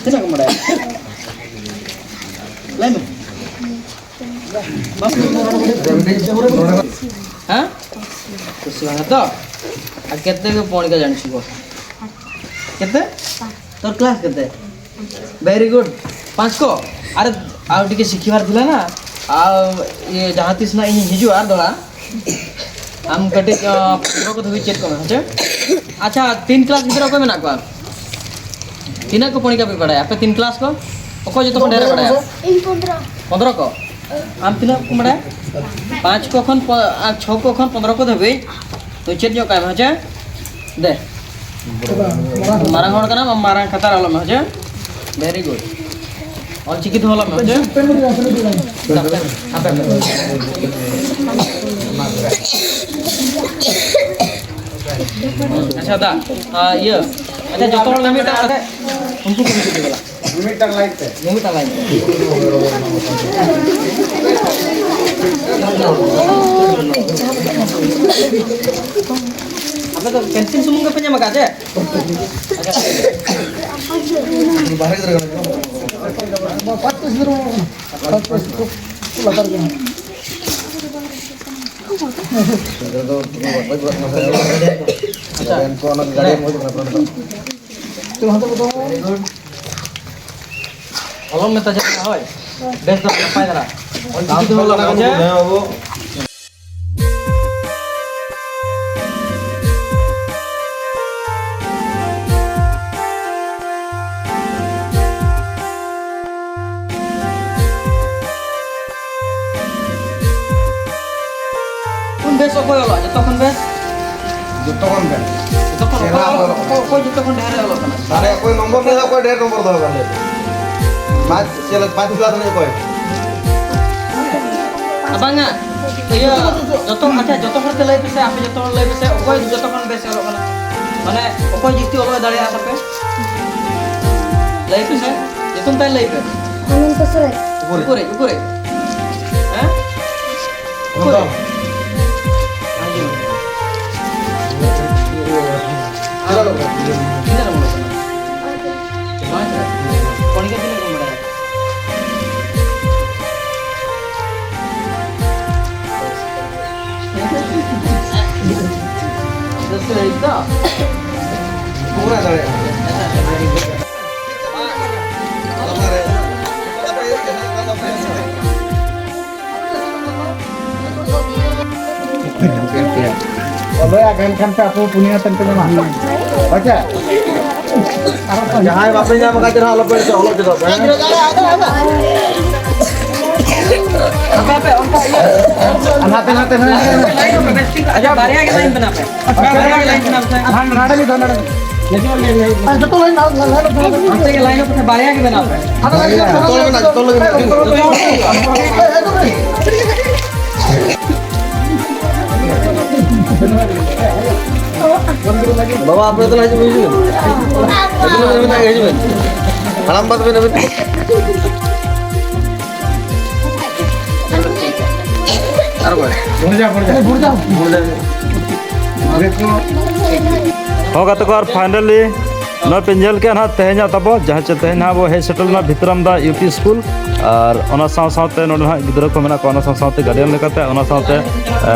ᱛᱤᱱᱟᱹᱜ ᱠᱚᱢ ᱵᱟᱰᱟᱭᱟ? ᱞᱟᱹᱭ ᱢᱮ᱾ ᱦᱮᱸ? ᱠᱩᱥᱤ ᱵᱟᱝ ᱛᱚ? ᱟᱨ କେତେ ପଣିକା ଜାଣିଛୁ କହ? କେତେ? ତୋର କ୍ଲାସ୍ କେତେ? Very good. ପାଞ୍ଚ କ? ଆରେ, ଆଉ ଟିକେ ଶିଖିବାର ଥିଲା ନା। ଆଉ ଇଏ ଯାହା ତିସ୍ ନା ଇଏ ହେଇଯିବ ଆର ଦଳା। ᱟᱢ ᱠᱟᱹᱴᱤᱡ, ᱟᱸ, ᱯᱚᱱᱨᱚ ᱠᱚ ᱫᱷᱟᱹᱵᱤᱡ ᱪᱮᱫ ᱠᱚ ᱢᱮ, ᱦᱮᱸ ᱪᱮ? ᱟᱪᱪᱷᱟ, ᱛᱤᱱ ᱠᱞᱟᱥ ᱜᱤᱫᱽᱨᱟᱹ ᱚᱠᱚᱭ ᱢᱮᱱᱟᱜ ᱠᱚᱣᱟ? ᱛᱤᱱᱟᱹᱜ ᱠᱚ ᱯᱚᱲᱤᱠᱟ ᱯᱮ ᱵᱟᱲᱟᱭᱟ ᱟᱯᱮ ᱛᱤᱱ ᱠᱞᱟᱥ ᱠᱚ? ᱚᱠᱚᱭ ᱡᱚᱛᱚ ᱠᱷᱚᱱ ᱰᱷᱮᱨ ᱮ ᱵᱟᱲᱟᱭᱟ? ᱤᱧ ᱯᱚᱱᱫᱽᱨᱚ᱾ ᱯᱚᱱᱫᱽᱨᱚ ᱠᱚ? ᱟᱢ ᱛᱤᱱᱟᱹᱜ ᱠᱚᱢ ᱵᱟᱲᱟᱭᱟ? ᱯᱟᱸᱪ ᱠᱚ ᱠᱷᱚᱱ ᱯᱚ-, ᱟᱨ ᱪᱷᱚ ᱠᱚ ᱠᱷᱚᱱ ᱯᱚᱱᱫᱽᱨᱚ ᱠᱚ ᱫᱷᱟᱹᱵᱤᱡ᱾ ᱛᱚ ᱪᱮᱫ ᱧᱚᱜ ᱠᱟᱭ ᱢᱮ, ᱦᱮᱸ ᱪᱮ? ᱫᱮ᱾ ᱢᱟᱨᱟᱝ ᱦᱚᱲ ᱠᱟᱱᱟᱢ, ᱟᱢ ᱢᱟᱨᱟᱝ ᱠᱷᱟᱛᱟᱨ ᱟᱞᱚᱢ ᱦᱮᱸ ᱪᱮ? ᱵᱷᱮᱨᱤ ᱜᱩᱰ᱾ ᱚᱞ ᱪᱤᱠᱤ ᱛᱮᱦᱚᱸ ᱚᱞᱚᱜ ᱢᱮ, ᱦᱮᱸ ᱪᱮ? ᱟᱯᱮ, ᱟᱯᱮ, ᱟᱯᱮ᱾ ᱟᱪᱪᱷᱟ, ᱫᱟ, ᱟ, ᱤᱭᱟᱹ, ᱟᱪᱪᱷᱟ, ᱡᱚᱛᱚ ᱦᱚᱲ ᱢᱤᱫᱴᱟᱝ ᱠᱟᱛᱮ ᱩᱱᱠᱩ ᱠᱚ ᱢᱤᱫᱴᱟᱝ ᱪᱟᱞᱟᱜ᱾ ᱢᱤᱫᱴᱟᱝ ᱞᱟᱭᱤᱱ ᱛᱮ᱾ ᱢᱤᱫᱴᱟᱝ ᱞᱟᱭᱤᱱ ᱛᱮ᱾ ᱟᱯᱮ ᱫᱚ ᱯᱮᱱᱥᱤᱞ ᱥᱩᱢᱩᱝ ᱜᱮᱯᱮ ᱧᱟᱢ ᱟᱠᱟᱫ ᱪᱮ? ᱵᱟᱨᱦᱮ ᱜᱤᱫᱽᱨᱟᱹ ᱠᱟᱱᱟ ᱠᱚ᱾ ᱯᱟᱸᱪ ᱯᱤᱥ ᱜᱤᱫᱽᱨᱟᱹ ᱠᱟᱱᱟ᱾ ᱯᱟᱸᱪ ᱯᱤᱥ ᱠᱚ ᱞᱟᱛᱟᱨ ᱜᱮ᱾ ᱜᱤᱫᱽᱨᱟᱹ ᱫᱚ ᱵᱟᱠᱚ ᱪᱟᱞᱟᱜ ᱠᱟᱱᱟ᱾ ᱟᱪᱪᱷᱟ᱾ ᱮᱱᱠᱚ ᱚᱱᱟ ᱜᱟᱹᱰᱤ ᱮᱢ ᱦᱩᱭ ᱠᱟᱱᱟ᱾ ᱛᱚ, ᱦᱟᱱᱛᱮ ᱠᱚᱫᱚ ᱚᱞᱚᱜ ᱢᱮ ᱛᱟᱡᱟ, ᱦᱳᱭ᱾ ᱵᱮᱥ ᱫᱷᱟᱨᱟ, ᱱᱟᱯᱟᱭ ᱫᱷᱟᱨᱟ᱾ ᱚᱞ ᱪᱤᱠᱤ ᱛᱮᱦᱚᱸ ᱚᱞᱚᱜ ᱢᱮ, ᱦᱮᱸ ᱵᱟᱹᱵᱩ᱾ ᱠᱷᱚᱱ ᱵᱮᱥ ᱚᱠᱚᱭ ᱚᱞᱚᱜ? ᱡᱚᱛᱚ ᱠᱷᱚᱱ ᱵᱮᱥ? ᱡᱚᱛᱚ ᱠᱷᱚᱱ ᱵᱮᱥ᱾ ᱡᱚᱛᱚ ᱠᱷᱚᱱ ᱪᱮᱦᱨᱟ ᱚᱠᱚᱭ ᱚᱞᱚᱜ, ᱚᱞᱚᱜ ᱠᱟᱱᱟ᱾ ᱚᱠᱚᱭ, ᱚᱠᱚᱭ ᱡᱚᱛᱚ ᱠᱷᱚᱱ ᱰᱷᱮᱨ ᱮ ᱚᱞᱚᱜ ᱠᱟᱱᱟ? ᱟᱨᱮ, ᱚᱠᱚᱭ ᱱᱚᱢᱵᱚᱨ ᱢᱮᱱᱟᱜ, ᱚᱠᱚᱭ ᱰᱷᱮᱨ ᱱᱚᱢᱵᱚᱨ ᱫᱚᱦᱚ ᱠᱟᱜ ᱞᱮ᱾ ᱯᱟᱸᱪ, ᱪᱮᱫ ᱞᱮᱠᱟ, ᱯᱟᱸᱪ ᱠᱞᱟᱥ ᱨᱤᱱᱤᱡ ᱚᱠᱚᱭ? ᱟᱨ ᱵᱟᱝᱟ, ᱤᱭᱟᱹ, ᱡᱚᱛᱚ, ᱟᱪᱪᱷᱟ, ᱡᱚᱛᱚ ᱦᱚᱲ ᱛᱮ ᱞᱟᱹᱭ ᱯᱮᱥᱮ, ᱟᱯᱮ ᱡᱚᱛᱚ ᱦᱚᱲ ᱞᱟᱹᱭ ᱯᱮᱥᱮ, ᱚᱠᱚᱭ ᱡᱚᱛᱚ ᱠᱷᱚᱱ ᱵᱮᱥ ᱮ ᱚᱞᱚᱜ ᱠᱟᱱᱟ? ᱢᱟᱱᱮ, ᱚᱠᱚᱭ ᱡᱟᱹᱥᱛᱤ ᱚᱞᱚᱜ ᱮ ᱫᱟᱲᱮᱭᱟᱜᱼᱟ ᱛᱟᱯᱮ? ᱞᱟᱹᱭ ᱯᱮᱥᱮ, ᱧᱩᱛᱩᱢ ᱛᱟᱭ ᱞᱟᱹᱭ ᱯᱮ᱾ ᱚᱱᱚᱱᱛᱚ ᱥᱚᱨᱮᱱ᱾ ᱩᱠᱩᱨᱤᱡ, ᱩᱠᱩᱨᱤᱡ᱾ ᱦᱮᱸ? ᱚᱱᱚᱱᱛᱚ᱾ ᱩᱠᱩᱨᱤᱡ᱾ ᱟᱸᱡᱚᱢ᱾ ᱛᱤᱱᱟᱹᱜ ᱱᱚᱢᱵᱚᱨ ᱠᱟᱱᱟ? ᱯᱟᱸᱪ ᱨᱮ᱾ ᱯᱚᱲᱤᱠᱟ ᱛᱤᱱᱟᱹᱜ ᱠᱚᱢ ᱵᱟᱲᱟᱭᱟ? ᱨᱟᱹᱥᱠᱟᱹ ᱞᱟᱹᱜᱤᱫ ᱫᱚ᱾ ᱯᱩᱨᱟᱹ ᱫᱟᱲᱮᱭᱟᱜᱼᱟ᱾ ᱚᱞᱚᱭᱟ ᱜᱟᱱ ᱠᱷᱟᱱ ᱯᱮ ᱟᱯᱮ ᱯᱩᱱᱭᱟᱹ ᱛᱮᱱ ᱯᱮ ᱧᱟᱢᱟ᱾ ᱟᱪᱪᱷᱟ᱾ ᱡᱟᱦᱟᱸᱭ ᱵᱟᱯᱮ ᱧᱟᱢ ᱟᱠᱟᱫ ᱪᱮᱦᱨᱟ ᱟᱞᱚᱯᱮ ᱚᱞᱚᱜ ᱪᱮᱫᱚᱜ ᱯᱮ, ᱦᱮᱸ? ᱟᱯᱮ, ᱟᱯᱮ, ᱚᱱᱠᱟ ᱤᱭᱟᱹ᱾ ᱟᱨ ᱱᱟᱛᱮ, ᱱᱟᱛᱮ, ᱱᱟᱛᱮ᱾ ᱟᱪᱪᱷᱟ, ᱵᱟᱨᱭᱟ ᱜᱮ ᱞᱟᱭᱤᱱ ᱵᱮᱱᱟᱣ ᱯᱮ᱾ ᱵᱟᱨᱭᱟ ᱜᱮ ᱞᱟᱭᱤᱱ ᱵᱮᱱᱟᱣ ᱯᱮ᱾ ᱦᱟᱸᱰᱮ ᱢᱤᱫ ᱫᱷᱟᱣ, ᱱᱟᱰᱮ ᱢᱤᱫ ᱫᱷᱟᱣ᱾ ᱡᱚᱛᱚ ᱞᱟᱭᱤᱱ, ᱞᱟᱭᱤᱱ, ᱞᱟᱭᱤᱱ᱾ ᱚᱱᱛᱮ ᱜᱮ ᱞᱟᱭᱤᱱ ᱯᱮ, ᱵᱟᱨᱭᱟ ᱜᱮ ᱵᱮᱱᱟᱣ ᱯᱮ᱾ ᱡᱚᱛᱚ ᱞᱟᱭᱤᱱ, ᱡᱚᱛᱚ ᱞᱟᱭᱤᱱ᱾ ᱵᱟᱵᱟ, ᱟᱯᱮ ᱫᱚ ᱦᱤᱡᱩᱜ ᱯᱮ, ᱦᱤᱡᱩᱜ ᱯᱮ᱾ ᱦᱤᱡᱩᱜ ᱯᱮ, ᱦᱤᱡᱩᱜ ᱯᱮ᱾ ᱦᱟᱲᱟᱢ ᱵᱟᱫ ᱵᱮᱱ ᱟᱵᱮᱱ᱾ ᱟᱨ ᱚᱠᱚᱭ? ᱦᱚᱸ ᱜᱟᱛᱮ ᱠᱚ, ᱟᱨ finally ᱱᱚᱣᱟ ᱯᱮ ᱧᱮᱞ ᱠᱮᱜᱼᱟ ᱱᱟᱦᱟᱜ ᱛᱮᱦᱮᱧᱟᱜ ᱛᱟᱵᱚ, ᱡᱟᱦᱟᱸ ᱪᱮ ᱛᱮᱦᱮᱧ ᱱᱟᱦᱟᱜ ᱵᱚ ᱦᱮᱡ ᱥᱮᱴᱮᱨ ᱞᱮᱱᱟ ᱵᱷᱤᱛᱨᱟᱢᱫᱟ ᱤᱭᱩ ᱯᱤ ᱥᱠᱩᱞ᱾ ᱟᱨ ᱚᱱᱟ ᱥᱟᱶ ᱥᱟᱶᱛᱮ ᱱᱚᱰᱮ ᱱᱟᱦᱟᱜ ᱜᱤᱫᱽᱨᱟᱹ ᱠᱚ ᱢᱮᱱᱟᱜ ᱠᱚᱣᱟ, ᱚᱱᱟ ᱥᱟᱶ ᱥᱟᱶᱛᱮ ᱜᱟᱨᱰᱤᱭᱟᱱ ᱞᱮᱠᱟᱛᱮ, ᱚᱱᱟ ᱥᱟᱶᱛᱮ ᱮ,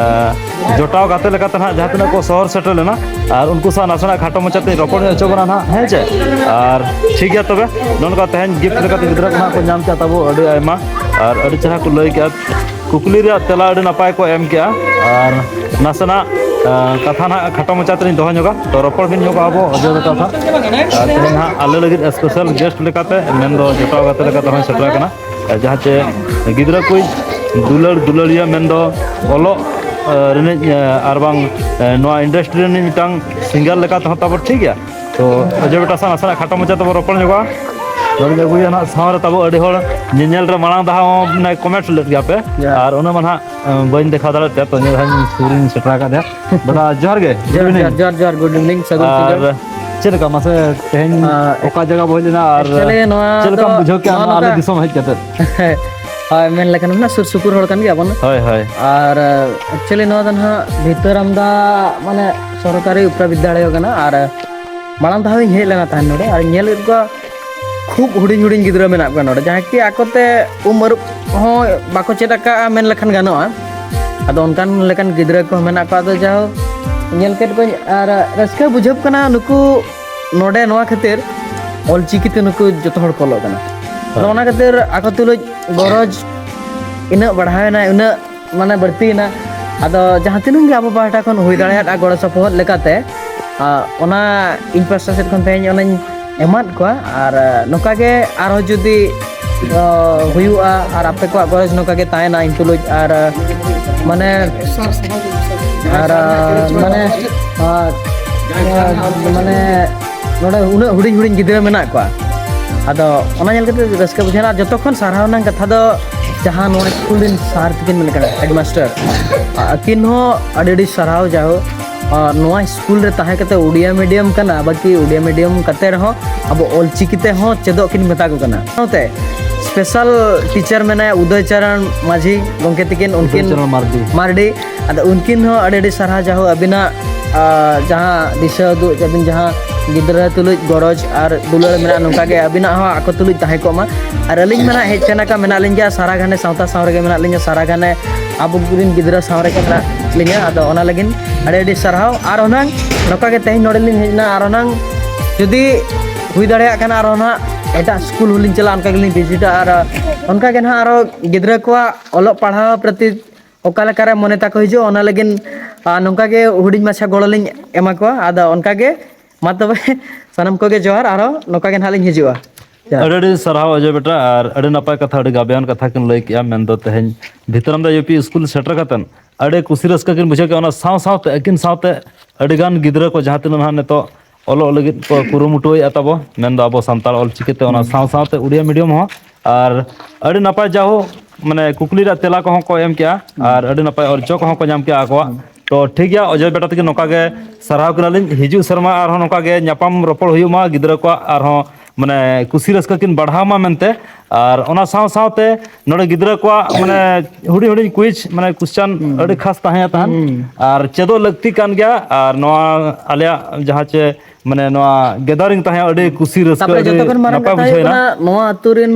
ᱡᱚᱴᱟᱣ ᱜᱟᱛᱮ ᱞᱮᱠᱟᱛᱮ ᱱᱟᱦᱟᱜ ᱡᱟᱦᱟᱸ ᱛᱤᱱᱟᱹᱜ ᱠᱚ ᱥᱚᱦᱚᱨ ᱥᱮᱴᱮᱨ ᱞᱮᱱᱟ, ᱟᱨ ᱩᱱᱠᱩ ᱥᱟᱶ ᱱᱟᱥᱮᱱᱟᱜ ᱠᱷᱟᱴᱚ ᱢᱟᱪᱷᱟ ᱛᱮᱧ ᱨᱚᱯᱚᱲ ᱧᱚᱜ ᱦᱚᱪᱚ ᱵᱚᱱᱟ ᱱᱟᱦᱟᱜ, ᱦᱮᱸ ᱪᱮ? ᱟᱨ ᱴᱷᱤᱠ ᱜᱮᱭᱟ ᱛᱚᱵᱮ, ᱱᱚᱜᱼᱚ ᱱᱚᱝᱠᱟ ᱛᱮᱦᱮᱧ ᱜᱤᱯᱷᱴ ᱞᱮᱠᱟᱛᱮ ᱜᱤᱫᱽᱨᱟᱹ ᱠᱚ ᱱᱟᱦᱟᱜ ᱠᱚ ᱧᱟᱢ ᱠᱮᱜᱼᱟ ᱛᱟᱵᱚ ᱟᱹᱰᱤ ᱟᱭᱢᱟ, ᱟᱨ ᱟᱹᱰᱤ ᱪᱮᱦᱨᱟ ᱠᱚ ᱞᱟᱹᱭ ᱠᱮᱜᱼᱟ᱾ ᱠᱩᱠᱞᱤ ᱨᱮᱭᱟᱜ ᱛᱮᱞᱟ ᱟᱹᱰᱤ ᱱᱟᱯᱟᱭ ᱠᱚ ᱮᱢ ᱠᱮᱜᱼᱟ, ᱟᱨ ᱱᱟᱥᱮᱱᱟᱜ ᱮ, ᱠᱟᱛᱷᱟ ᱱᱟᱦᱟᱜ ᱠᱷᱟᱴᱚ ᱢᱟᱪᱷᱟ ᱛᱮᱞᱤᱧ ᱫᱚᱦᱚ ᱧᱚᱜᱟ, ᱛᱚ ᱨᱚᱯᱚᱲ ᱵᱤᱱ ᱧᱚᱜᱚᱜᱼᱟ ᱟᱵᱚ ᱚᱡᱚᱭ ᱫᱟ ᱠᱟᱛᱷᱟ᱾ ᱟᱨ ᱛᱮᱦᱮᱧ ᱱᱟᱦᱟᱜ ᱟᱞᱮ ᱞᱟᱹᱜᱤᱫ ᱥᱯᱮᱥᱟᱞ ᱜᱮᱥᱴ ᱞᱮᱠᱟᱛᱮ, ᱢᱮᱱᱫᱚ ᱡᱚᱴᱟᱣ ᱜᱟᱛᱮ ᱞᱮᱠᱟᱛᱮ ᱦᱚᱸᱭ ᱥᱮᱴᱮᱨ ᱟᱠᱟᱱᱟ, ᱡᱟᱦᱟᱸ ᱪᱮ ᱜᱤᱫᱽᱨᱟᱹ ᱠᱚ ᱫᱩᱞᱟᱹᱲ ᱫᱩᱞᱟᱹᱲᱤᱭᱟᱹ, ᱢᱮᱱᱫᱚ ᱚᱞᱚᱜ ᱮ, ᱨᱤᱱᱤᱡ ᱮ, ᱟᱨ ᱵᱟᱝ ᱮ, ᱱᱚᱣᱟ ᱤᱱᱰᱟᱥᱴᱨᱤ ᱨᱤᱱᱤᱡ ᱢᱤᱫᱴᱟᱝ ᱥᱤᱝᱜᱟᱨ ᱞᱮᱠᱟ ᱛᱮᱦᱚᱸ ᱛᱟᱵᱚ ᱴᱷᱤᱠ ᱜᱮᱭᱟ᱾ ᱛᱚ ᱚᱡᱚᱭ ᱵᱮᱴᱟ ᱥᱟᱶ ᱱᱟᱥᱮᱱᱟᱜ ᱠᱷᱟᱴᱚ ᱢᱟᱪᱷᱟ ᱛᱮᱵᱚ ᱨᱚᱯᱚᱲ ᱧᱚᱜᱚᱜᱼᱟ᱾ ᱱᱚᱰᱮ ᱟᱹᱜᱩᱭᱟ ᱱᱟᱦᱟᱜ ᱥᱟᱶ ᱨᱮ ᱛᱟᱵᱚ ᱟᱹᱰᱤ ᱦᱚᱲ ᱧᱮᱧᱮᱞ ᱨᱮ ᱢᱟᱲᱟᱝ ᱫᱷᱟᱣ ᱦᱚᱸ ᱢᱟᱱᱮ ᱠᱚᱢᱮᱱᱴ ᱞᱮᱫ ᱜᱮᱭᱟ ᱯᱮ, ᱡᱚᱦᱟᱨ᱾ ᱟᱨ ᱚᱱᱟ ᱢᱟ ᱱᱟᱦᱟᱜ ᱮ, ᱵᱟᱹᱧ ᱫᱮᱠᱷᱟᱣ ᱫᱟᱲᱮᱭᱟᱜ ᱛᱮ, ᱛᱚ ᱱᱤᱭᱟᱹ ᱫᱷᱟᱣ ᱥᱩᱨ ᱤᱧ ᱥᱮᱴᱮᱨ ᱟᱠᱟᱫ ᱫᱮᱭᱟ᱾ ᱵᱮᱴᱟ ᱡᱚᱦᱟᱨ ᱜᱮ, good ᱡᱚᱦᱟᱨ, evening᱾ ᱡᱚᱦᱟᱨ, ᱡᱚᱦᱟᱨ, ᱡᱚᱦᱟᱨ, good evening, ᱥᱟᱹᱜᱩᱱ ᱟᱨ ᱥᱤᱸᱜᱟᱹᱲ᱾ ᱪᱮᱫ ᱞᱮᱠᱟ ᱢᱟᱥᱮ ᱛᱮᱦᱮᱧ ᱟᱨ ᱚᱠᱟ ᱡᱟᱭᱜᱟ ᱵᱚ ᱦᱮᱡ ᱞᱮᱱᱟ ᱟᱨ actually ᱱᱚᱣᱟ ᱪᱮᱫ ᱞᱮᱠᱟᱢ ᱫᱚ ᱵᱩᱡᱷᱟᱹᱣ ᱠᱮᱜᱼᱟ ᱱᱚᱣᱟ ᱱᱚᱣᱟ ᱟᱞᱮ ᱱᱚᱝᱠᱟ ᱫᱤᱥᱚᱢ ᱦᱮᱡ ᱠᱟᱛᱮ? ᱦᱳᱭ, ᱢᱮᱱ ᱞᱮᱠᱷᱟᱱ ᱦᱩᱱᱟᱹᱝ ᱥᱩᱨ ᱥᱩᱯᱩᱨ ᱦᱚᱲ ᱠᱟᱱ ᱜᱮᱭᱟ ᱵᱚᱱ᱾ ᱦᱳᱭ, ᱦᱳᱭ᱾ ᱟᱨ actually ᱱᱚᱣᱟ ᱫᱚ ᱱᱟᱦᱟᱜ ᱵᱷᱤᱛᱟᱹᱨ ᱟᱢᱫᱟ ᱢᱟᱱᱮ ᱥᱚᱨᱠᱟᱨᱤ ᱩᱯᱨᱟ ᱵᱤᱫᱽᱫᱟᱞᱚᱭ ᱠᱟᱱᱟ, ᱟᱨ ᱢᱟᱲᱟᱝ ᱫᱷᱟᱣ ᱤᱧ ᱦᱮᱡ ᱞᱮᱱᱟ ᱛᱟᱦᱮᱸᱫ ᱱᱚᱰᱮ, ᱟᱨ ᱧᱮᱞ ᱞᱮᱫ ᱠᱚᱣᱟ ᱠᱷᱩᱵ ᱦᱩᱰᱤᱧ ᱦᱩᱰᱤᱧ ᱜᱤᱫᱽᱨᱟᱹ ᱢᱮᱱᱟᱜ ᱠᱚᱣᱟ ᱱᱚᱰᱮ, ᱡᱟᱦᱟᱸᱭ ᱠᱤ ᱟᱠᱚᱛᱮ ᱩᱢ ᱟᱹᱨᱩᱵ ᱦᱚᱸ ᱵᱟᱠᱚ ᱪᱮᱫ ᱟᱠᱟᱫᱼᱟ ᱢᱮᱱ ᱞᱮᱠᱷᱟᱱ ᱜᱟᱱᱚᱜᱼᱟ᱾ ᱟᱫᱚ ᱚᱱᱠᱟᱱ ᱞᱮᱠᱟᱱ ᱜᱤᱫᱽᱨᱟᱹ ᱠᱚᱦᱚᱸ ᱢᱮᱱᱟᱜ ᱠᱚᱣᱟ᱾ ᱟᱫᱚ ᱡᱟᱦᱳᱠ, ᱧᱮᱞ ᱠᱮᱫ ᱠᱚᱣᱟᱧ ᱟᱨ ᱨᱟᱹᱥᱠᱟᱹ ᱵᱩᱡᱷᱟᱹᱜ ᱠᱟᱱᱟ᱾ ᱱᱩᱠᱩ ᱱᱚᱰᱮ ᱱᱚᱣᱟ ᱠᱷᱟᱹᱛᱤᱨ ᱚᱞᱪᱤᱠᱤ ᱛᱮ ᱱᱩᱠᱩ ᱡᱚᱛᱚ ᱦᱚᱲ ᱠᱚ ᱚᱞᱚᱜ ᱠᱟᱱᱟ᱾ ᱟᱫᱚ ᱦᱳᱭ᱾ ᱚᱱᱟ ᱠᱷᱟᱹᱛᱤᱨ ᱟᱠᱚ ᱛᱩᱞᱩᱡ ᱜᱚᱨᱚᱡᱽ ᱤᱱᱟᱹᱜ ᱵᱟᱲᱦᱟᱣᱮᱱᱟ, ᱩᱱᱟᱹᱜ ᱢᱟᱱᱮ ᱵᱟᱹᱲᱛᱤᱭᱮᱱᱟ᱾ ᱟᱫᱚ ᱡᱟᱦᱟᱸ ᱛᱤᱱᱟᱹᱜ ᱜᱮ ᱟᱵᱚ ᱯᱟᱦᱴᱟ ᱠᱷᱚᱱ ᱦᱩᱭ ᱫᱟᱲᱮᱭᱟᱜᱼᱟ ᱜᱚᱲᱚ ᱥᱚᱯᱚᱦᱚᱫ ᱞᱮᱠᱟᱛᱮ, ᱟ, ᱚᱱᱟ ᱤᱧ ᱯᱟᱥᱴᱟ ᱥᱮᱫ ᱠᱷᱚᱱ ᱛᱮᱦᱮᱧ ᱚᱱᱟᱧ ᱮᱢᱟᱫ ᱠᱚᱣᱟ᱾ ᱟᱨ, ᱟ, ᱱᱚᱝᱠᱟ ᱜᱮ ᱟᱨᱦᱚᱸ ᱡᱩᱫᱤ, ᱟ, ᱦᱩᱭᱩᱜᱼᱟ ᱟᱨ ᱟᱯᱮ ᱠᱚᱣᱟᱜ ᱜᱚᱨᱚᱡᱽ ᱱᱚᱝᱠᱟ ᱜᱮ ᱛᱟᱦᱮᱱᱟ ᱤᱧ ᱛᱩᱞᱩᱡ, ᱟᱨ, ᱟ, ᱢᱟᱱᱮ, ᱟᱨ, ᱟ, ᱢᱟᱱᱮ, ᱟ, ᱟ, ᱢᱟᱱᱮ ᱱᱚᱰᱮ ᱩᱱᱟᱹᱜ ᱦᱩᱰᱤᱧ ᱦᱩᱰᱤᱧ ᱜᱤᱫᱽᱨᱟᱹ ᱢᱮᱱᱟᱜ ᱠᱚᱣᱟ᱾ ᱟᱫᱚ ᱚᱱᱟ ᱧᱮᱞ ᱠᱟᱛᱮ ᱨᱟᱹᱥᱠᱟᱹ ᱵᱩᱡᱷᱟᱹᱣ ᱮᱱᱟ᱾ ᱟᱨ ᱡᱚᱛᱚ ᱠᱷᱚᱱ ᱥᱟᱨᱦᱟᱣ ᱨᱮᱱᱟᱜ ᱠᱟᱛᱷᱟ ᱫᱚ ᱡᱟᱦᱟᱸ ᱱᱚᱣᱟ ᱥᱠᱩᱞ ᱨᱮᱱ ᱥᱟᱨ ᱛᱟᱹᱠᱤᱱ ᱢᱮᱱᱟᱜ ᱠᱤᱱᱟ, ᱦᱮᱰᱢᱟᱥᱴᱟᱨ, ᱟᱹᱠᱤᱱ ᱦᱚᱸ ᱟᱹᱰᱤ ᱟᱹᱰᱤ ᱥᱟᱨᱦᱟᱣ᱾ ᱡᱟᱭᱦᱳᱠ, ᱟᱨ ᱱᱚᱣᱟ ᱥᱠᱩᱞ ᱨᱮ ᱛᱟᱦᱮᱸ ᱠᱟᱛᱮ ᱳᱰᱤᱭᱟ ᱢᱤᱰᱤᱭᱟᱢ ᱠᱟᱱᱟ, ᱵᱟᱹᱠᱤ ᱳᱰᱤᱭᱟ ᱢᱤᱰᱤᱭᱟᱢ ᱠᱟᱛᱮ ᱨᱮᱦᱚᱸ ᱟᱵᱚ ᱚᱞᱪᱤᱠᱤ ᱛᱮᱦᱚᱸ ᱪᱮᱫᱚᱜ ᱠᱤᱱ ᱢᱮᱛᱟ ᱠᱚ ᱠᱟᱱᱟ᱾ ᱥᱟᱶᱛᱮ ᱥᱯᱮᱥᱟᱞ ᱴᱤᱪᱟᱨ ᱢᱮᱱᱟᱭᱟ ᱩᱫᱚᱭ ᱪᱚᱨᱚᱬ ᱢᱟᱹᱡᱷᱤ ᱜᱚᱢᱠᱮ ᱛᱟᱹᱠᱤᱱ, ᱩᱱᱠᱤᱱ ᱩᱫᱚᱭ ᱪᱚᱨᱚᱬ ᱢᱟᱨᱰᱤ᱾ ᱢᱟᱨᱰᱤ᱾ ᱟᱫᱚ ᱩᱱᱠᱤᱱ ᱦᱚᱸ ᱟᱹᱰᱤ ᱟᱹᱰᱤ ᱥᱟᱨᱦᱟᱣ, ᱡᱟᱦᱳ ᱟᱹᱵᱤᱱᱟᱜ, ᱟᱨ ᱡᱟᱦᱟᱸ ᱫᱤᱥᱟᱹ ᱩᱫᱩᱜ ᱟᱹᱵᱤᱱ, ᱡᱟᱦᱟᱸ ᱜᱤᱫᱽᱨᱟᱹ ᱛᱩᱞᱩᱡ ᱜᱚᱨᱚᱡᱽ ᱟᱨ ᱫᱩᱞᱟᱹᱲ ᱢᱮᱱᱟᱜᱼᱟ, ᱱᱚᱝᱠᱟ ᱜᱮ ᱟᱹᱵᱤᱱᱟᱜ ᱦᱚᱸ ᱟᱠᱚ ᱛᱩᱞᱩᱡ ᱛᱟᱦᱮᱸ ᱠᱚᱜ ᱢᱟ᱾ ᱟᱨ ᱟᱹᱞᱤᱧ ᱢᱟ ᱱᱟᱜ ᱦᱮᱡ ᱥᱮᱱ ᱟᱠᱟᱱ ᱢᱮᱱᱟᱜ ᱞᱤᱧ ᱜᱮᱭᱟ, ᱥᱟᱨᱟ ᱜᱷᱟᱱᱮ ᱥᱟᱶᱛᱟ ᱥᱟᱶ ᱨᱮᱜᱮ ᱢᱮᱱᱟᱜ ᱞᱤᱧᱟ, ᱥᱟᱨᱟ ᱜᱷᱟᱱᱮ ᱟᱵᱚ ᱨᱮᱱ ᱜᱤᱫᱽᱨᱟᱹ ᱥᱟᱶ ᱨᱮᱜᱮ ᱢᱮᱱᱟᱜ ᱞᱤᱧᱟ᱾ ᱟᱫᱚ ᱚᱱᱟ ᱞᱟᱹᱜᱤᱫ ᱟᱹᱰᱤ ᱟᱹᱰᱤ ᱥᱟᱨᱦᱟᱣ᱾ ᱟᱨ ᱦᱩᱱᱟᱹᱝ ᱱᱚᱝᱠᱟ ᱜᱮ ᱛᱮᱦᱮᱧ ᱱᱚᱰᱮ ᱞᱤᱧ ᱦᱮᱡ ᱮᱱᱟ, ᱟᱨ ᱦᱩᱱᱟᱹᱝ ᱡᱩᱫᱤ ᱦᱩᱭ ᱫᱟᱲᱮᱭᱟᱜ ᱠᱷᱟᱱ ᱟᱨ ᱦᱚᱸ ᱱᱟᱦᱟᱜ ᱮᱴᱟᱜ ᱥᱠᱩᱞ ᱦᱚᱸᱞᱤᱧ ᱪᱟᱞᱟᱜᱼᱟ, ᱚᱱᱠᱟ ᱜᱮᱞᱤᱧ ᱵᱷᱤᱡᱤᱴᱟ᱾ ᱟᱨ ᱚᱱᱠᱟ ᱜᱮ ᱱᱟᱦᱟᱜ ᱟᱨᱚ ᱜᱤᱫᱽᱨᱟᱹ ᱠᱚᱣᱟᱜ ᱚᱞᱚᱜ ᱯᱟᱲᱦᱟᱣ ᱯᱨᱚᱛᱤ ᱚᱠᱟ ᱞᱮᱠᱟᱨᱮ ᱢᱚᱱᱮ ᱛᱟᱠᱚ ᱦᱤᱡᱩᱜᱼᱟ, ᱚᱱᱟ ᱞᱟᱹᱜᱤᱫ, ᱟᱨ, ᱱᱚᱝᱠᱟ ᱜᱮ ᱦᱩᱰᱤᱧ ᱢᱟᱪᱷᱟ ᱜᱚᱲᱚ ᱞᱤᱧ ᱮᱢᱟ ᱠᱚᱣᱟ᱾ ᱟᱫᱚ ᱚᱱᱠᱟ ᱜᱮ ᱢᱟ ᱛᱚᱵᱮ ᱥᱟᱱᱟᱢ ᱠᱚᱜᱮ ᱡᱚᱦᱟᱨ, ᱟᱨᱦᱚᱸ ᱱᱚᱝᱠᱟ ᱜᱮ ᱱᱟᱦᱟᱜ ᱞᱤᱧ ᱦᱤᱡᱩᱜᱼᱟ᱾ ᱡᱚᱦᱟᱨ᱾ ᱟᱹᱰᱤ ᱟᱹᱰᱤ ᱥᱟᱨᱦᱟᱣ ᱚᱡᱚᱭ ᱵᱮᱴᱟ, ᱟᱨ ᱟᱹᱰᱤ ᱱᱟᱯᱟᱭ ᱠᱟᱛᱷᱟ, ᱟᱹᱰᱤ ᱜᱟᱵᱮᱭᱟᱱ ᱠᱟᱛᱷᱟ ᱠᱤᱱ ᱞᱟᱹᱭ ᱠᱮᱜᱼᱟ᱾ ᱢᱮᱱᱫᱚ ᱛᱮᱦᱮᱧ ᱵᱷᱤᱛᱨᱟᱢᱫᱟ ᱭᱩ ᱯᱤ ᱥᱠᱩᱞ ᱥᱮᱴᱮᱨ ᱠᱟᱛᱮᱫ ᱟᱹᱰᱤ ᱠᱩᱥᱤ ᱨᱟᱹᱥᱠᱟᱹ ᱠᱤᱱ ᱵᱩᱡᱷᱟᱹᱣ ᱠᱮᱜᱼᱟ᱾ ᱚᱱᱟ ᱥᱟᱶ ᱥᱟᱶᱛᱮ ᱟᱹᱠᱤᱱ ᱥᱟᱶᱛᱮ ᱟᱹᱰᱤᱜᱟᱱ ᱜᱤᱫᱽᱨᱟᱹ ᱠᱚ ᱡᱟᱦᱟᱸ ᱛᱤᱱᱟᱹᱜ ᱱᱟᱦᱟᱜ ᱱᱤᱛᱚᱜ ᱚᱞᱚᱜ ᱞᱟᱹᱜᱤᱫ ᱠᱚ ᱠᱩᱨᱩᱢᱩᱴᱩᱭᱮᱫᱼᱟ ᱛᱟᱵᱚ, ᱢᱮᱱᱫᱚ ᱟᱵᱚ ᱥᱟᱱᱛᱟᱲ ᱚᱞ ᱪᱤᱠᱤᱛᱮ, ᱚᱱᱟ ᱦᱩᱸ᱾ ᱥᱟᱶ ᱥᱟᱶᱛᱮ ᱩᱲᱤᱭᱟ ᱢᱤᱰᱤᱭᱟᱢ ᱦᱚᱸ᱾ ᱟᱨ ᱟᱹᱰᱤ ᱱᱟᱯᱟᱭ, ᱡᱟᱦᱳ, ᱢᱟᱱᱮ, ᱠᱩᱠᱞᱤ ᱨᱮᱭᱟᱜ ᱛᱮᱞᱟ ᱠᱚᱦᱚᱸ ᱠᱚ ᱮᱢ ᱠᱮᱜᱼᱟ ᱦᱩᱸ᱾ ᱟᱨ ᱟᱹᱰᱤ ᱱᱟᱯᱟᱭ ᱚᱨᱡᱚ ᱠᱚᱦᱚᱸ ᱠᱚ ᱧᱟᱢ ᱠᱮᱜᱼᱟ ᱟᱠᱚᱣᱟᱜ᱾ ᱦᱩᱸ᱾ ᱛᱚ ᱴᱷᱤᱠ ᱜᱮᱭᱟ, ᱚᱡᱚᱭ ᱵᱮᱴᱟ ᱛᱟᱹᱠᱤᱱ ᱱᱚᱝᱠᱟ ᱜᱮ ᱥᱟᱨᱦᱟᱣ ᱠᱤᱱᱟᱞᱤᱧ᱾ ᱦᱤᱡᱩᱜ ᱥᱮᱨᱢᱟ ᱟᱨᱦᱚᱸ ᱱᱚᱝᱠᱟ ᱜᱮ ᱧᱟᱯᱟᱢ ᱨᱚᱯᱚᱲ ᱦᱩᱭᱩᱜ ᱢᱟ, ᱜᱤᱫᱽᱨᱟᱹ ᱠᱚᱣᱟᱜ ᱟᱨᱦᱚᱸ, ᱢᱟᱱᱮ, ᱠᱩᱥᱤ ᱨᱟᱹᱥᱠᱟᱹ ᱠᱤᱱ ᱵᱟᱲᱦᱟᱣ ᱢᱟ ᱢᱮᱱᱛᱮ᱾ ᱟᱨ ᱚᱱᱟ ᱥᱟᱶ ᱥᱟᱶᱛᱮ ᱱᱚᱰᱮ ᱜᱤᱫᱽᱨᱟᱹ ᱠᱚᱣᱟᱜ, ᱢᱟᱱᱮ, ᱦᱩᱰᱤᱧ ᱦᱩᱰᱤᱧ ᱠᱩᱭᱤᱡᱽ, ᱢᱟᱱᱮ, ᱠᱩᱥᱪᱟᱱ ᱦᱩᱸ᱾ ᱟᱹᱰᱤ ᱠᱷᱟᱥ ᱛᱟᱦᱮᱸ ᱛᱟᱦᱮᱸᱱ᱾ ᱦᱩᱸ᱾ ᱟᱨ ᱪᱮᱫᱚᱜ ᱞᱟᱹᱠᱛᱤ ᱠᱟᱱ ᱜᱮᱭᱟ᱾ ᱟᱨ ᱱᱚᱣᱟ ᱟᱞᱮᱭᱟᱜ ᱡᱟᱦᱟᱸ ᱪᱮ, ᱢᱟᱱᱮ, ᱱᱚᱣᱟ ᱜᱮᱫᱟᱨᱤᱝ ᱛᱟᱦᱮᱸ ᱟᱹᱰᱤ ᱠᱩᱥᱤ ᱨᱟᱹᱥᱠᱟᱹ, ᱛᱟᱯᱚᱨᱮ ᱟᱹᱰᱤ ᱡᱚᱛᱚ ᱠᱷᱚᱱ ᱢᱟᱨᱟᱝ ᱱᱟᱯᱟᱭ ᱠᱟᱛᱷᱟ ᱦᱩᱭᱩᱜ ᱵᱩᱡᱷᱟᱹᱣᱮᱱᱟ᱾ ᱠᱟᱱᱟ, ᱱᱚᱣᱟ ᱟᱹᱛᱩ ᱨᱮᱱ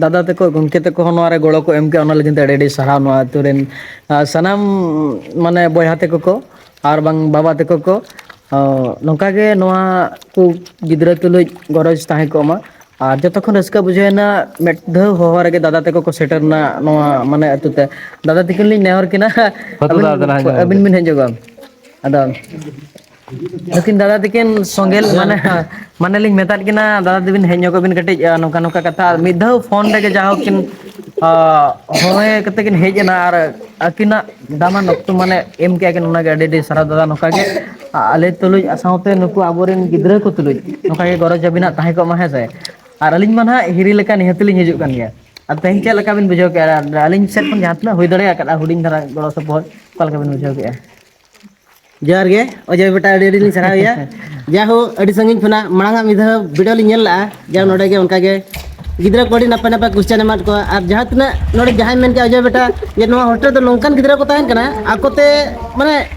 ᱫᱟᱫᱟ ᱛᱟᱠᱚ, ᱜᱚᱢᱠᱮ ᱛᱟᱠᱚ ᱦᱚᱸ ᱱᱚᱣᱟ ᱨᱮ ᱜᱚᱲᱚ ᱠᱚ ᱮᱢ ᱠᱮᱜᱼᱟ, ᱚᱱᱟ ᱞᱟᱹᱜᱤᱫ ᱛᱮ ᱟᱹᱰᱤ ᱟᱹᱰᱤ ᱥᱟᱨᱦᱟᱣ᱾ ᱱᱚᱣᱟ ᱟᱹᱛᱩ ᱨᱮᱱ, ᱟᱨ ᱥᱟᱱᱟᱢ, ᱢᱟᱱᱮ, ᱵᱚᱭᱦᱟ ᱛᱟᱠᱚ ᱠᱚ ᱟᱨ ᱵᱟᱝ ᱵᱟᱵᱟ ᱛᱟᱠᱚ ᱠᱚ, ᱚ, ᱱᱚᱝᱠᱟ ᱜᱮ ᱱᱚᱣᱟ ᱠᱚ ᱜᱤᱫᱽᱨᱟᱹ ᱛᱩᱞᱩᱡ ᱜᱚᱨᱚᱡᱽ ᱛᱟᱦᱮᱸ ᱠᱚᱜ ᱢᱟ᱾ ᱟᱨ ᱡᱚᱛᱚ ᱠᱷᱚᱱ ᱨᱟᱹᱥᱠᱟᱹ ᱵᱩᱡᱷᱟᱹᱣ ᱮᱱᱟ, ᱢᱤᱫ ᱫᱷᱟᱣ ᱦᱚᱦᱚ ᱨᱮᱜᱮ ᱫᱟᱫᱟ ᱛᱟᱠᱚ ᱠᱚ ᱥᱮᱴᱮᱨ ᱮᱱᱟ ᱱᱚᱣᱟ, ᱢᱟᱱᱮ, ᱟᱹᱛᱩ ᱛᱮ᱾ ᱫᱟᱫᱟ ᱛᱟᱹᱠᱤᱱ ᱞᱤᱧ ᱱᱮᱦᱚᱨ ᱠᱤᱱᱟ, ᱦᱟᱹᱛᱩ ᱟᱹᱵᱤᱱ, ᱫᱟᱫᱟ ᱛᱟᱞᱟᱝ ᱦᱤᱡᱩᱜ ᱟᱹᱵᱤᱱ ᱢᱮ᱾ ᱵᱤᱱ ᱦᱮᱡ ᱧᱚᱜᱚᱜᱼᱟ᱾ ᱟᱫᱚ ᱱᱩᱠᱤᱱ ᱫᱟᱫᱟ ᱛᱟᱹᱠᱤᱱ ᱥᱚᱸᱜᱮ, ᱢᱟᱱᱮ, ᱢᱟᱱᱮ ᱞᱤᱧ ᱢᱮᱛᱟᱫ ᱠᱤᱱᱟ, "ᱫᱟᱫᱟ ᱛᱟᱹᱵᱤᱱ ᱦᱮᱡ ᱧᱚᱜᱚᱜ ᱵᱤᱱ ᱠᱟᱹᱴᱤᱡ, ᱟᱨ ᱱᱚᱝᱠᱟ ᱱᱚᱝᱠᱟ ᱠᱟᱛᱷᱟ", ᱟᱨ ᱢᱤᱫ ᱫᱷᱟᱣ ᱯᱷᱳᱱ ᱨᱮᱜᱮ ᱡᱟᱦᱳᱠ ᱠᱤᱱ, ᱟᱸ, ᱦᱚᱦᱚᱭ ᱠᱟᱛᱮ ᱠᱤᱱ ᱦᱮᱡ ᱮᱱᱟ, ᱟᱨ ᱟᱹᱠᱤᱱᱟᱜ ᱫᱟᱢᱟᱱ ᱚᱠᱛᱚ, ᱢᱟᱱᱮ, ᱮᱢ ᱠᱮᱜᱼᱟ ᱠᱤᱱ, ᱚᱱᱟᱜᱮ ᱟᱹᱰᱤ ᱟᱹᱰᱤ ᱥᱟᱨᱦᱟᱣ ᱫᱟᱫᱟ᱾ ᱱᱚᱝᱠᱟ ᱜᱮ ᱟᱞᱮ ᱛᱩᱞᱩᱡ ᱟᱨ ᱥᱟᱶᱛᱮ ᱱᱩᱠᱩ ᱟᱵᱚᱨᱮᱱ ᱜᱤᱫᱽᱨᱟᱹ ᱠᱚ ᱛᱩᱞᱩᱡ ᱱᱚᱝᱠᱟ ᱜᱮ ᱜᱚᱨᱚᱡᱽ ᱟᱹᱵᱤᱱᱟᱜ ᱛᱟᱦᱮᱸ ᱠᱚᱜ ᱢᱟ, ᱦᱮᱸ ᱥᱮ᱾ ᱟᱨ ᱟᱹᱞᱤᱧ ᱢᱟ ᱱᱟᱦᱟᱜ ᱦᱤᱨᱤ ᱞᱮᱠᱟ ᱱᱤᱦᱟᱹᱛ ᱞᱤᱧ ᱦᱤᱡᱩᱜ ᱠᱟᱱ ᱜᱮᱭᱟ᱾ ᱟᱨ ᱛᱮᱦᱮᱧ ᱪᱮᱫ ᱞᱮᱠᱟ ᱵᱤᱱ ᱵᱩᱡᱷᱟᱹᱣ ᱠᱮᱜᱼᱟ? ᱟᱨ ᱟᱹᱞᱤᱧ ᱥᱮᱫ ᱠᱷᱚᱱ ᱡᱟᱦᱟᱸ ᱛᱤᱱᱟᱹᱜ ᱦᱩᱭ ᱫᱟᱲᱮᱭᱟᱜ ᱠᱟᱱᱟ, ᱦᱩᱰᱤᱧ ᱫᱷᱟᱨᱟ ᱜᱚᱲᱚ ᱥᱚᱯᱚᱦᱚᱫ, ᱚᱠᱟ ᱞᱮᱠᱟ ᱵᱤᱱ ᱵᱩᱡᱷᱟᱹᱣ ᱠᱮᱜᱼᱟ? ᱡᱚᱦᱟᱨ ᱜᱮ ᱚᱡᱚᱭ ᱵᱮᱴᱟ, ᱟᱹᱰᱤ ᱟᱹᱰᱤ ᱞᱤᱧ ᱥᱟᱨᱦᱟᱣᱮᱭᱟ᱾ ᱡᱟᱭᱦᱳᱠ, ᱟᱹᱰᱤ ᱥᱟᱺᱜᱤᱧ ᱠᱷᱚᱱᱟᱜ ᱢᱟᱲᱟᱝ ᱟᱜ ᱢᱤᱫ ᱫᱷᱟᱣ ᱵᱷᱤᱰᱤᱭᱳ ᱞᱤᱧ ᱧᱮᱞ ᱞᱟᱜᱼᱟ, ᱡᱟ ᱱᱚᱰᱮ ᱜᱮ ᱚᱱᱠᱟ ᱜᱮ ᱜᱤᱫᱽᱨᱟᱹ ᱠᱚ ᱟᱹᱰᱤ ᱱᱟᱯᱟᱭ ᱱᱟᱯᱟᱭ ᱠᱚᱥᱪᱮᱱ ᱮᱢᱟᱫ ᱠᱚᱣᱟ, ᱟᱨ ᱡᱟᱦᱟᱸ ᱛᱤᱱᱟᱹᱜ ᱱᱚᱰᱮ ᱡᱟᱦᱟᱸᱭ ᱢᱮᱱ ᱠᱮᱜᱼᱟ ᱚᱡᱚᱭ ᱵᱮᱴᱟ, ᱡᱮ ᱱᱚᱣᱟ ᱦᱳᱥᱴᱮᱞ ᱫᱚ ᱱᱚᱝᱠᱟᱱ ᱜᱤᱫᱽᱨᱟᱹ ᱠᱚ ᱛᱟᱦᱮᱱ ᱠᱟᱱᱟ, ᱟᱠᱚᱛᱮ ᱢᱟᱱᱮ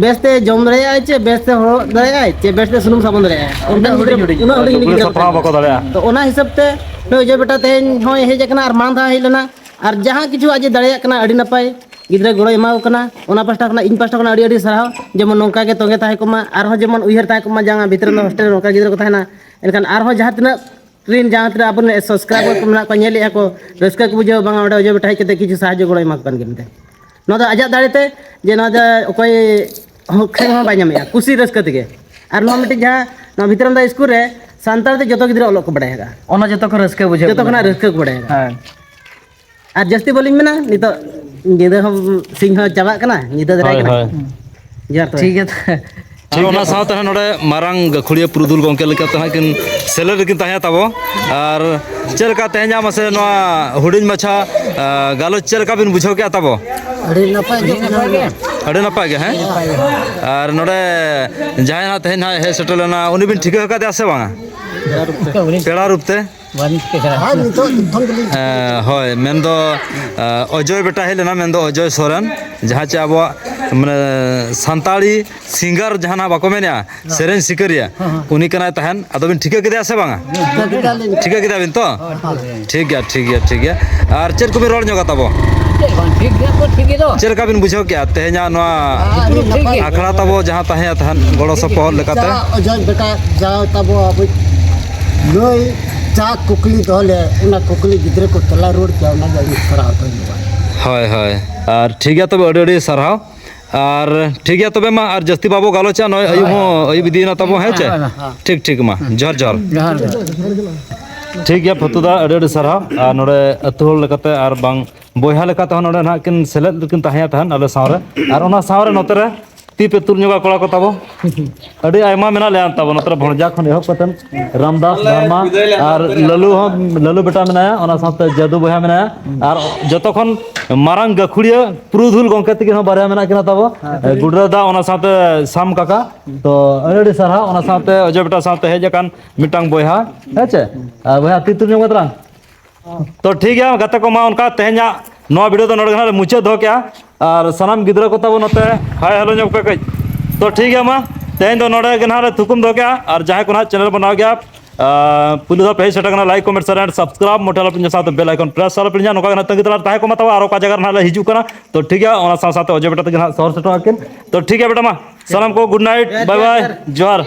ᱵᱮᱥᱛᱮ ᱡᱚᱢ ᱫᱟᱲᱮᱭᱟᱜᱼᱟᱭ ᱪᱮ ᱵᱮᱥᱛᱮ ᱦᱚᱨᱚᱜ ᱫᱟᱲᱮᱭᱟᱜᱼᱟᱭ ᱪᱮ ᱵᱮᱥᱛᱮ ᱥᱩᱱᱩᱢ ᱥᱟᱵᱚᱱ ᱫᱟᱲᱮᱭᱟᱜᱼᱟᱭ, ᱚᱱᱠᱟᱱ ᱜᱤᱫᱽᱨᱟᱹ ᱩᱱᱟᱹᱜ ᱦᱩᱰᱤᱧ ᱦᱩᱰᱤᱧ ᱜᱤᱫᱽᱨᱟᱹ ᱠᱚ ᱛᱟᱦᱮᱱ ᱠᱟᱱᱟ᱾ ᱛᱚ ᱚᱱᱟ ᱦᱤᱥᱟᱹᱵ ᱛᱮ ᱱᱩᱭ ᱚᱡᱚᱭ ᱵᱮᱴᱟ ᱛᱮᱦᱮᱧ ᱦᱚᱸᱭ ᱦᱮᱡ ᱟᱠᱟᱱᱟ ᱟᱨ ᱢᱟᱲᱟᱝ ᱫᱷᱟᱣ ᱦᱮᱡ ᱞᱮᱱᱟ, ᱟᱨ ᱡᱟᱦᱟᱸ ᱠᱤᱪᱷᱩ ᱟᱡ ᱮ ᱫᱟᱲᱮᱭᱟᱜ ᱠᱟᱱᱟ ᱟᱹᱰᱤ ᱱᱟᱯᱟᱭ, ᱜᱤᱫᱽᱨᱟᱹ ᱜᱚᱲᱚᱭ ᱮᱢᱟ ᱠᱚ ᱠᱟᱱᱟ᱾ ᱚᱱᱟ ᱯᱟᱦᱴᱟ ᱠᱷᱚᱱᱟᱜ, ᱤᱧ ᱯᱟᱦᱴᱟ ᱠᱷᱚᱱᱟᱜ ᱟᱹᱰᱤ ᱟᱹᱰᱤ ᱥᱟᱨᱦᱟᱣ, ᱡᱮᱢᱚᱱ ᱱᱚᱝᱠᱟ ᱜᱮ ᱛᱚᱸᱜᱮ ᱛᱟᱦᱮᱸ ᱠᱚᱜ ᱢᱟ, ᱟᱨᱦᱚᱸ ᱡᱮᱢᱚᱱ ᱩᱭᱦᱟᱹᱨ ᱛᱟᱦᱮᱸ ᱠᱚᱜ ᱢᱟ, ᱡᱟᱦᱟᱸ ᱵᱷᱤᱛᱨᱤ ᱨᱮ ᱦᱳᱥᱴᱮᱞ ᱨᱮ ᱱᱚᱝᱠᱟ ᱜᱤᱫᱽᱨᱟᱹ ᱠᱚ ᱛᱟᱦᱮᱱᱟ, ᱮᱱᱠᱷᱟᱱ ᱟᱨᱦᱚᱸ ᱡᱟᱦᱟᱸ ᱛᱤᱱᱟᱹᱜ ᱨᱤᱱ ᱡᱟᱦᱟᱸ ᱛᱤᱱᱟᱹᱜ ᱟᱵᱚᱨᱮᱱ ᱥᱟᱵᱥᱠᱨᱟᱭᱵᱟᱨ ᱠᱚ ᱢᱮᱱᱟᱜ ᱠᱚᱣᱟ, ᱧᱮᱞᱮᱫᱼᱟ ᱠᱚ, ᱨᱟᱹᱥᱠᱟᱹ ᱠᱚ ᱵᱩᱡᱷᱟᱹᱣᱟ, ᱵᱟᱝᱟ ᱚᱸᱰᱮ ᱚᱡᱚᱭ ᱵᱮᱴᱟ ᱦᱮᱡ ᱠᱟᱛᱮ ᱠᱤᱪᱷᱩ ᱥᱟᱦᱟᱡᱽᱡᱚ ᱜᱚᱲᱚᱭ ᱮᱢᱟ ᱠᱚ ᱠᱟᱱ ᱜᱮᱭᱟ ᱢᱮᱱᱛᱮ᱾ ᱱᱚᱣᱟ ᱫᱚ ᱟᱡᱟᱜ ᱫᱟᱲᱮ ᱛᱮ, ᱡᱮ ᱱᱚᱣᱟ ᱫᱚ ᱚᱠᱚᱭ ᱦᱚᱸ ᱠᱷᱮᱞ ᱦᱚᱸ ᱵᱟᱭ ᱧᱟᱢᱮᱫᱼᱟ, ᱠᱩᱥᱤ ᱨᱟᱹᱥᱠᱟᱹ ᱛᱮᱜᱮ᱾ ᱟᱨ ᱱᱚᱣᱟ ᱢᱤᱫᱴᱤᱡ ᱡᱟᱦᱟᱸ ᱱᱚᱣᱟ ᱵᱷᱤᱛᱨᱟᱢᱫᱟ ᱥᱠᱩᱞ ᱨᱮ ᱥᱟᱱᱛᱟᱲ ᱛᱮ ᱡᱚᱛᱚ ᱜᱤᱫᱽᱨᱟᱹ ᱚᱞᱚᱜ ᱠᱚ ᱵᱟᱲᱟᱭ ᱟᱠᱟᱫᱼᱟ᱾ ᱚᱱᱟ ᱡᱚᱛᱚ ᱠᱷᱚᱱ ᱨᱟᱹᱥᱠᱟᱹ ᱵᱩᱡᱷᱟᱹᱜ ᱡᱚᱛᱚ ᱠᱟᱱᱟ᱾ ᱠᱷᱚᱱᱟᱜ ᱨᱟᱹᱥᱠᱟᱹ ᱠᱚ ᱵᱟᱲᱟᱭ ᱟᱠᱟᱫᱼᱟ᱾ ᱦᱮᱸ᱾ ᱟᱨ ᱡᱟᱹᱥᱛᱤ ᱵᱟᱹᱞᱤᱧ ᱢᱮᱱᱟ, ᱱᱤᱛᱚᱜ ᱧᱤᱫᱟᱹ ᱦᱚᱸ ᱥᱤᱧ ᱦᱚᱸ ᱪᱟᱵᱟᱜ ᱠᱟᱱᱟ, ᱧᱤᱫᱟᱹ ᱫᱷᱟᱨᱟᱭ ᱦᱳᱭ, ᱠᱟᱱᱟ᱾ ᱦᱳᱭ᱾ ᱡᱚᱦᱟᱨ ᱛᱚᱵᱮ᱾ ᱴᱷᱤᱠ ᱜᱮᱭᱟ᱾ ᱴᱷᱤᱠ ᱜᱮᱭᱟ᱾ ᱟᱨ ᱚᱱᱟ ᱥᱟᱶᱛᱮ ᱦᱟᱸᱜ ᱱᱚᱰᱮ ᱢᱟᱨᱟᱝ ᱜᱟᱹᱠᱷᱩᱲᱤᱭᱟᱹ ᱯᱩᱨᱩᱫᱷᱩᱞ ᱜᱚᱢᱠᱮ ᱞᱮᱠᱟᱛᱮ ᱦᱟᱸᱜ ᱠᱤᱱ ᱥᱮᱞᱮᱫ ᱨᱮᱠᱤᱱ ᱛᱟᱦᱮᱸ ᱛᱟᱵᱚ᱾ ᱟᱨ ᱪᱮᱫ ᱞᱮᱠᱟ ᱛᱮᱦᱮᱧᱟᱜ ᱢᱟᱥᱮ ᱱᱚᱣᱟ ᱦᱩᱰᱤᱧ ᱢᱟᱪᱷᱟ, ᱟ, ᱜᱟᱞᱚᱪ ᱪᱮᱫ ᱞᱮᱠᱟ ᱵᱤᱱ ᱵᱩᱡᱷᱟᱹᱣ ᱠᱮᱜᱼᱟ ᱛᱟᱵᱚ? ᱟᱹᱰᱤ ᱱᱟᱯᱟᱭ ᱜᱮ᱾ ᱟᱹᱰᱤ ᱱᱟᱯᱟᱭ ᱜᱮ, ᱦᱮᱸ? ᱟᱨ ᱱᱚᱰᱮ ᱡᱟᱦᱟᱸᱭ ᱦᱟᱸᱜ ᱛᱮᱦᱮᱧ ᱦᱟᱸᱜ ᱦᱮᱡ ᱥᱮᱴᱮᱨ ᱞᱮᱱᱟ, ᱩᱱᱤ ᱵᱤᱱ ᱴᱷᱤᱠᱟᱹ ᱟᱠᱟᱫᱮᱭᱟ ᱥᱮ ᱵᱟᱝᱟ? ᱯᱮᱲᱟ ᱨᱩᱯ ᱛᱮ? ᱦᱮᱸ, ᱱᱤᱛᱚᱜ ᱡᱚᱛᱚ ᱜᱮᱞᱤᱧ ᱮᱸ, ᱦᱳᱭ, ᱢᱮᱱᱫᱚ, ᱮᱸ, ᱚᱡᱚᱭ ᱵᱮᱴᱟ ᱦᱮᱡ ᱞᱮᱱᱟ, ᱢᱮᱱᱫᱚ ᱚᱡᱚᱭ ᱥᱚᱨᱮᱱ, ᱡᱟᱦᱟᱸ ᱪᱮ ᱟᱵᱚᱣᱟᱜ, ᱢᱟᱱᱮ, ᱥᱟᱱᱛᱟᱲᱤ ᱥᱤᱝᱜᱟᱨ ᱡᱟᱦᱟᱱᱟᱜ ᱵᱟᱠᱚ ᱢᱮᱱᱮᱜᱼᱟ, ᱥᱮᱨᱮᱧ ᱥᱤᱠᱟᱹᱨᱤᱭᱟᱹ, ᱦᱮᱸ, ᱦᱮᱸ᱾ ᱩᱱᱤ ᱠᱟᱱᱟᱭ ᱛᱟᱦᱮᱱ᱾ ᱟᱫᱚ ᱵᱤᱱ ᱴᱷᱤᱠᱟᱹ ᱠᱮᱫᱮᱭᱟ ᱥᱮ ᱵᱟᱝᱟ? ᱴᱷᱤᱠᱟᱹ ᱠᱮᱫᱟᱞᱤᱧ᱾ ᱴᱷᱤᱠᱟᱹ ᱠᱮᱫᱟ ᱵᱤᱱ ᱛᱚ? ᱦᱳᱭ, ᱦᱳᱭ᱾ ᱴᱷᱤᱠ ᱜᱮᱭᱟ, ᱴᱷᱤᱠ ᱜᱮᱭᱟ, ᱴᱷᱤᱠ ᱜᱮᱭᱟ᱾ ᱟᱨ ᱪᱮᱫ ᱠᱚᱵᱤᱱ ᱨᱚᱲ ᱧᱚᱜᱟ ᱛᱟᱵᱚ? ᱪᱮᱫ ᱵᱟᱝ, ᱴᱷᱤᱠ ᱜᱮᱭᱟ ᱠᱚ, ᱴᱷᱤᱠ ᱜᱮ ᱫᱚ᱾ ᱪᱮᱫ ᱞᱮᱠᱟ ᱵᱤᱱ ᱵᱩᱡᱷᱟᱹᱣ ᱠᱮᱜᱼᱟ ᱛᱮᱦᱮᱧᱟᱜ ᱱᱚᱣᱟ ᱟᱹᱰᱤ ᱱᱟᱯᱟᱭ ᱜᱮ᱾ ᱟᱠᱷᱲᱟ ᱛᱟᱵᱚ, ᱡᱟᱦᱟᱸ ᱛᱟᱦᱮᱸ ᱛᱟᱦᱮᱸᱫ ᱜᱚᱲᱚ ᱥᱚᱯᱚᱦᱚᱫ ᱞᱮᱠᱟᱛᱮ? ᱡᱟ ᱚᱡᱚᱭ ᱵᱮᱴᱟ, ᱡᱟ ᱛᱟᱵᱚ ᱟᱵᱚ ᱱᱩᱭ ᱡᱟ ᱠᱩᱠᱞᱤ ᱫᱚᱦᱚ ᱞᱮᱫ, ᱚᱱᱟ ᱠᱩᱠᱞᱤ ᱜᱤᱫᱽᱨᱟᱹ ᱠᱚ ᱛᱮᱞᱟ ᱨᱩᱣᱟᱹᱲ ᱠᱮᱭᱟ, ᱚᱱᱟ ᱜᱮ ᱟᱹᱰᱤ ᱥᱟᱨᱦᱟᱣ ᱫᱚ ᱦᱩᱭᱩᱜᱼᱟ᱾ ᱦᱳᱭ, ᱦᱳᱭ᱾ ᱟᱨ ᱴᱷᱤᱠ ᱜᱮᱭᱟ, ᱛᱚᱵᱮ ᱟᱹᱰᱤ ᱟᱹᱰᱤ ᱥᱟᱨᱦᱟᱣ᱾ ᱟᱨ ᱴᱷᱤᱠ ᱜᱮᱭᱟ, ᱛᱚᱵᱮ ᱢᱟ, ᱟᱨ ᱡᱟᱹᱥᱛᱤ ᱵᱟᱵᱚ ᱜᱟᱞᱚᱪᱟ, ᱱᱚᱜᱼᱚᱭ ᱟᱹᱭᱩᱵ ᱦᱚᱸ ᱟᱹᱭᱩᱵ ᱤᱫᱤᱭᱮᱱᱟ ᱛᱟᱵᱚ, ᱦᱮᱸ ᱪᱮ? ᱦᱳᱭ, ᱦᱳᱭ᱾ ᱴᱷᱤᱠ, ᱴᱷᱤᱠ, ᱢᱟ, ᱡᱚᱦᱟᱨ, ᱡᱚᱦᱟᱨ᱾ ᱡᱚᱦᱟᱨ ᱜᱮ᱾ ᱴᱷᱤᱠ ᱜᱮᱭᱟ, ᱯᱷᱟᱹᱛᱩ ᱫᱟ, ᱟᱹᱰᱤ ᱟᱹᱰᱤ ᱥᱟᱨᱦᱟᱣ᱾ ᱟᱨ ᱱᱚᱰᱮ ᱟᱹᱛᱩ ᱦᱚᱲ ᱞᱮᱠᱟᱛᱮ ᱟᱨ ᱵᱟᱝ ᱵᱚᱭᱦᱟ ᱞᱮᱠᱟᱛᱮ ᱦᱚᱸ ᱱᱚᱰᱮ ᱱᱟᱦᱟᱜ ᱠᱤᱱ ᱥᱮᱞᱮᱫ ᱨᱮᱠᱤᱱ ᱛᱟᱦᱮᱸ ᱛᱟᱦᱮᱸᱫ ᱟᱞᱮ ᱥᱟᱶᱨᱮ᱾ ᱟᱨ ᱚᱱᱟ ᱥᱟᱶᱨᱮ ᱱᱚᱛᱮ ᱨᱮ ᱛᱤ ᱯᱮ ᱛᱩᱞ ᱧᱚᱜᱟ ᱠᱚᱲᱟ ᱠᱚ ᱛᱟᱵᱚ᱾ ᱟᱹᱰᱤ ᱟᱭᱢᱟ ᱢᱮᱱᱟᱜ ᱞᱮᱭᱟ ᱛᱟᱵᱚ ᱱᱚᱛᱮ ᱨᱮ, ᱵᱷᱚᱸᱡᱟ ᱠᱷᱚᱱ ᱮᱦᱚᱵ ᱠᱟᱛᱮ ᱨᱟᱢᱫᱟᱥ ᱫᱷᱟᱨᱢᱟ ᱟᱨ ᱞᱟᱞᱩ ᱦᱚᱸ, ᱞᱟᱞᱩ ᱵᱮᱴᱟ ᱢᱮᱱᱟᱭᱟ, ᱚᱱᱟ ᱥᱟᱶᱛᱮ ᱡᱟᱫᱩ ᱵᱚᱭᱦᱟ ᱢᱮᱱᱟᱭᱟ᱾ ᱟᱨ ᱡᱚᱛᱚ ᱠᱷᱚᱱ ᱢᱟᱨᱟᱝ ᱜᱟᱹᱠᱷᱩᱲᱤᱭᱟᱹ ᱯᱩᱨᱩᱫᱷᱩᱞ ᱜᱚᱢᱠᱮ ᱛᱤᱠᱤᱱ ᱦᱚᱸ ᱵᱟᱨᱭᱟ ᱢᱮᱱᱟᱜ ᱠᱤᱱᱟ ᱛᱟᱵᱚ, ᱜᱩᱰᱨᱟᱹ ᱫᱟ, ᱚᱱᱟ ᱥᱟᱶᱛᱮ ᱥᱟᱢ ᱠᱟᱠᱟ᱾ ᱛᱚ ᱟᱹᱰᱤ ᱟᱹᱰᱤ ᱥᱟᱨᱦᱟᱣ ᱚᱱᱟ ᱥᱟᱶᱛᱮ ᱚᱡᱚᱭ ᱵᱮᱴᱟ ᱥᱟᱶᱛᱮ ᱦᱮᱡ ᱟᱠᱟᱱ ᱢᱤᱫᱴᱟᱝ ᱵᱚᱭᱦᱟ, ᱦᱮᱸ ᱪᱮ? ᱟᱨ ᱵᱚᱭᱦᱟ, ᱛᱤ ᱛᱩᱞ ᱧᱚᱜ ᱢᱮ ᱛᱟᱞᱟᱝ᱾ ᱛᱚ ᱴᱷᱤᱠ ᱜᱮᱭᱟ ᱜᱟᱛᱮ ᱠᱚ, ᱢᱟ ᱚᱱᱠᱟ ᱛᱮᱦᱮᱧᱟᱜ ᱱᱚᱣᱟ ᱵᱷᱤᱰᱤᱭᱳ ᱫᱚ ᱱᱚᱰᱮ ᱜᱮ ᱱᱟᱦᱟᱜ ᱞᱮ ᱢᱩᱪᱟᱹᱫ ᱫᱚᱦᱚ ᱠᱮᱜᱼᱟ᱾ ᱟᱨ ᱥᱟᱱᱟᱢ ᱜᱤᱫᱽᱨᱟᱹ ᱠᱚ ᱛᱟᱵᱚ ᱱᱚᱛᱮ ᱦᱟᱭ ᱦᱮᱞᱳ ᱧᱚᱜ ᱯᱮ ᱠᱟᱹᱡ᱾ ᱛᱚ ᱴᱷᱤᱠ ᱜᱮᱭᱟ, ᱢᱟ ᱛᱮᱦᱮᱧ ᱫᱚ ᱱᱚᱰᱮ ᱜᱮ ᱱᱟᱦᱟᱜ ᱞᱮ ᱛᱷᱩᱠᱩᱢ ᱫᱚᱦᱚ ᱠᱮᱜᱼᱟ᱾ ᱟᱨ ᱡᱟᱦᱟᱸᱭ ᱠᱚ ᱱᱟᱦᱟᱜ ᱪᱮᱱᱮᱞ ᱵᱚᱱ ᱱᱟᱣᱟ ᱜᱮᱭᱟ, ᱟᱨ ᱯᱩᱭᱞᱩ ᱫᱷᱟᱣ ᱯᱮ ᱦᱮᱡ ᱥᱮᱴᱮᱨ ᱠᱟᱱᱟ, like, comment, share and subscribe ᱢᱚᱴᱷᱮ ᱟᱞᱚ ᱯᱮ ᱦᱤᱲᱤᱧᱟ, ᱥᱟᱶᱛᱮ ᱵᱮᱞ ᱟᱭᱠᱚᱱ ᱯᱨᱮᱥ ᱟᱞᱚ ᱯᱮ ᱦᱤᱲᱤᱧᱟ᱾ ᱱᱚᱝᱠᱟ ᱜᱮ ᱱᱟᱦᱟᱜ ᱛᱟᱺᱜᱤ ᱛᱟᱞᱟ ᱨᱮ ᱛᱟᱦᱮᱸ ᱠᱚᱜ ᱢᱟ ᱛᱟᱵᱚ, ᱟᱨ ᱚᱠᱟ ᱡᱟᱭᱜᱟ ᱨᱮ ᱱᱟᱦᱟᱜ ᱞᱮ ᱦᱤᱡᱩᱜ ᱠᱟᱱᱟ᱾ ᱛᱚ ᱴᱷᱤᱠ ᱜᱮᱭᱟ, ᱚᱱᱟ ᱥᱟᱶ ᱥᱟᱶᱛᱮ ᱚᱡᱚᱭ ᱵᱮᱴᱟ ᱛᱟᱹᱠᱤᱱ ᱱᱟᱦᱟᱜ ᱥᱚᱦᱚᱨ ᱥᱮᱴᱮᱨᱚᱜ ᱟᱹᱠᱤᱱ᱾ ᱛᱚ ᱴᱷᱤᱠ ᱜᱮᱭᱟ ᱵᱮᱴᱟ, ᱢᱟ ᱥᱟᱱᱟᱢ ᱠᱚ ᱜᱩᱰ ᱱᱟᱭᱤᱴ, ᱵᱟᱭ ᱵᱟᱭ, ᱡᱚᱦᱟᱨ᱾